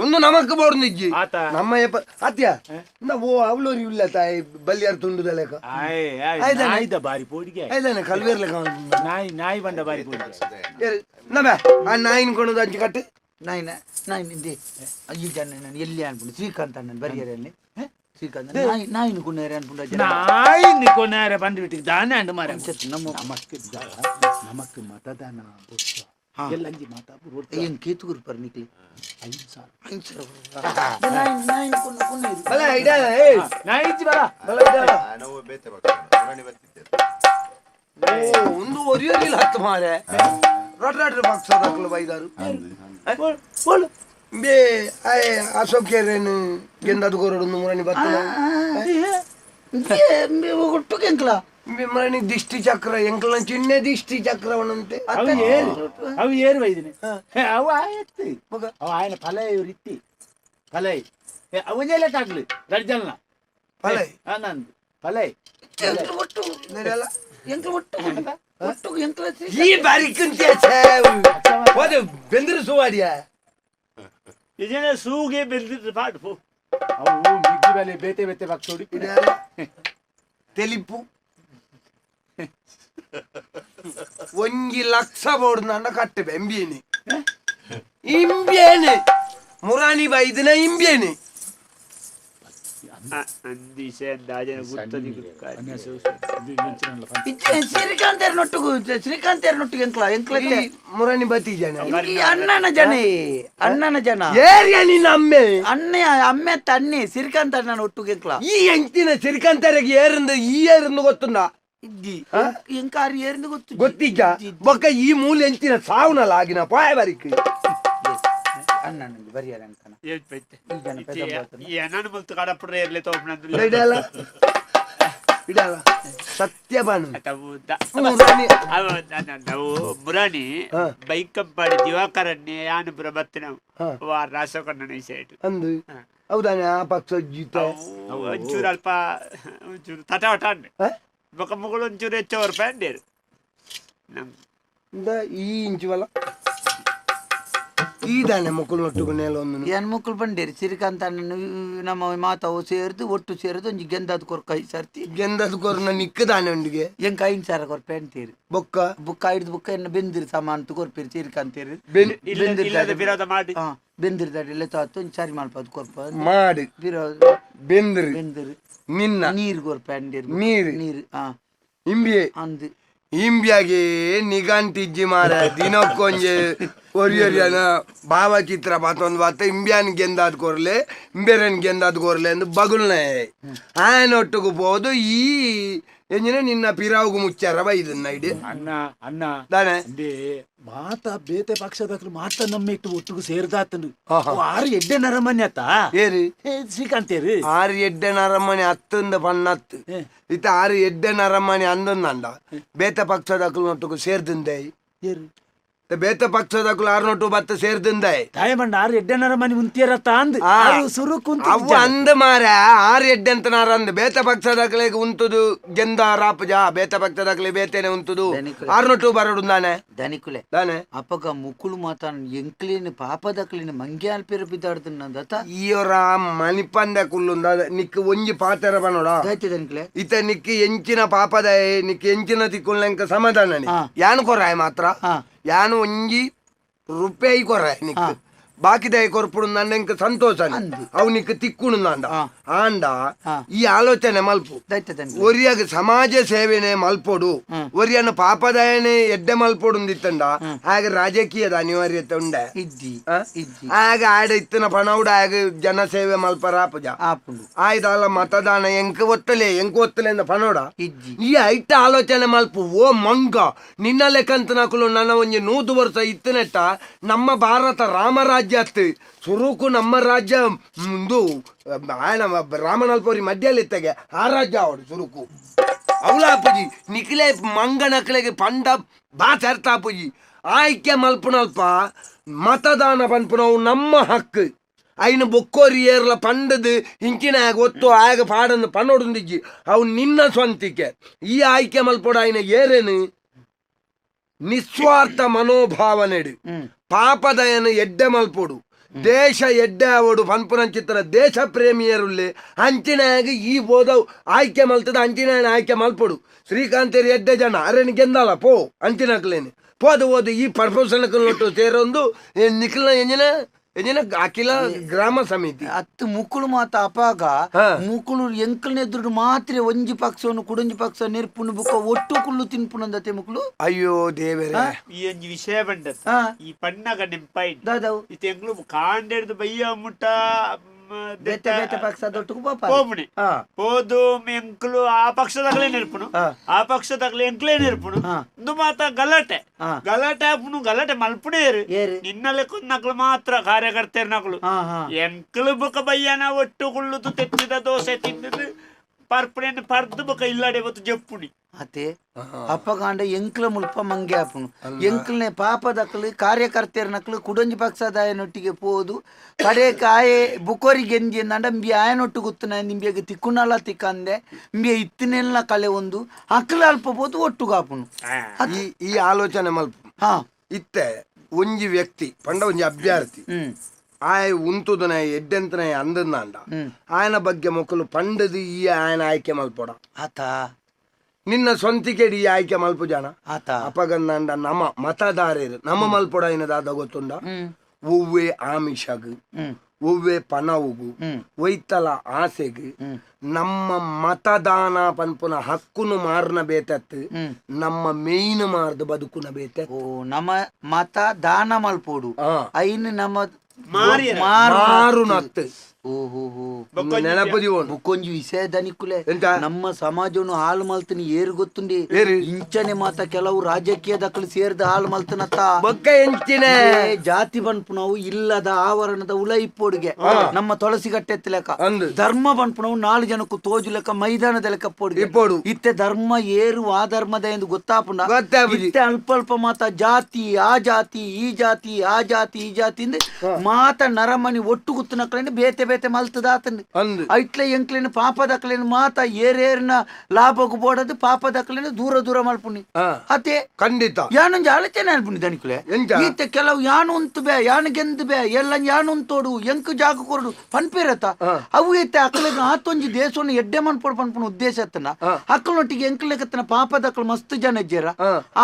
Speaker 10: ಒಂದು ನಮಕ್ ಬೋರ್ನಿಜ್ಜಿ ನಮ್ಮ ಅತ್ಯ ಓ ಅವಳೋರಿ ಇಲ್ಲ ತಾಯಿ ಬಲ್ಲಿಯಾರ್ ತುಂಡುದ ಲೆಕ್ಕ
Speaker 4: ನಾಯಿದ ಬಾರಿ ಪೋಡಿಗೆ
Speaker 10: ಆಯ್ತಾನೆ ಕಲ್ವೇರ್ ಲೆಕ್ಕ
Speaker 4: ನಾಯಿ ನಾಯಿ ಬಂಡ ಬಾರಿ ಪೋಡಿಗೆ
Speaker 10: ನಮ್ಮೆ ಆ ನಾಯಿನ ಕೊಣದು ಅಂಚು ಕಟ್ಟು
Speaker 9: ನಾಯಿನ ನಾಯಿ ನಿಂದೆ ಈ ಜನ ನಾನು ಎಲ್ಲಿ ಅನ್ಕೊಂಡು ಶ್ರೀಕಾಂತ್ ಅಣ್ಣನ್ ಬರಿಯರಲ್ಲಿ ಶ್ರೀಕಾಂತ್ ನಾಯಿನ ಕೊನೇರೆ ಅನ್ಕೊಂಡು
Speaker 4: ನಾಯಿನ ಕೊನೇರೆ ಬಂದು ದಾನೆ ಅಂಡು ಮಾರೆ ನಮಕ್ ನಮಕ್ ಮತದಾನ ಎಲ್ಲಂಜಿ ಮಾತಾಪು
Speaker 9: ಏನು ಕೇತುಗುರು ಪರ್ ನಿಕ್ಲಿ
Speaker 4: 5,000
Speaker 9: 5,000 ನಾಯಿನ ನಾಯಿನ ಕೊನ್ನ ಕೊನೇರು
Speaker 10: ಬಲ ಇಡ ಏ
Speaker 4: ನಾಯಿ ಇಜ್ಜಿ ಬಲ
Speaker 10: ಬಲ ಇಡ
Speaker 1: ನಾವು ಬೇತೆ ಬಕ್ಕ ಬತ್ತಿದ್ದೆ
Speaker 10: ಓ ಒಂದು ಒರಿಯೋರಿಲ್ಲ ಹತ್ತು ಮಾರೆ ರಡ್ ರಡ್ ಪಕ್ಷದಕ್ಕಲು ಬೈದಾರು
Speaker 4: ಬೋಳು
Speaker 10: ಬೇ ಆಯ್ ಅಶೋಕ್ ಗೆಂದದು ಕೊರಡು ಮುರಣಿ ಬತ್ತ
Speaker 9: ಒಟ್ಟು ಎಂಕ್ಲ
Speaker 10: ಮುರಣಿ ದಿಷ್ಟಿ ಚಕ್ರ ಎಂಕ್ಲ ಚಿನ್ನೆ ದಿಷ್ಟಿ ಚಕ್ರವನಂತೆ
Speaker 4: ಅವು ಏರು ಅವು ಏರು ಬೈದಿನಿ ಅವು ಆಯ್ತು ಅವು ಆಯನ ಫಲ ಇವ್ರು ಇತ್ತಿ ಫಲ ಅವನೇ ಲೆಕ್ಕಾಗ್ಲಿ ರಡ್ಜಲ್ನ
Speaker 10: ಫಲ
Speaker 4: ನಂದು ಫಲ
Speaker 9: ಒಟ್ಟು ಎಂಕ್ಲ ಒಟ್ಟು ಒಟ್ಟು ಎಂಕ್ಲ
Speaker 10: ಈ ಬಾರಿಕಂತೆ ಹೋದ ಬೆಂದಿರು ಸುವಾಡಿಯ
Speaker 2: ಇದೇನೆ ಸೂಗೆ ಬೆಂದಿರು ಪಾಡು
Speaker 4: ಅವು ಮಿಗ್ಗಿ ಬೆಲೆ ಬೇತೆ ಬೇತೆ ಬಕ್ಸೋಡಿ
Speaker 10: ತೆಲಿಪು ಒಂಜಿ ಲಕ್ಷ ಬೋರ್ಡ್ ನನ್ನ ಕಟ್ಟೆ ಎಂಬಿಯೇನೆ ಇಂಬಿಯೇನೆ ಮುರಾಣಿ ಬೈದಿನ ಇಂಬಿಯೇನೆ
Speaker 9: ಶ್ರೀಕಾಂತೇರ್ನೊಟ್ಟಿಗೆ ಎಂಕ್ಲ ಎಂಕ್ಲ
Speaker 10: ಮುರಾಣಿ ಬತ್ತಿ ಜನ
Speaker 9: ಅಣ್ಣನ ಜನ ಅಣ್ಣನ ಜನ
Speaker 10: ಏರಿಯ ನಿನ್ನ ಅಮ್ಮೆ
Speaker 9: ಅಣ್ಣೆ ಅಮ್ಮೆ ತನ್ನಿ ಶ್ರೀಕಾಂತ್ ಅಣ್ಣನ ಒಟ್ಟಿಗೆ ಎಂಕ್ಲ
Speaker 10: ಈ ಎಂಟಿನ ಶ್ರೀಕಾಂತರಿಗೆ ಏರಿಂದ ಈ ಏರಿಂದ ಗೊತ್ತುಂಡ
Speaker 9: ಇದ್ದಿ ಎಂಕಾರು ಏರಿಂದ ಗೊತ್ತು
Speaker 10: ಗೊತ್ತಿಜ್ಜ ಬೊಕ್ಕ ಈ ಮೂಲೆ ಎಂಚಿನ ಸಾವುನಲ್ಲ ಆಗಿನ ಪಾಯ ಬರಿಕ್
Speaker 9: ಅಣ್ಣನ ಬರಿಯಲ್ಲ ಅಂಕನ
Speaker 2: ಈ ಅಣ್ಣನ ಮುಲ್ತು ಕಡಪುರ ಇರ್ಲಿ ತೋಪನಂದು
Speaker 10: ಇಡಲ್ಲ ಇಡಲ್ಲ ಸತ್ಯ ಬಾನು
Speaker 2: ಮುರಾಣಿ ಬೈಕಂಪಾಡಿ ದಿವಾಕರನ್ನೇ ಯಾನುಪುರ ಬತ್ತಿನ ರಾಸಕಣ್ಣನ ಈ ಸೈಡ್
Speaker 10: ಅಂದು ಹೌದಾನೆ ಆ ಪಕ್ಷ ಜೀತ
Speaker 2: ಒಂಚೂರು ಅಲ್ಪ ಒಂಚೂರು ತಟಾಟ ಅಂಡೆ ಬೊಕ್ಕ ಮುಗಳು ಒಂಚೂರು ಹೆಚ್ಚು ರೂಪಾಯಿ ಅಂಡೇರು
Speaker 10: ಈ ಇಂಚುವಲ್ಲ ಈದಾನೆ ಮುಕ್ಕುಲ್ ಒಟ್ಟುಗು ನೇಲ ಒಂದು
Speaker 9: ಏನ್ ಮುಕ್ಕುಲ್ ಬಂಡೇರಿ ಶ್ರೀಕಾಂತ್ ಅಣ್ಣನ ನಮ್ಮ ಮಾತಾವು ಸೇರ್ದು ಒಟ್ಟು ಸೇರ್ದು ಒಂಜಿ ಗೆಂದಾದ ಕೊರ್ಕ ಐದು ಸರ್ತಿ
Speaker 10: ಗೆಂದಾದ ಕೊರ್ನ ನಿಕ್ಕದಾನೆ ಉಂಡಿಗೆ
Speaker 9: ಎಂಕ 5,000 ಕೊರ್ಪೆ ಅಂತೀರಿ
Speaker 10: ಬೊಕ್ಕ
Speaker 9: ಬುಕ್ಕ ಹಿಡ್ದು ಬುಕ್ಕ ಎನ್ನ ಬೆಂದಿರು ಸಾಮಾನು ಕೊರ್ಪಿರಿ ಶ್ರೀಕಾಂತೇರಿ
Speaker 2: ವಿರೋಧ ಮಾಡಿ
Speaker 9: ಬೆಂದಿರ್ದಾಡಿಲ್ಲ ತಾತು ಒಂಜಿ ಸರಿ ಮಲ್ಪದು ಕೊರ್ಪ
Speaker 10: ಮಾಡಿ ಬೆಂದಿರು
Speaker 9: ಬೆಂದಿರು
Speaker 10: ನಿನ್ನ
Speaker 9: ನೀರು ಕೊರ್ಪೆ ಅಂಡೇರಿ
Speaker 10: ನೀರು
Speaker 9: ನೀರು ಹಾ
Speaker 10: ಇಂಬಿಯೆ
Speaker 9: ಅಂದು
Speaker 10: ಇಂಬಿಯಾಗೆ ನಿಗಾಂಟಿಜ್ಜಿ ಮಾರ ದಿನಕ್ಕೊಂಜೆ ಒರಿಯೊರಿಯನ ಭಾವಚಿತ್ರ ಬಾತೊಂದು ಬಾತ ಇಂಬಿಯಾನ್ ಗೆಂದಾದ್ ಕೊರ್ಲೆ ಇಂಬೇರನ್ ಗೆಂದಾದ್ ಕೊರ್ಲೆ ಅಂದು ಬಗುಲ್ನ ಆಯನೊಟ್ಟುಗು ಪೋದು ಈ ಎಂಜಿನ ನಿನ್ನ ಪಿರಾವುಗು ಮುಚ್ಚಾರ ಬೈದನ್ನ ಇಡಿ
Speaker 4: ಅಣ್ಣ ಅಣ್ಣ
Speaker 10: ದಾನೆ
Speaker 4: ಮಾತ ಬೇತೆ ಪಕ್ಷದಕ್ರು ಮಾತ ನಮ್ಮ ಇಟ್ಟು ಒಟ್ಟಿಗೆ ಸೇರ್ದಾತನು ಆರು ಎಡ್ಡೆ ನರಮನೆ ಆತ
Speaker 10: ಏರಿ
Speaker 4: ಶ್ರೀಕಾಂತೇರು
Speaker 10: ಆರು ಎಡ್ಡೆ ನರಮನೆ ಹತ್ತಂದ ಪಣ್ಣತ್ತು ಇತ್ತ ಆರು ಎಡ್ಡೆ ನರಮನೆ ಅಂದಂದ ಬೇತೆ ಪಕ್ಷದಕ್ಲು ಒಟ್ಟಿಗೆ ಸೇರ್ದಂದೆ
Speaker 4: ಏರು
Speaker 10: ಬೇತ ಪಕ್ಷದಕುಲು ಆರ್ನೊಟ್ಟು ಬತ್ತ ಸೇರ್ದಿಂದಾಯ್
Speaker 4: ತಾಯಿ ಬಂಡ ಆರು ಎಡ್ಡೆನರ ಮನಿ ಉಂತಿಯರತ್ತ ಅಂದ್ ಆರು ಸುರುಕು
Speaker 10: ಅವು ಅಂದ ಮಾರ ಆರು ಎಡ್ಡೆಂತನಾರ ಅಂದ್ ಬೇತ ಪಕ್ಷದಕ್ಲೆಗ್ ಉಂತುದು ಗೆಂದ ರಾಪಜ ಬೇತ ಪಕ್ಷದಕ್ಲೆ ಬೇತೇನೆ ಉಂತುದು ಆರ್ನೊಟ್ಟು ಬರಡು ನಾನೆ
Speaker 9: ದನಿಕುಲೆ
Speaker 10: ದಾನೆ
Speaker 9: ಅಪಗ ಮುಕುಲು ಮಾತಾನ್ ಎಂಕ್ಲೇನು ಪಾಪದಕ್ಲೇನು ಮಂಗ್ಯಾಲ್ ಪೇರು ಬಿದ್ದಾಡ್ದು
Speaker 10: ಈಯೊರ ಮನಿಪಂದ ಕುಲ್ಲುಂದ ನಿಕ್ ಒಂಜಿ ಪಾತೆರ ಬನೋಡ
Speaker 9: ದನಿಕುಲೆ
Speaker 10: ಇತ ನಿಕ್ ಎಂಚಿನ ಪಾಪದ ನಿಕ್ ಎಂಚಿನ ತಿಕ್ಕುಲ್ಲೆಂಕ ಸಮಾಧಾನ ಯಾನು ಕೊರಾಯ ಮಾತ್ರ ಯಾನು ಒಂಜಿ ರೂಪಾಯಿ ಕೊರಾಯ ನಿಕ್ ಬಾಕಿದಾಯ ಕೊರ್ಪುಡು ನನ್ನ ಎಂಕ ಸಂತೋಷ ಅವು ನಿಕ್ ತಿಕ್ಕುಣು ಅಂದ ಆಂಡ ಈ ಆಲೋಚನೆ ಮಲ್ಪು ಒರಿಯಾಗ ಸಮಾಜ ಸೇವೆನೆ ಮಲ್ಪೊಡು ಒರಿಯನ ಪಾಪದಾಯನೆ ಎಡ್ಡೆ ಮಲ್ಪೊಡು ಅಂದಿತ್ತಂಡ ಆಗ ರಾಜಕೀಯದ ಅನಿವಾರ್ಯತೆ ಉಂಡೆ ಆಗ ಆಡ ಇತ್ತಿನ ಪಣವುಡ ಆಗ ಜನ ಸೇವೆ ಮಲ್ಪರ ಆಪುಜ ಆಯ್ದಲ್ಲ ಮತದಾನ ಎಂಕ ಒತ್ತಲೆ ಎಂಕ ಒತ್ತಲೆ ಅಂದ ಪಣೋಡ ಈ ಐಟ ಆಲೋಚನೆ ಮಲ್ಪು ಓ ಮಂಗ ನಿನ್ನ ಲೆಕ್ಕಂತ ನಕಲು ನನ್ನ ಒಂಜಿ 100 ವರ್ಷ ಇತ್ತನೆಟ್ಟ ನಮ್ಮ ಭಾರತ ರಾಮರಾಜ್ಯ ಸುರುಕು ನಮ್ಮ ರಾಜ್ಯ ಮುಂದು ఆయన ರಾಮನಲ್ಪೋರಿ ಮಧ್ಯದಲ್ಲಿ ಇತ್ತಾಗೆ ಆ ರಾಜ್ಯ ಅವಡು ಸುರುಕು ಅವಲಾಪುಜಿ ನಿಖಿಲೆ ಮಂಗನಕ್ಲೆಗೆ ಪಂಡ ಬಾ ಸೇರ್ತಾಪುಜಿ ಆಯ್ಕೆ ಮಲ್ಪುನಲ್ಪ ಮತದಾನ ಪನ್ಪುನವು ನಮ್ಮ ಹಕ್ಕು ಐನ ಬೊಕ್ಕೋರಿ ಏರ್ಲ ಪಂಡದು ಇಂಚಿನ ಆಗ ಒತ್ತು ಆಗ ಪಾಡನ್ನು ಪನ್ನೊಡುಂದಿಜ್ಜಿ ಅವು ನಿನ್ನ ಸ್ವಂತಿಕೆ ಈ ಆಯ್ಕೆ ಮಲ್ಪೊಡು ಆಯ್ನ ಏರೇನು ನಿಸ್ವಾರ್ಥ ಮನೋಭಾವನೆಡು ಪಾಪದಯನ ಎಡ್ಡೆ ಮಲ್ಪೊಡು ದೇಶ ಎಡ್ಡೆ ಅವಡು ಪನ್ಪುನಂಚಿತ್ರ ದೇಶ ಪ್ರೇಮಿಯರುಳ್ಳೆ ಅಂಚಿನಾಗ ಈ ಬೋದವು ಆಯ್ಕೆ ಮಲ್ತದ ಅಂಚಿನಾಯನ ಆಯ್ಕೆ ಮಲ್ಪೊಡು ಶ್ರೀಕಾಂತೇರಿ ಎಡ್ಡೆ ಜನ ಅರೇನು ಗೆಂದಲ್ಲ ಪೋ ಅಂಚಿನಕ್ಲೇನು ಪೋದು ಓದು ಈ ಪರ್ಪೋಸನಕಲ್ ಸೇರೊಂದು ನಿಖಿಲ ಎಂಜಿನ ಎಂಜಿನ ಅಖಿಲ ಗ್ರಾಮ ಸಮಿತಿ
Speaker 9: ಅತ್ತು ಮುಕುಳು ಮಾತ ಅಪಾಗ ಮುಕುಳು ಎಂಕಲ್ನ ಎದುರು ಮಾತ್ರ ಒಂಜಿ ಪಕ್ಷವನ್ನು ಕುಡೊಂಜಿ ಪಕ್ಷ ನೆರ್ಪುನು ಬುಕ್ಕ ಒಟ್ಟು ಕುಳ್ಳು ತಿನ್ಪುನಂದತೆ ಮುಕುಳು
Speaker 10: ಅಯ್ಯೋ ದೇವರೇ
Speaker 2: ಈ ಒಂಜಿ ವಿಷಯ ಬಂಡ ಈ ಪಣ್ಣಗ ನೆಂಪಾಯಿ ಇತ್ತೆ ಎಂಕ್ಲು ಕಾಂಡೆಡ್ದು ಬಯ್ಯ ಮುಟ್ಟ
Speaker 9: ಬೇತೆ ಬೇತೆ ಪಕ್ಷದೊಟ್ಟಿಗೆ
Speaker 2: ಪೋಪುಣೆ ಪೋದು ಎಂಕ್ಲು ಆ ಪಕ್ಷದಾಗಲೇ ನೆರ್ಪುನು ಆ ಪಕ್ಷದಾಗಲೇ ಎಂಕ್ಲೇ ನೆರ್ಪುನು ಇಂದು ಮಾತ ಗಲಾಟೆ ಗಲಾಟೆ ಆಪುನು ಗಲಾಟೆ ಮಲ್ಪುಣೇರು ನಿನ್ನ ಲೆಕ್ಕ ಮಾತ್ರ ಕಾರ್ಯಕರ್ತರು ನಕಲು ಎಂಕ್ಲು ಬುಕ್ಕ ಬಯ್ಯನ ಒಟ್ಟು ಕುಳ್ಳುದು ತೆತ್ತಿದ ದೋಸೆ ತಿಂದದು ಪರ್ಪುಣೆಯನ್ನು ಪರ್ದು ಬೊಕ್ಕ ಇಲ್ಲಾಡೆ ಬತ್ತು ಜಪ್ಪುಣಿ
Speaker 9: ಅತೆ ಅಪ್ಪಗಾಂಡ ಎಂಕ್ಲ ಮುಲ್ಪ ಮಂಗೆ ಆಪುನು ಎಂಕ್ಲನೆ ಪಾಪದಕ್ಲು ಕಾರ್ಯಕರ್ತೆಯರ್ನಕ್ಲು ಕುಡೊಂಜಿ ಪಕ್ಷದಾಯನೊಟ್ಟಿಗೆ ಪೋದು ಕಡೆ ಕಾಯೆ ಬುಕೋರಿ ಗೆಂದಿ ಅಂದ ಇಂಬಿ ಆಯನೊಟ್ಟು ಗುತ್ತನ ನಿಂಬಿಯಾಗ ತಿಕ್ಕುನಲ್ಲ ತಿಕ್ಕಂದೆ ಇಂಬಿಯ ಇತ್ತಿನೆಲ್ಲ ಕಲೆ ಒಂದು ಅಕ್ಲ ಅಲ್ಪ ಪೋದು ಒಟ್ಟುಗಾಪುನು
Speaker 10: ಈ ಆಲೋಚನೆ ಮಲ್ಪ
Speaker 9: ಹಾ
Speaker 10: ಇತ್ತೆ ಒಂಜಿ ವ್ಯಕ್ತಿ ಪಂಡ ಒಂಜಿ ಅಭ್ಯರ್ಥಿ ಆಯ ಉಂತುದನ ಎಡ್ಡೆಂತನ ಅಂದಂಡ ಆಯನ ಬಗ್ಗೆ ಮೊಕ್ಕಲು ಪಂಡದು ಈ ಆಯನ ಆಯ್ಕೆ ಮಲ್ಪೊಡ
Speaker 9: ಆತ
Speaker 10: ನಿನ್ನ ಸ್ವಂತಿಕೆಡಿ ಈ ಆಯ್ಕೆ ಮಲ್ಪು ಜನ
Speaker 9: ಆತ
Speaker 10: ಅಪಗಂದಾಂಡ ನಮ್ಮ ಮತದಾರರು ನಮ್ಮ ಮಲ್ಪೊಡ ಏನದಾದ ಗೊತ್ತುಂಡ ಒವ್ವೆ ಆಮಿಷಗ್ ಒವ್ವೆ ಪನವುಗು ಒಯ್ತಲ ಆಸೆಗ್ ನಮ್ಮ ಮತದಾನ ಪನ್ಪುನ ಹಕ್ಕುನು ಮಾರ್ನ ಬೇತತ್ತು ನಮ್ಮ ಮೇಯ್ನ್ ಮಾರ್ದು ಬದುಕುನ ಬೇತ
Speaker 9: ಓ ನಮ್ಮ ಮತ ದಾನ ಮಲ್ಪೋಡು ಐನ್ ನಮ್ಮ
Speaker 10: ಮಾರುನತ್ತು
Speaker 9: ಬುಕ್ಕೊಂಜಿ ವಿಷಯ ದನಿಕುಲೆ ನಮ್ಮ ಸಮಾಜವನ್ನು ಹಾಳು ಮಲ್ತನಿ ಏರು ಗೊತ್ತುಂಡಿ ಇಂಚನೆ ಮಾತ ಕೆಲವು ರಾಜಕೀಯ ದಕ್ಕಲು ಸೇರ್ದ ಹಾಳು ಮಲ್ತನತ್ತ ಜಾತಿ ಬನ್ಪುನವು ಇಲ್ಲದ ಆವರಣದ ಉಲ ಇಪ್ಪೋಡಿಗೆ ನಮ್ಮ ತುಳಸಿ ಗಟ್ಟೆ ಲೆಕ್ಕ ಧರ್ಮ ಬನ್ಪುನವು 4 ಜನಕ್ಕೂ ತೋಜು ಲೆಕ್ಕ ಮೈದಾನದ ಲೆಕ್ಕ ಪೋಡಿಗೆ ಇತ್ತೆ ಧರ್ಮ ಏರು ಆ ಧರ್ಮದ ಎಂದು ಗೊತ್ತಾಪುನ ಇತ್ತೆ ಅಲ್ಪ ಅಲ್ಪ ಮಾತ ಜಾತಿ ಆ ಜಾತಿ ಈ ಜಾತಿ ಆ ಜಾತಿ ಈ ಜಾತಿ ಮಾತ ನರಮನಿ ಒಟ್ಟು ಗುತ್ತನಕ್ಲೇನು ಬೇತೆ ಬೇತೆ ಮಲ್ತದಾತಂದು ಐಟ್ಲೆ ಎಂಕ್ಲೇನು ಪಾಪದಕ್ಲೇನು ಮಾತ ಏರೇರ್ನ ಲಾಭకు ಬೋಡದು ಪಾಪದಕ್ಲೇನು ದೂರ ದೂರ ಮಲ್ಪುನಿ ಅತೆ
Speaker 10: ಖಂಡಿತ
Speaker 9: ಯಾನೊಂಜಿ ಆಲೋಚನೆ ಅನ್ಪುನಿ ದನಿಕುಲೆ ಈತೆ ಕೆಲವು ಯಾನು ಉಂತು ಬೇ ಯಾನು ಗೆಂದು ಬೇ ಎಲ್ಲ ಯಾನು ಉಂತೋಡು ಎಂಕು ಜಾಗ ಕೊರಡು ಪನ್ಪಿರತ್ತ ಅವು ಈತೆ ಅಕ್ಲೆಗ್ ಆತೊಂಜಿ ದೇಶವನ್ನು ಎಡ್ಡೆ ಮನ್ಪೋಡು ಪನ್ಪುನ ಉದ್ದೇಶ ಅತ್ತನ ಅಕ್ಕಲೊಟ್ಟಿಗೆ ಎಂಕ್ಲೆಕತ್ತನ ಪಾಪದಕ್ಲು ಮಸ್ತ್ ಜನ ಇಜ್ಜೇರ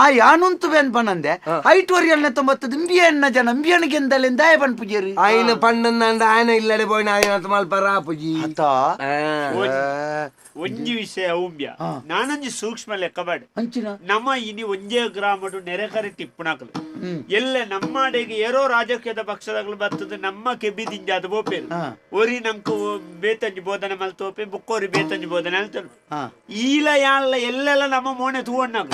Speaker 9: ಆ ಯಾನುಂತು ಬೇನ್ ಪನಂದೆ ಐಟ್ವರಿ ಎಣ್ಣೆ ತೊಂಬತ್ತದ ಇಂಬಿಯಣ್ಣ ಜನ ಇಂಬಿಯಣ್ಣ ಗೆಂದಲೆ ದಾಯ ಪನ್ಪುಜೇರಿ
Speaker 10: ಆಯ್ನ ಪಣ್ಣಂದ ಆಯನ ಇಲ್ಲಡೆ ಪೋಯಿನ ಆಯನ ಮಲ್ಪರ ಆಪುಜಿ
Speaker 9: ಆತ
Speaker 2: ಒಂಜಿ ವಿಷಯ ಉಂಬ್ಯ ನಾನೊಂಜಿ ಸೂಕ್ಷ್ಮ ಲೆಕ್ಕ ಬೇಡ
Speaker 9: ಅಂಚಿನ
Speaker 2: ನಮ್ಮ ಇನಿ ಒಂಜೇ ಗ್ರಾಮಡು ನೆರೆಕರೆ ಟಿಪ್ಪುಣಾಕಲು ಎಲ್ಲ ನಮ್ಮಾಡೆಗೆ ಏರೋ ರಾಜಕೀಯದ ಪಕ್ಷದಾಗಲು ಬರ್ತದೆ ನಮ್ಮ ಕೆಬಿದಿಂಜ ಅದು ಬೋಪೇರು ಒರಿ ನಂಕು ಬೇತಂಜಿ ಬೋಧನೆ ಮಲ್ತೋಪೆ ಬುಕ್ಕೋರಿ ಬೇತಂಜಿ ಬೋಧನೆ ಅಲ್ತರು ಈಲ ಯಾಲ್ಲ ಎಲ್ಲೆಲ್ಲ ನಮ್ಮ ಮೋನೆ ತೂವಣ್ಣಾಗ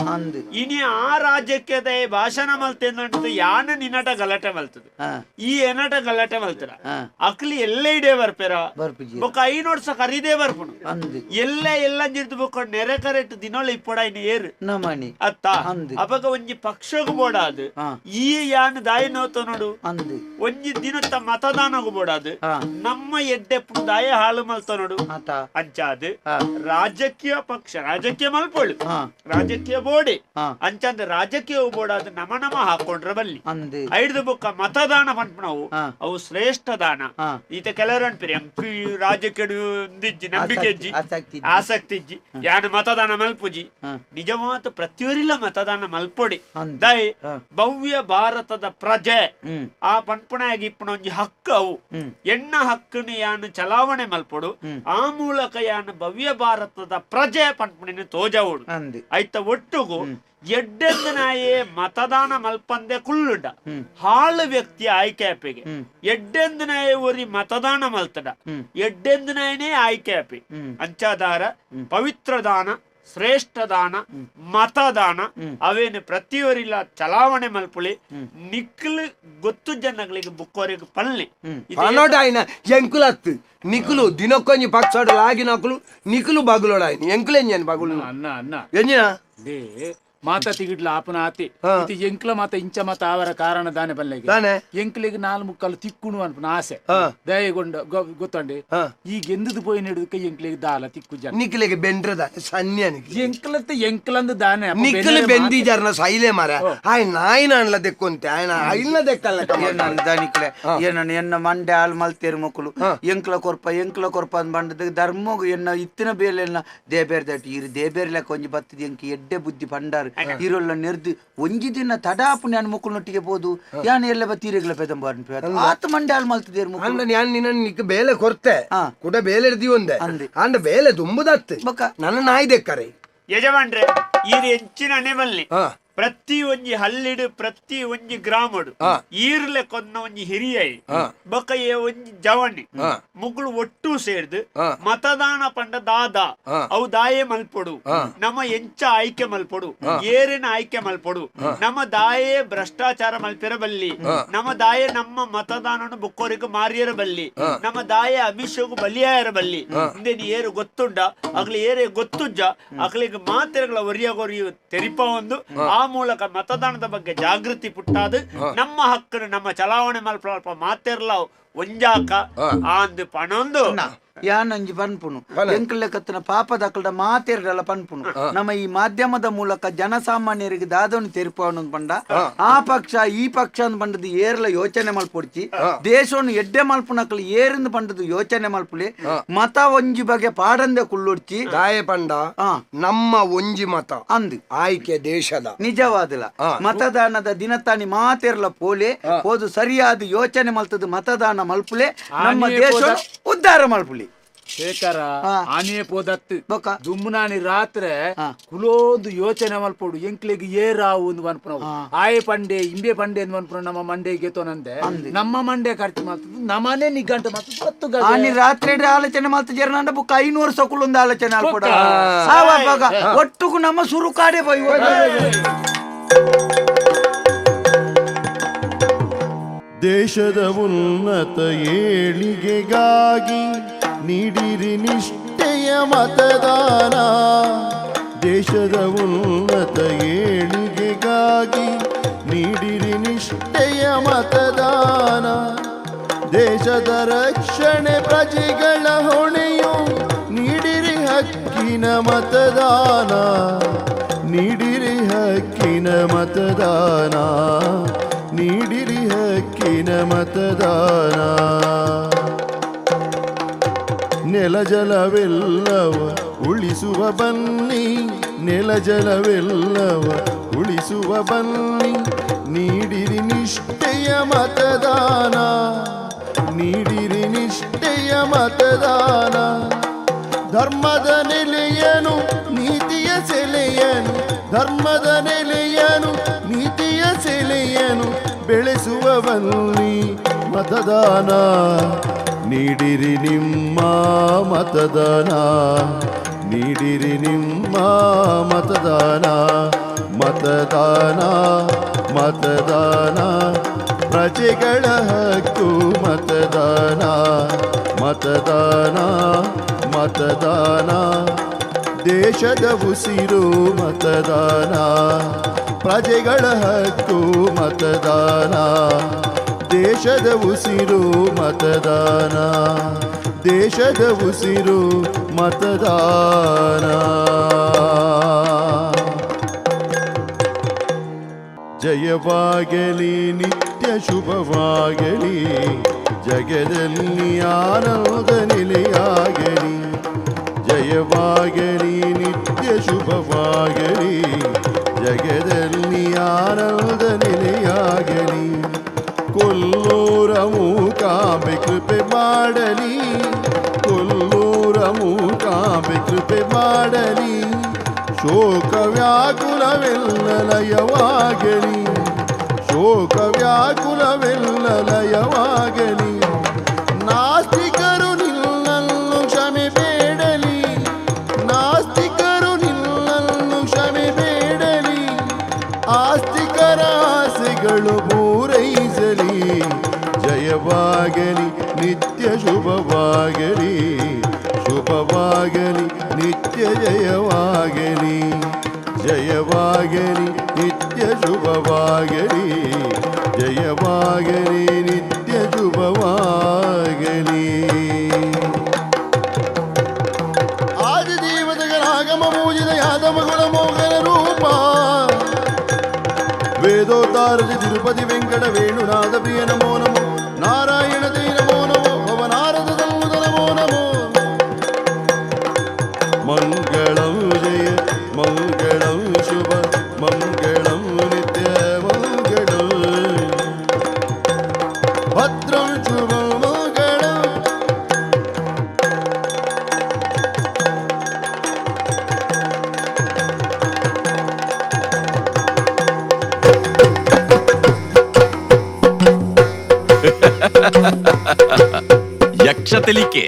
Speaker 2: ಇನಿ ಆ ರಾಜಕೀಯದ ಭಾಷಣ ಮಲ್ತೇಂದಂಟು ಯಾನ ನಿನ್ನಟ ಗಲಾಟೆ ಮಲ್ತದೆ ಈ ಎನಟ ಗಲಾಟೆ ಮಲ್ತರ ಅಕ್ಲಿ ಎಲ್ಲ ಇಡೇ ಬರ್ಪೇರ ಬೊಕ್ಕ ಐನೋಡ್ಸ ಕರಿದೇ ಬರ್ಪುನು ಎಲ್ಲ ಎಲ್ಲ ಎಲ್ಲ ಜಿಡ್ದು ಬೊಕ್ಕ ನೆರೆ ಕರೆಟ್ ದಿನೊಳ ಇಪ್ಪೊಡಾಯಿನ ಏರು
Speaker 9: ನಮನಿ
Speaker 2: ಅತ್ತ ಅಪಗ ಒಂಜಿ ಪಕ್ಷಗೂ ಬೋಡಾದು ಈ ಯಾನ್ ದಾಯಿ ನೋತ ನೋಡು ಒಂಜಿ ದಿನತ್ತ ಮತದಾನಗೂ ಬೋಡಾದು ನಮ್ಮ ಎಡ್ಡೆಪ್ಪು ದಾಯ ಹಾಳು ಮಲ್ತ ನೋಡು ಅಂಚಾದು ರಾಜಕೀಯ ಪಕ್ಷ ರಾಜಕೀಯ ಮಲ್ಪೊಳು ರಾಜಕೀಯ ಬೋಡಿ ಅಂಚಂದ ರಾಜಕೀಯ ಬೋಡಾದ ನಮ ನಮ ಹಾಕೊಂಡ್ರ ಬಲ್ಲಿ ಐದು ಬೊಕ್ಕ ಮತದಾನ ಪನ್ಪುನವು ಅವು ಶ್ರೇಷ್ಠ ದಾನ ಈತ ಕೆಲವರು ಅನ್ಪಿರಿ ಎಂಪಿ ರಾಜಕೀಯ ನಂಬಿಕೆ ಇಜ್ಜಿ ಆಸಕ್ತಿ ಇಜ್ಜಿ ಯಾನು ಮತದಾನ ಮಲ್ಪುಜಿ ನಿಜವಾದ ಪ್ರತಿಯೊರಿಲ್ಲ ಮತದಾನ ಮಲ್ಪೊಡಿ ದೈ ಭವ್ಯ ಭಾರತದ ಪ್ರಜೆ ಆ ಪನ್ಪುಣಾಗಿ ಇಪ್ಪುನ ಒಂಜಿ ಹಕ್ಕು ಅವು ಎಣ್ಣ ಹಕ್ಕನ್ನು ಯಾನು ಚಲಾವಣೆ ಮಲ್ಪೊಡು ಆ ಮೂಲಕ ಯಾನು ಭವ್ಯ ಭಾರತದ ಪ್ರಜೆ ಪನ್ಪುಣಿನ ತೋಜವಡು ಐತ ಒಟ್ಟುಗು ಎಡ್ಡೆಂದನಾಯೇ ಮತದಾನ ಮಲ್ಪಂದೆ ಕುಳ್ಳುಡ ಹಾಳು ವ್ಯಕ್ತಿ ಆಯ್ಕೆ ಆಪಿಗೆ ಎಡ್ಡೆಂದನಾಯೇ ಒರಿ ಮತದಾನ ಮಲ್ತಡ ಎಡ್ಡೆಂದನಾಯನೇ ಆಯ್ಕೆ ಆಪಿ ಅಂಚಾದಾರ ಪವಿತ್ರ ದಾನ ಶ್ರೇಷ್ಠ ದಾನ ಮತದಾನ ಅವೇನು ಪ್ರತಿಯೊರಿಲ್ಲ ಚಲಾವಣೆ ಮಲ್ಪುಳಿ ನಿಕ್ಲು ಗೊತ್ತು ಜನಗಳಿಗೆ ಬುಕ್ಕೋರಿಗೆ ಪಲ್ಲಿ
Speaker 10: ಪನೋಟಾಯಿನ ಎಂಕುಲತ್ತು ನಿಕುಲು ದಿನಕ್ಕೊಂಜಿ ಪಕ್ಷ ಲಾಗಿನಕುಲು ನಿಕುಲು ಬಗುಲೋಡಾಯಿನ ಎಂಕುಲೆಂಜನ್ ಬಗುಲು
Speaker 4: ಅನ್ನ ಅನ್ನ
Speaker 10: ಎಂಜಿನ
Speaker 4: they ಮಾತಾ ತಿಗಿಡ್ಲ ಆಪನ ಆತಿ ಇದು ಎಂಕ್ಲ ಮಾತ ಇಂಚ ಮಾತ ಆವರ ಕಾರಣ ದಾನೆ ಬಲ್ಲೆಗೆ ಎಂಕ್ಲಿಗೆ ನಾಲ್ ಮುಕ್ಕಾಲು ತಿಕ್ಕುಣು ಅನ್ಪನ ಆಸೆ ದಯಗೊಂಡ ಗೊತ್ತಂಡಿ ಈಗ ಎಂದದು ಪೋಯಿ ನೆಡುದಕ್ಕೆ ಎಂಕ್ಲಿಗೆ ದಾಲ ತಿಕ್ಕು ಜನ
Speaker 10: ನಿಕ್ಲಿಗೆ ಬೆಂಡ್ರದ ಸನ್ಯ
Speaker 4: ಎಂಕ್ಲತ್ತ ಎಂಕ್ಲಂದು ದಾನೆ
Speaker 10: ನಿಕ್ಲು ಬೆಂದಿಜಾರ್ನ ಸೈಲೆ ಮಾರ ಆಯ್ ನಾಯಿನ ಅನ್ಲ ದೆಕ್ಕೊಂತೆ ಆಯ್ನ ಐಲ್ನ ದೆಕ್ಕಲ್ಲ
Speaker 9: ದಾನಿಕ್ಲೆ ಏನನ್ನ ಎನ್ನ ಮಂಡೆ ಹಾಲು ಮಲ್ತೇರು ಮಕ್ಕಳು ಎಂಕ್ಲ ಕೊರ್ಪ ಎಂಕ್ಲ ಕೊರ್ಪ ಅಂದ್ ಬಂಡದ ಧರ್ಮಗು ಎನ್ನ ಇತ್ತಿನ ಬೇಲೆನ್ನ ದೇಬೇರ್ that ಇರು ದೇಬೇರ್ಲೆಕ್ಕ ಒಂಜಿ ಬತ್ತದ ಎಂಕ್ ಎಡ್ಡೆ ಬುದ್ಧಿ ಪಂಡಾರು ಇರೋಲ್ಲ ನೆರ್ದು ಒಂಜಿ ದಿನ ತಡಾಪು ನಾನು ಮಕ್ಕಳನ್ನೊಟ್ಟಿಗೆ ಪೋದು ಯಾನ್ ಎಲ್ಲ ಬತ್ತೀರೆಗ್ಲ ಪೆದಂಬ ಆತ ಮಂಡೆ ಹಾಳು ಮಲ್ತದೇರು
Speaker 10: ಅಂಡ ನಾನು ನಿನ್ನ ನಿಕ್ ಬೇಲೆ ಕೊರ್ತೆ ಕೂಡ ಬೇಲೆ ಇರ್ದಿ ಒಂದೆ ಅಂಡ ಬೇಲೆ ತುಂಬುದತ್ತು ನನ್ನ ನಾಯಿ ದೆಕ್ಕರೆ
Speaker 2: ಯಜಮಾನ್ರೆ ಈ ಹೆಚ್ಚಿನ ಅಣೆಬಲ್ಲಿ ಪ್ರತಿ ಒಂಜಿ ಹಲ್ಲಿಡು ಪ್ರತಿ ಒಂಜಿ ಗ್ರಾಮಡು ಈರ್ಲೆ ಕೊನ್ನ ಒಂಜಿ ಹಿರಿಯೈ ಬೊಕ್ಕ ಒಂಜಿ ಜವಣಿ ಮುಗುಳು ಒಟ್ಟು ಸೇರ್ದು ಮತದಾನ ಪಂಡ ದಾದ ಅವು ದಾಯೆ ಮಲ್ಪೊಡು ನಮ್ಮ ಎಂಚ ಆಯ್ಕೆ ಮಲ್ಪೊಡು ಏರಿನ ಆಯ್ಕೆ ಮಲ್ಪೊಡು ನಮ್ಮ ದಾಯೆ ಭ್ರಷ್ಟಾಚಾರ ಮಲ್ಪಿರಬಲ್ಲಿ ನಮ್ಮ ದಾಯೆ ನಮ್ಮ ಮತದಾನನು ಬೊಕ್ಕೋರಿಗೂ ಮಾರಿಯರಬಲ್ಲಿ ನಮ್ಮ ದಾಯೆ ಅಮಿಷಗೂ ಬಲಿಯಾಯರಬಲ್ಲಿ ಇಂದೇನು ಏರು ಗೊತ್ತುಂಡ ಅಗ್ಲಿ ಏರೆ ಗೊತ್ತುಜ್ಜ ಅಗ್ಲಿಗೆ ಮಾತೆಗಳ ಒರಿಯಗೊರಿಯು ತೆರಿಪ ಒಂದು ಆ ಮೂಲಕ ಮತದಾನದ ಬಗ್ಗೆ ಜಾಗೃತಿ ಪುಟ್ಟಾದು ನಮ್ಮ ಹಕ್ಕನ್ನು ನಮ್ಮ ಚಲಾವಣೆ ಮಲ್ಪ ಮಾತೆರ್ಲ ಒಂಜಾಕ ಆಂದು ಪಣೊಂದು
Speaker 9: ಯಾನಂಜಿ ಪನ್ಪುನು ಎಂಕುಲೆ ಕತ್ತನ ಪಾಪದಕ್ಕಲ್ಡ ಮಾತೇರ್ಡಲ ಪನ್ಪುನು ನಮ್ಮ ಈ ಮಾಧ್ಯಮದ ಮೂಲಕ ಜನಸಾಮಾನ್ಯರಿಗೆ ದಾದವನ್ನು ತೆರಿಪವನು ಪಂಡ ಆ ಪಕ್ಷ ಈ ಪಕ್ಷ ಅಂದ್ ಪಂಡದು ಏರ್ಲ ಯೋಚನೆ ಮಲ್ಪೊಡ್ಚಿ ದೇಶವನ್ನು ಎಡ್ಡೆ ಮಲ್ಪುನಕಲು ಏರಿಂದ ಪಂಡದು ಯೋಚನೆ ಮಲ್ಪುಲಿ ಮತ ಒಂಜಿ ಬಗೆ ಪಾಡಂದೆ ಕುಲ್ಲೊಡ್ಚಿ
Speaker 10: ದಾಯ ಪಂಡ ನಮ್ಮ ಒಂಜಿ ಮತ
Speaker 9: ಅಂದು
Speaker 10: ಆಯ್ಕೆ ದೇಶದ
Speaker 9: ನಿಜವಾದಲ ಮತದಾನದ ದಿನತಾನಿ ಮಾತೇರ್ಲ ಪೋಲೆ ಹೋದು ಸರಿಯಾದ ಯೋಚನೆ ಮಲ್ತದ ಮತದಾನ ಮಲ್ಪುಲೆ ನಮ್ಮ ದೇಶ ಉದ್ಧಾರ ಮಲ್ಪುಲಿ
Speaker 4: ಶೇಖರ ಆನೆ ಪೋದತ್ತು ದುಮ್ಮನಾನಿ ರಾತ್ರೆ ಕುಲೋಂದು ಯೋಚನೆ ಮಲ್ಪೋಡು ಎಂಕ್ಲೆಗ್ ಏರಾವು ಒಂದು ಅನ್ಪುನವು ಆಯೆ ಪಂಡೆ ಇಂಬೆ ಪಂಡೆ ಅಂದ್ ಅನ್ಪುನ ನಮ್ಮ ಮಂಡೆ ಗೆತೋನಂದೆ ನಮ್ಮ ಮಂಡೆ ಖರ್ಚು ಮಾಡ್ತದ್ದು ನಮ್ಮನೆ ನಿಗಂಟು ಮಾಡ್ತದ್ದು
Speaker 9: ಆನಿ ರಾತ್ರಿ ಆಲೋಚನೆ ಮಲ್ತ ಜರ್ನಾಂಡ ಬುಕ್ 500 ಸಕುಲೊಂದು ಆಲೋಚನೆ ಅಲ್ಪಡ ಒಟ್ಟುಗು ನಮ್ಮ ಸುರು ಕಾಡೆ ಬೈ.
Speaker 8: ದೇಶದ ಉನ್ನತ ಏಳಿಗೆಗಾಗಿ ನೀಡಿರಿ ನಿಷ್ಠೆಯ ಮತದಾನ. ದೇಶದ ಉನ್ನತ ಏಳಿಗೆಗಾಗಿ ನೀಡಿರಿ ನಿಷ್ಠೆಯ ಮತದಾನ. ದೇಶದ ರಕ್ಷಣೆ ಪ್ರಜೆಗಳ ಹೊಣೆಯು, ನೀಡಿರಿ ಹಕ್ಕಿನ ಮತದಾನ. ನೀಡಿರಿ ಹಕ್ಕಿನ ಮತದಾನ. ನೀಡಿರಿ ಹಕ್ಕಿನ ಮತದಾನ. ನೆಲ ಜಲವೆಲ್ಲವ ಉಳಿಸುವ ಬನ್ನಿ, ನೆಲ ಜಲವೆಲ್ಲವ ಉಳಿಸುವ ಬನ್ನಿ, ನೀಡಿರಿ ನಿಷ್ಠೆಯ ಮತದಾನ. ನೀಡಿರಿ ನಿಷ್ಠೆಯ ಮತದಾನ. ಧರ್ಮದ ನೆಲೆಯನು ನೀತಿಯ ಸೆಲೆಯನು, ಧರ್ಮದ ನೆಲೆಯನು ನೀತಿಯ ಸೆಲೆಯನು ಬೆಳೆಸುವ ಬನ್ನಿ ಮತದಾನ. ನೀಡಿರಿ ನಿಮ್ಮ ಮತದಾನ. ನೀಡಿರಿ ನಿಮ್ಮ ಮತದಾನ. ಮತದಾನ ಮತದಾನ ಪ್ರಜೆಗಳ ಹಕ್ಕು ಮತದಾನ. ಮತದಾನ. ಮತದಾನ, ದೇಶದ ಉಸಿರು ಮತದಾನ, ಪ್ರಜೆಗಳ ಹಕ್ಕು ಮತದಾನ, ದೇಶದ ಉಸಿರು ಮತದಾನ, ದೇಶದ ಉಸಿರು ಮತದಾನ. ಜಯವಾಗಲಿ ನಿತ್ಯ ಶುಭವಾಗಲಿ, ಜಗದಲ್ಲಿ ಆನಂದ ನೆಲೆಯಾಗಲಿ. ಜಯವಾಗಲಿ ನಿತ್ಯ ಶುಭವಾಗಲಿ, ಜಗದಲ್ಲಿ ಆನಂದ ನೆಲೆಯಾಗಲಿ. ಕೊಲ್ಲೂರ ಮೂಕಾಂಬೆ ಕೃಪೆ ಮಾಡಲಿ, ಕೊಲ್ಲೂರ ಮೂಕಾಂಬೆ ಕೃಪೆ ಮಾಡಲಿ. ಶೋಕ ವ್ಯಾಕುಲವೆಲ್ಲ ಲಯವಾಗಲಿ, ಶೋಕ ವ್ಯಾಕುಲವೆಲ್ಲ ಲಯವಾಗಲಿ. ನಾಸ್ತಿಕರು ನಿನ್ನನ್ನು ಕ್ಷಮೆ ಬೇಡಲಿ, ನಾಸ್ತಿಕರು ನಿನ್ನನ್ನು ಕ್ಷಮೆ ಬೇಡಲಿ. ಆಸ್ತಿಕರ ಆಸೆಗಳು ಪೂರೈಸಲಿ. ಜಯವಾಗಲಿ ನಿತ್ಯ ಶುಭವಾಗಲಿ, ಶುಭವಾಗಲಿ ನಿತ್ಯ ಜಯವಾಗಲಿ. ಜಯವಾಗಲಿ ನಿತ್ಯ ಶುಭವಾಗಲಿ, ಜಯವಾಗಲಿ ನಿತ್ಯ ಶುಭವಾಗಲಿ. ಆದಿದೇವತೆಗಳ ಆಗಮ ಪೂಜಿತ ಯಾದವ ಗುಣ ಮೋಹನ ರೂಪ, ವೇದೋತ್ತಾರತಿ ತಿರುಪತಿ ವೆಂಕಟ ವೇಣುನಾಥ ಪ್ರಿಯ ನಮೋ ನಮೋ, ನಾರಾಯಣ ತೇ ನಮೋ ನಮೋ, ಭವನಾರದ ತನ್ನುತ ನಮೋ ನಮೋ. ಮಂಗಳಂ ಜಯ ಮಂಗಳಂ ಶುಭ ಮಂಗಳಂ ನಿತ್ಯ ಮಂಗಳಂ, ಭದ್ರಂ ಶುಭ ಮಂಗಳಂ.
Speaker 6: ಯಕ್ಷ ತೆಲಿಕೆ.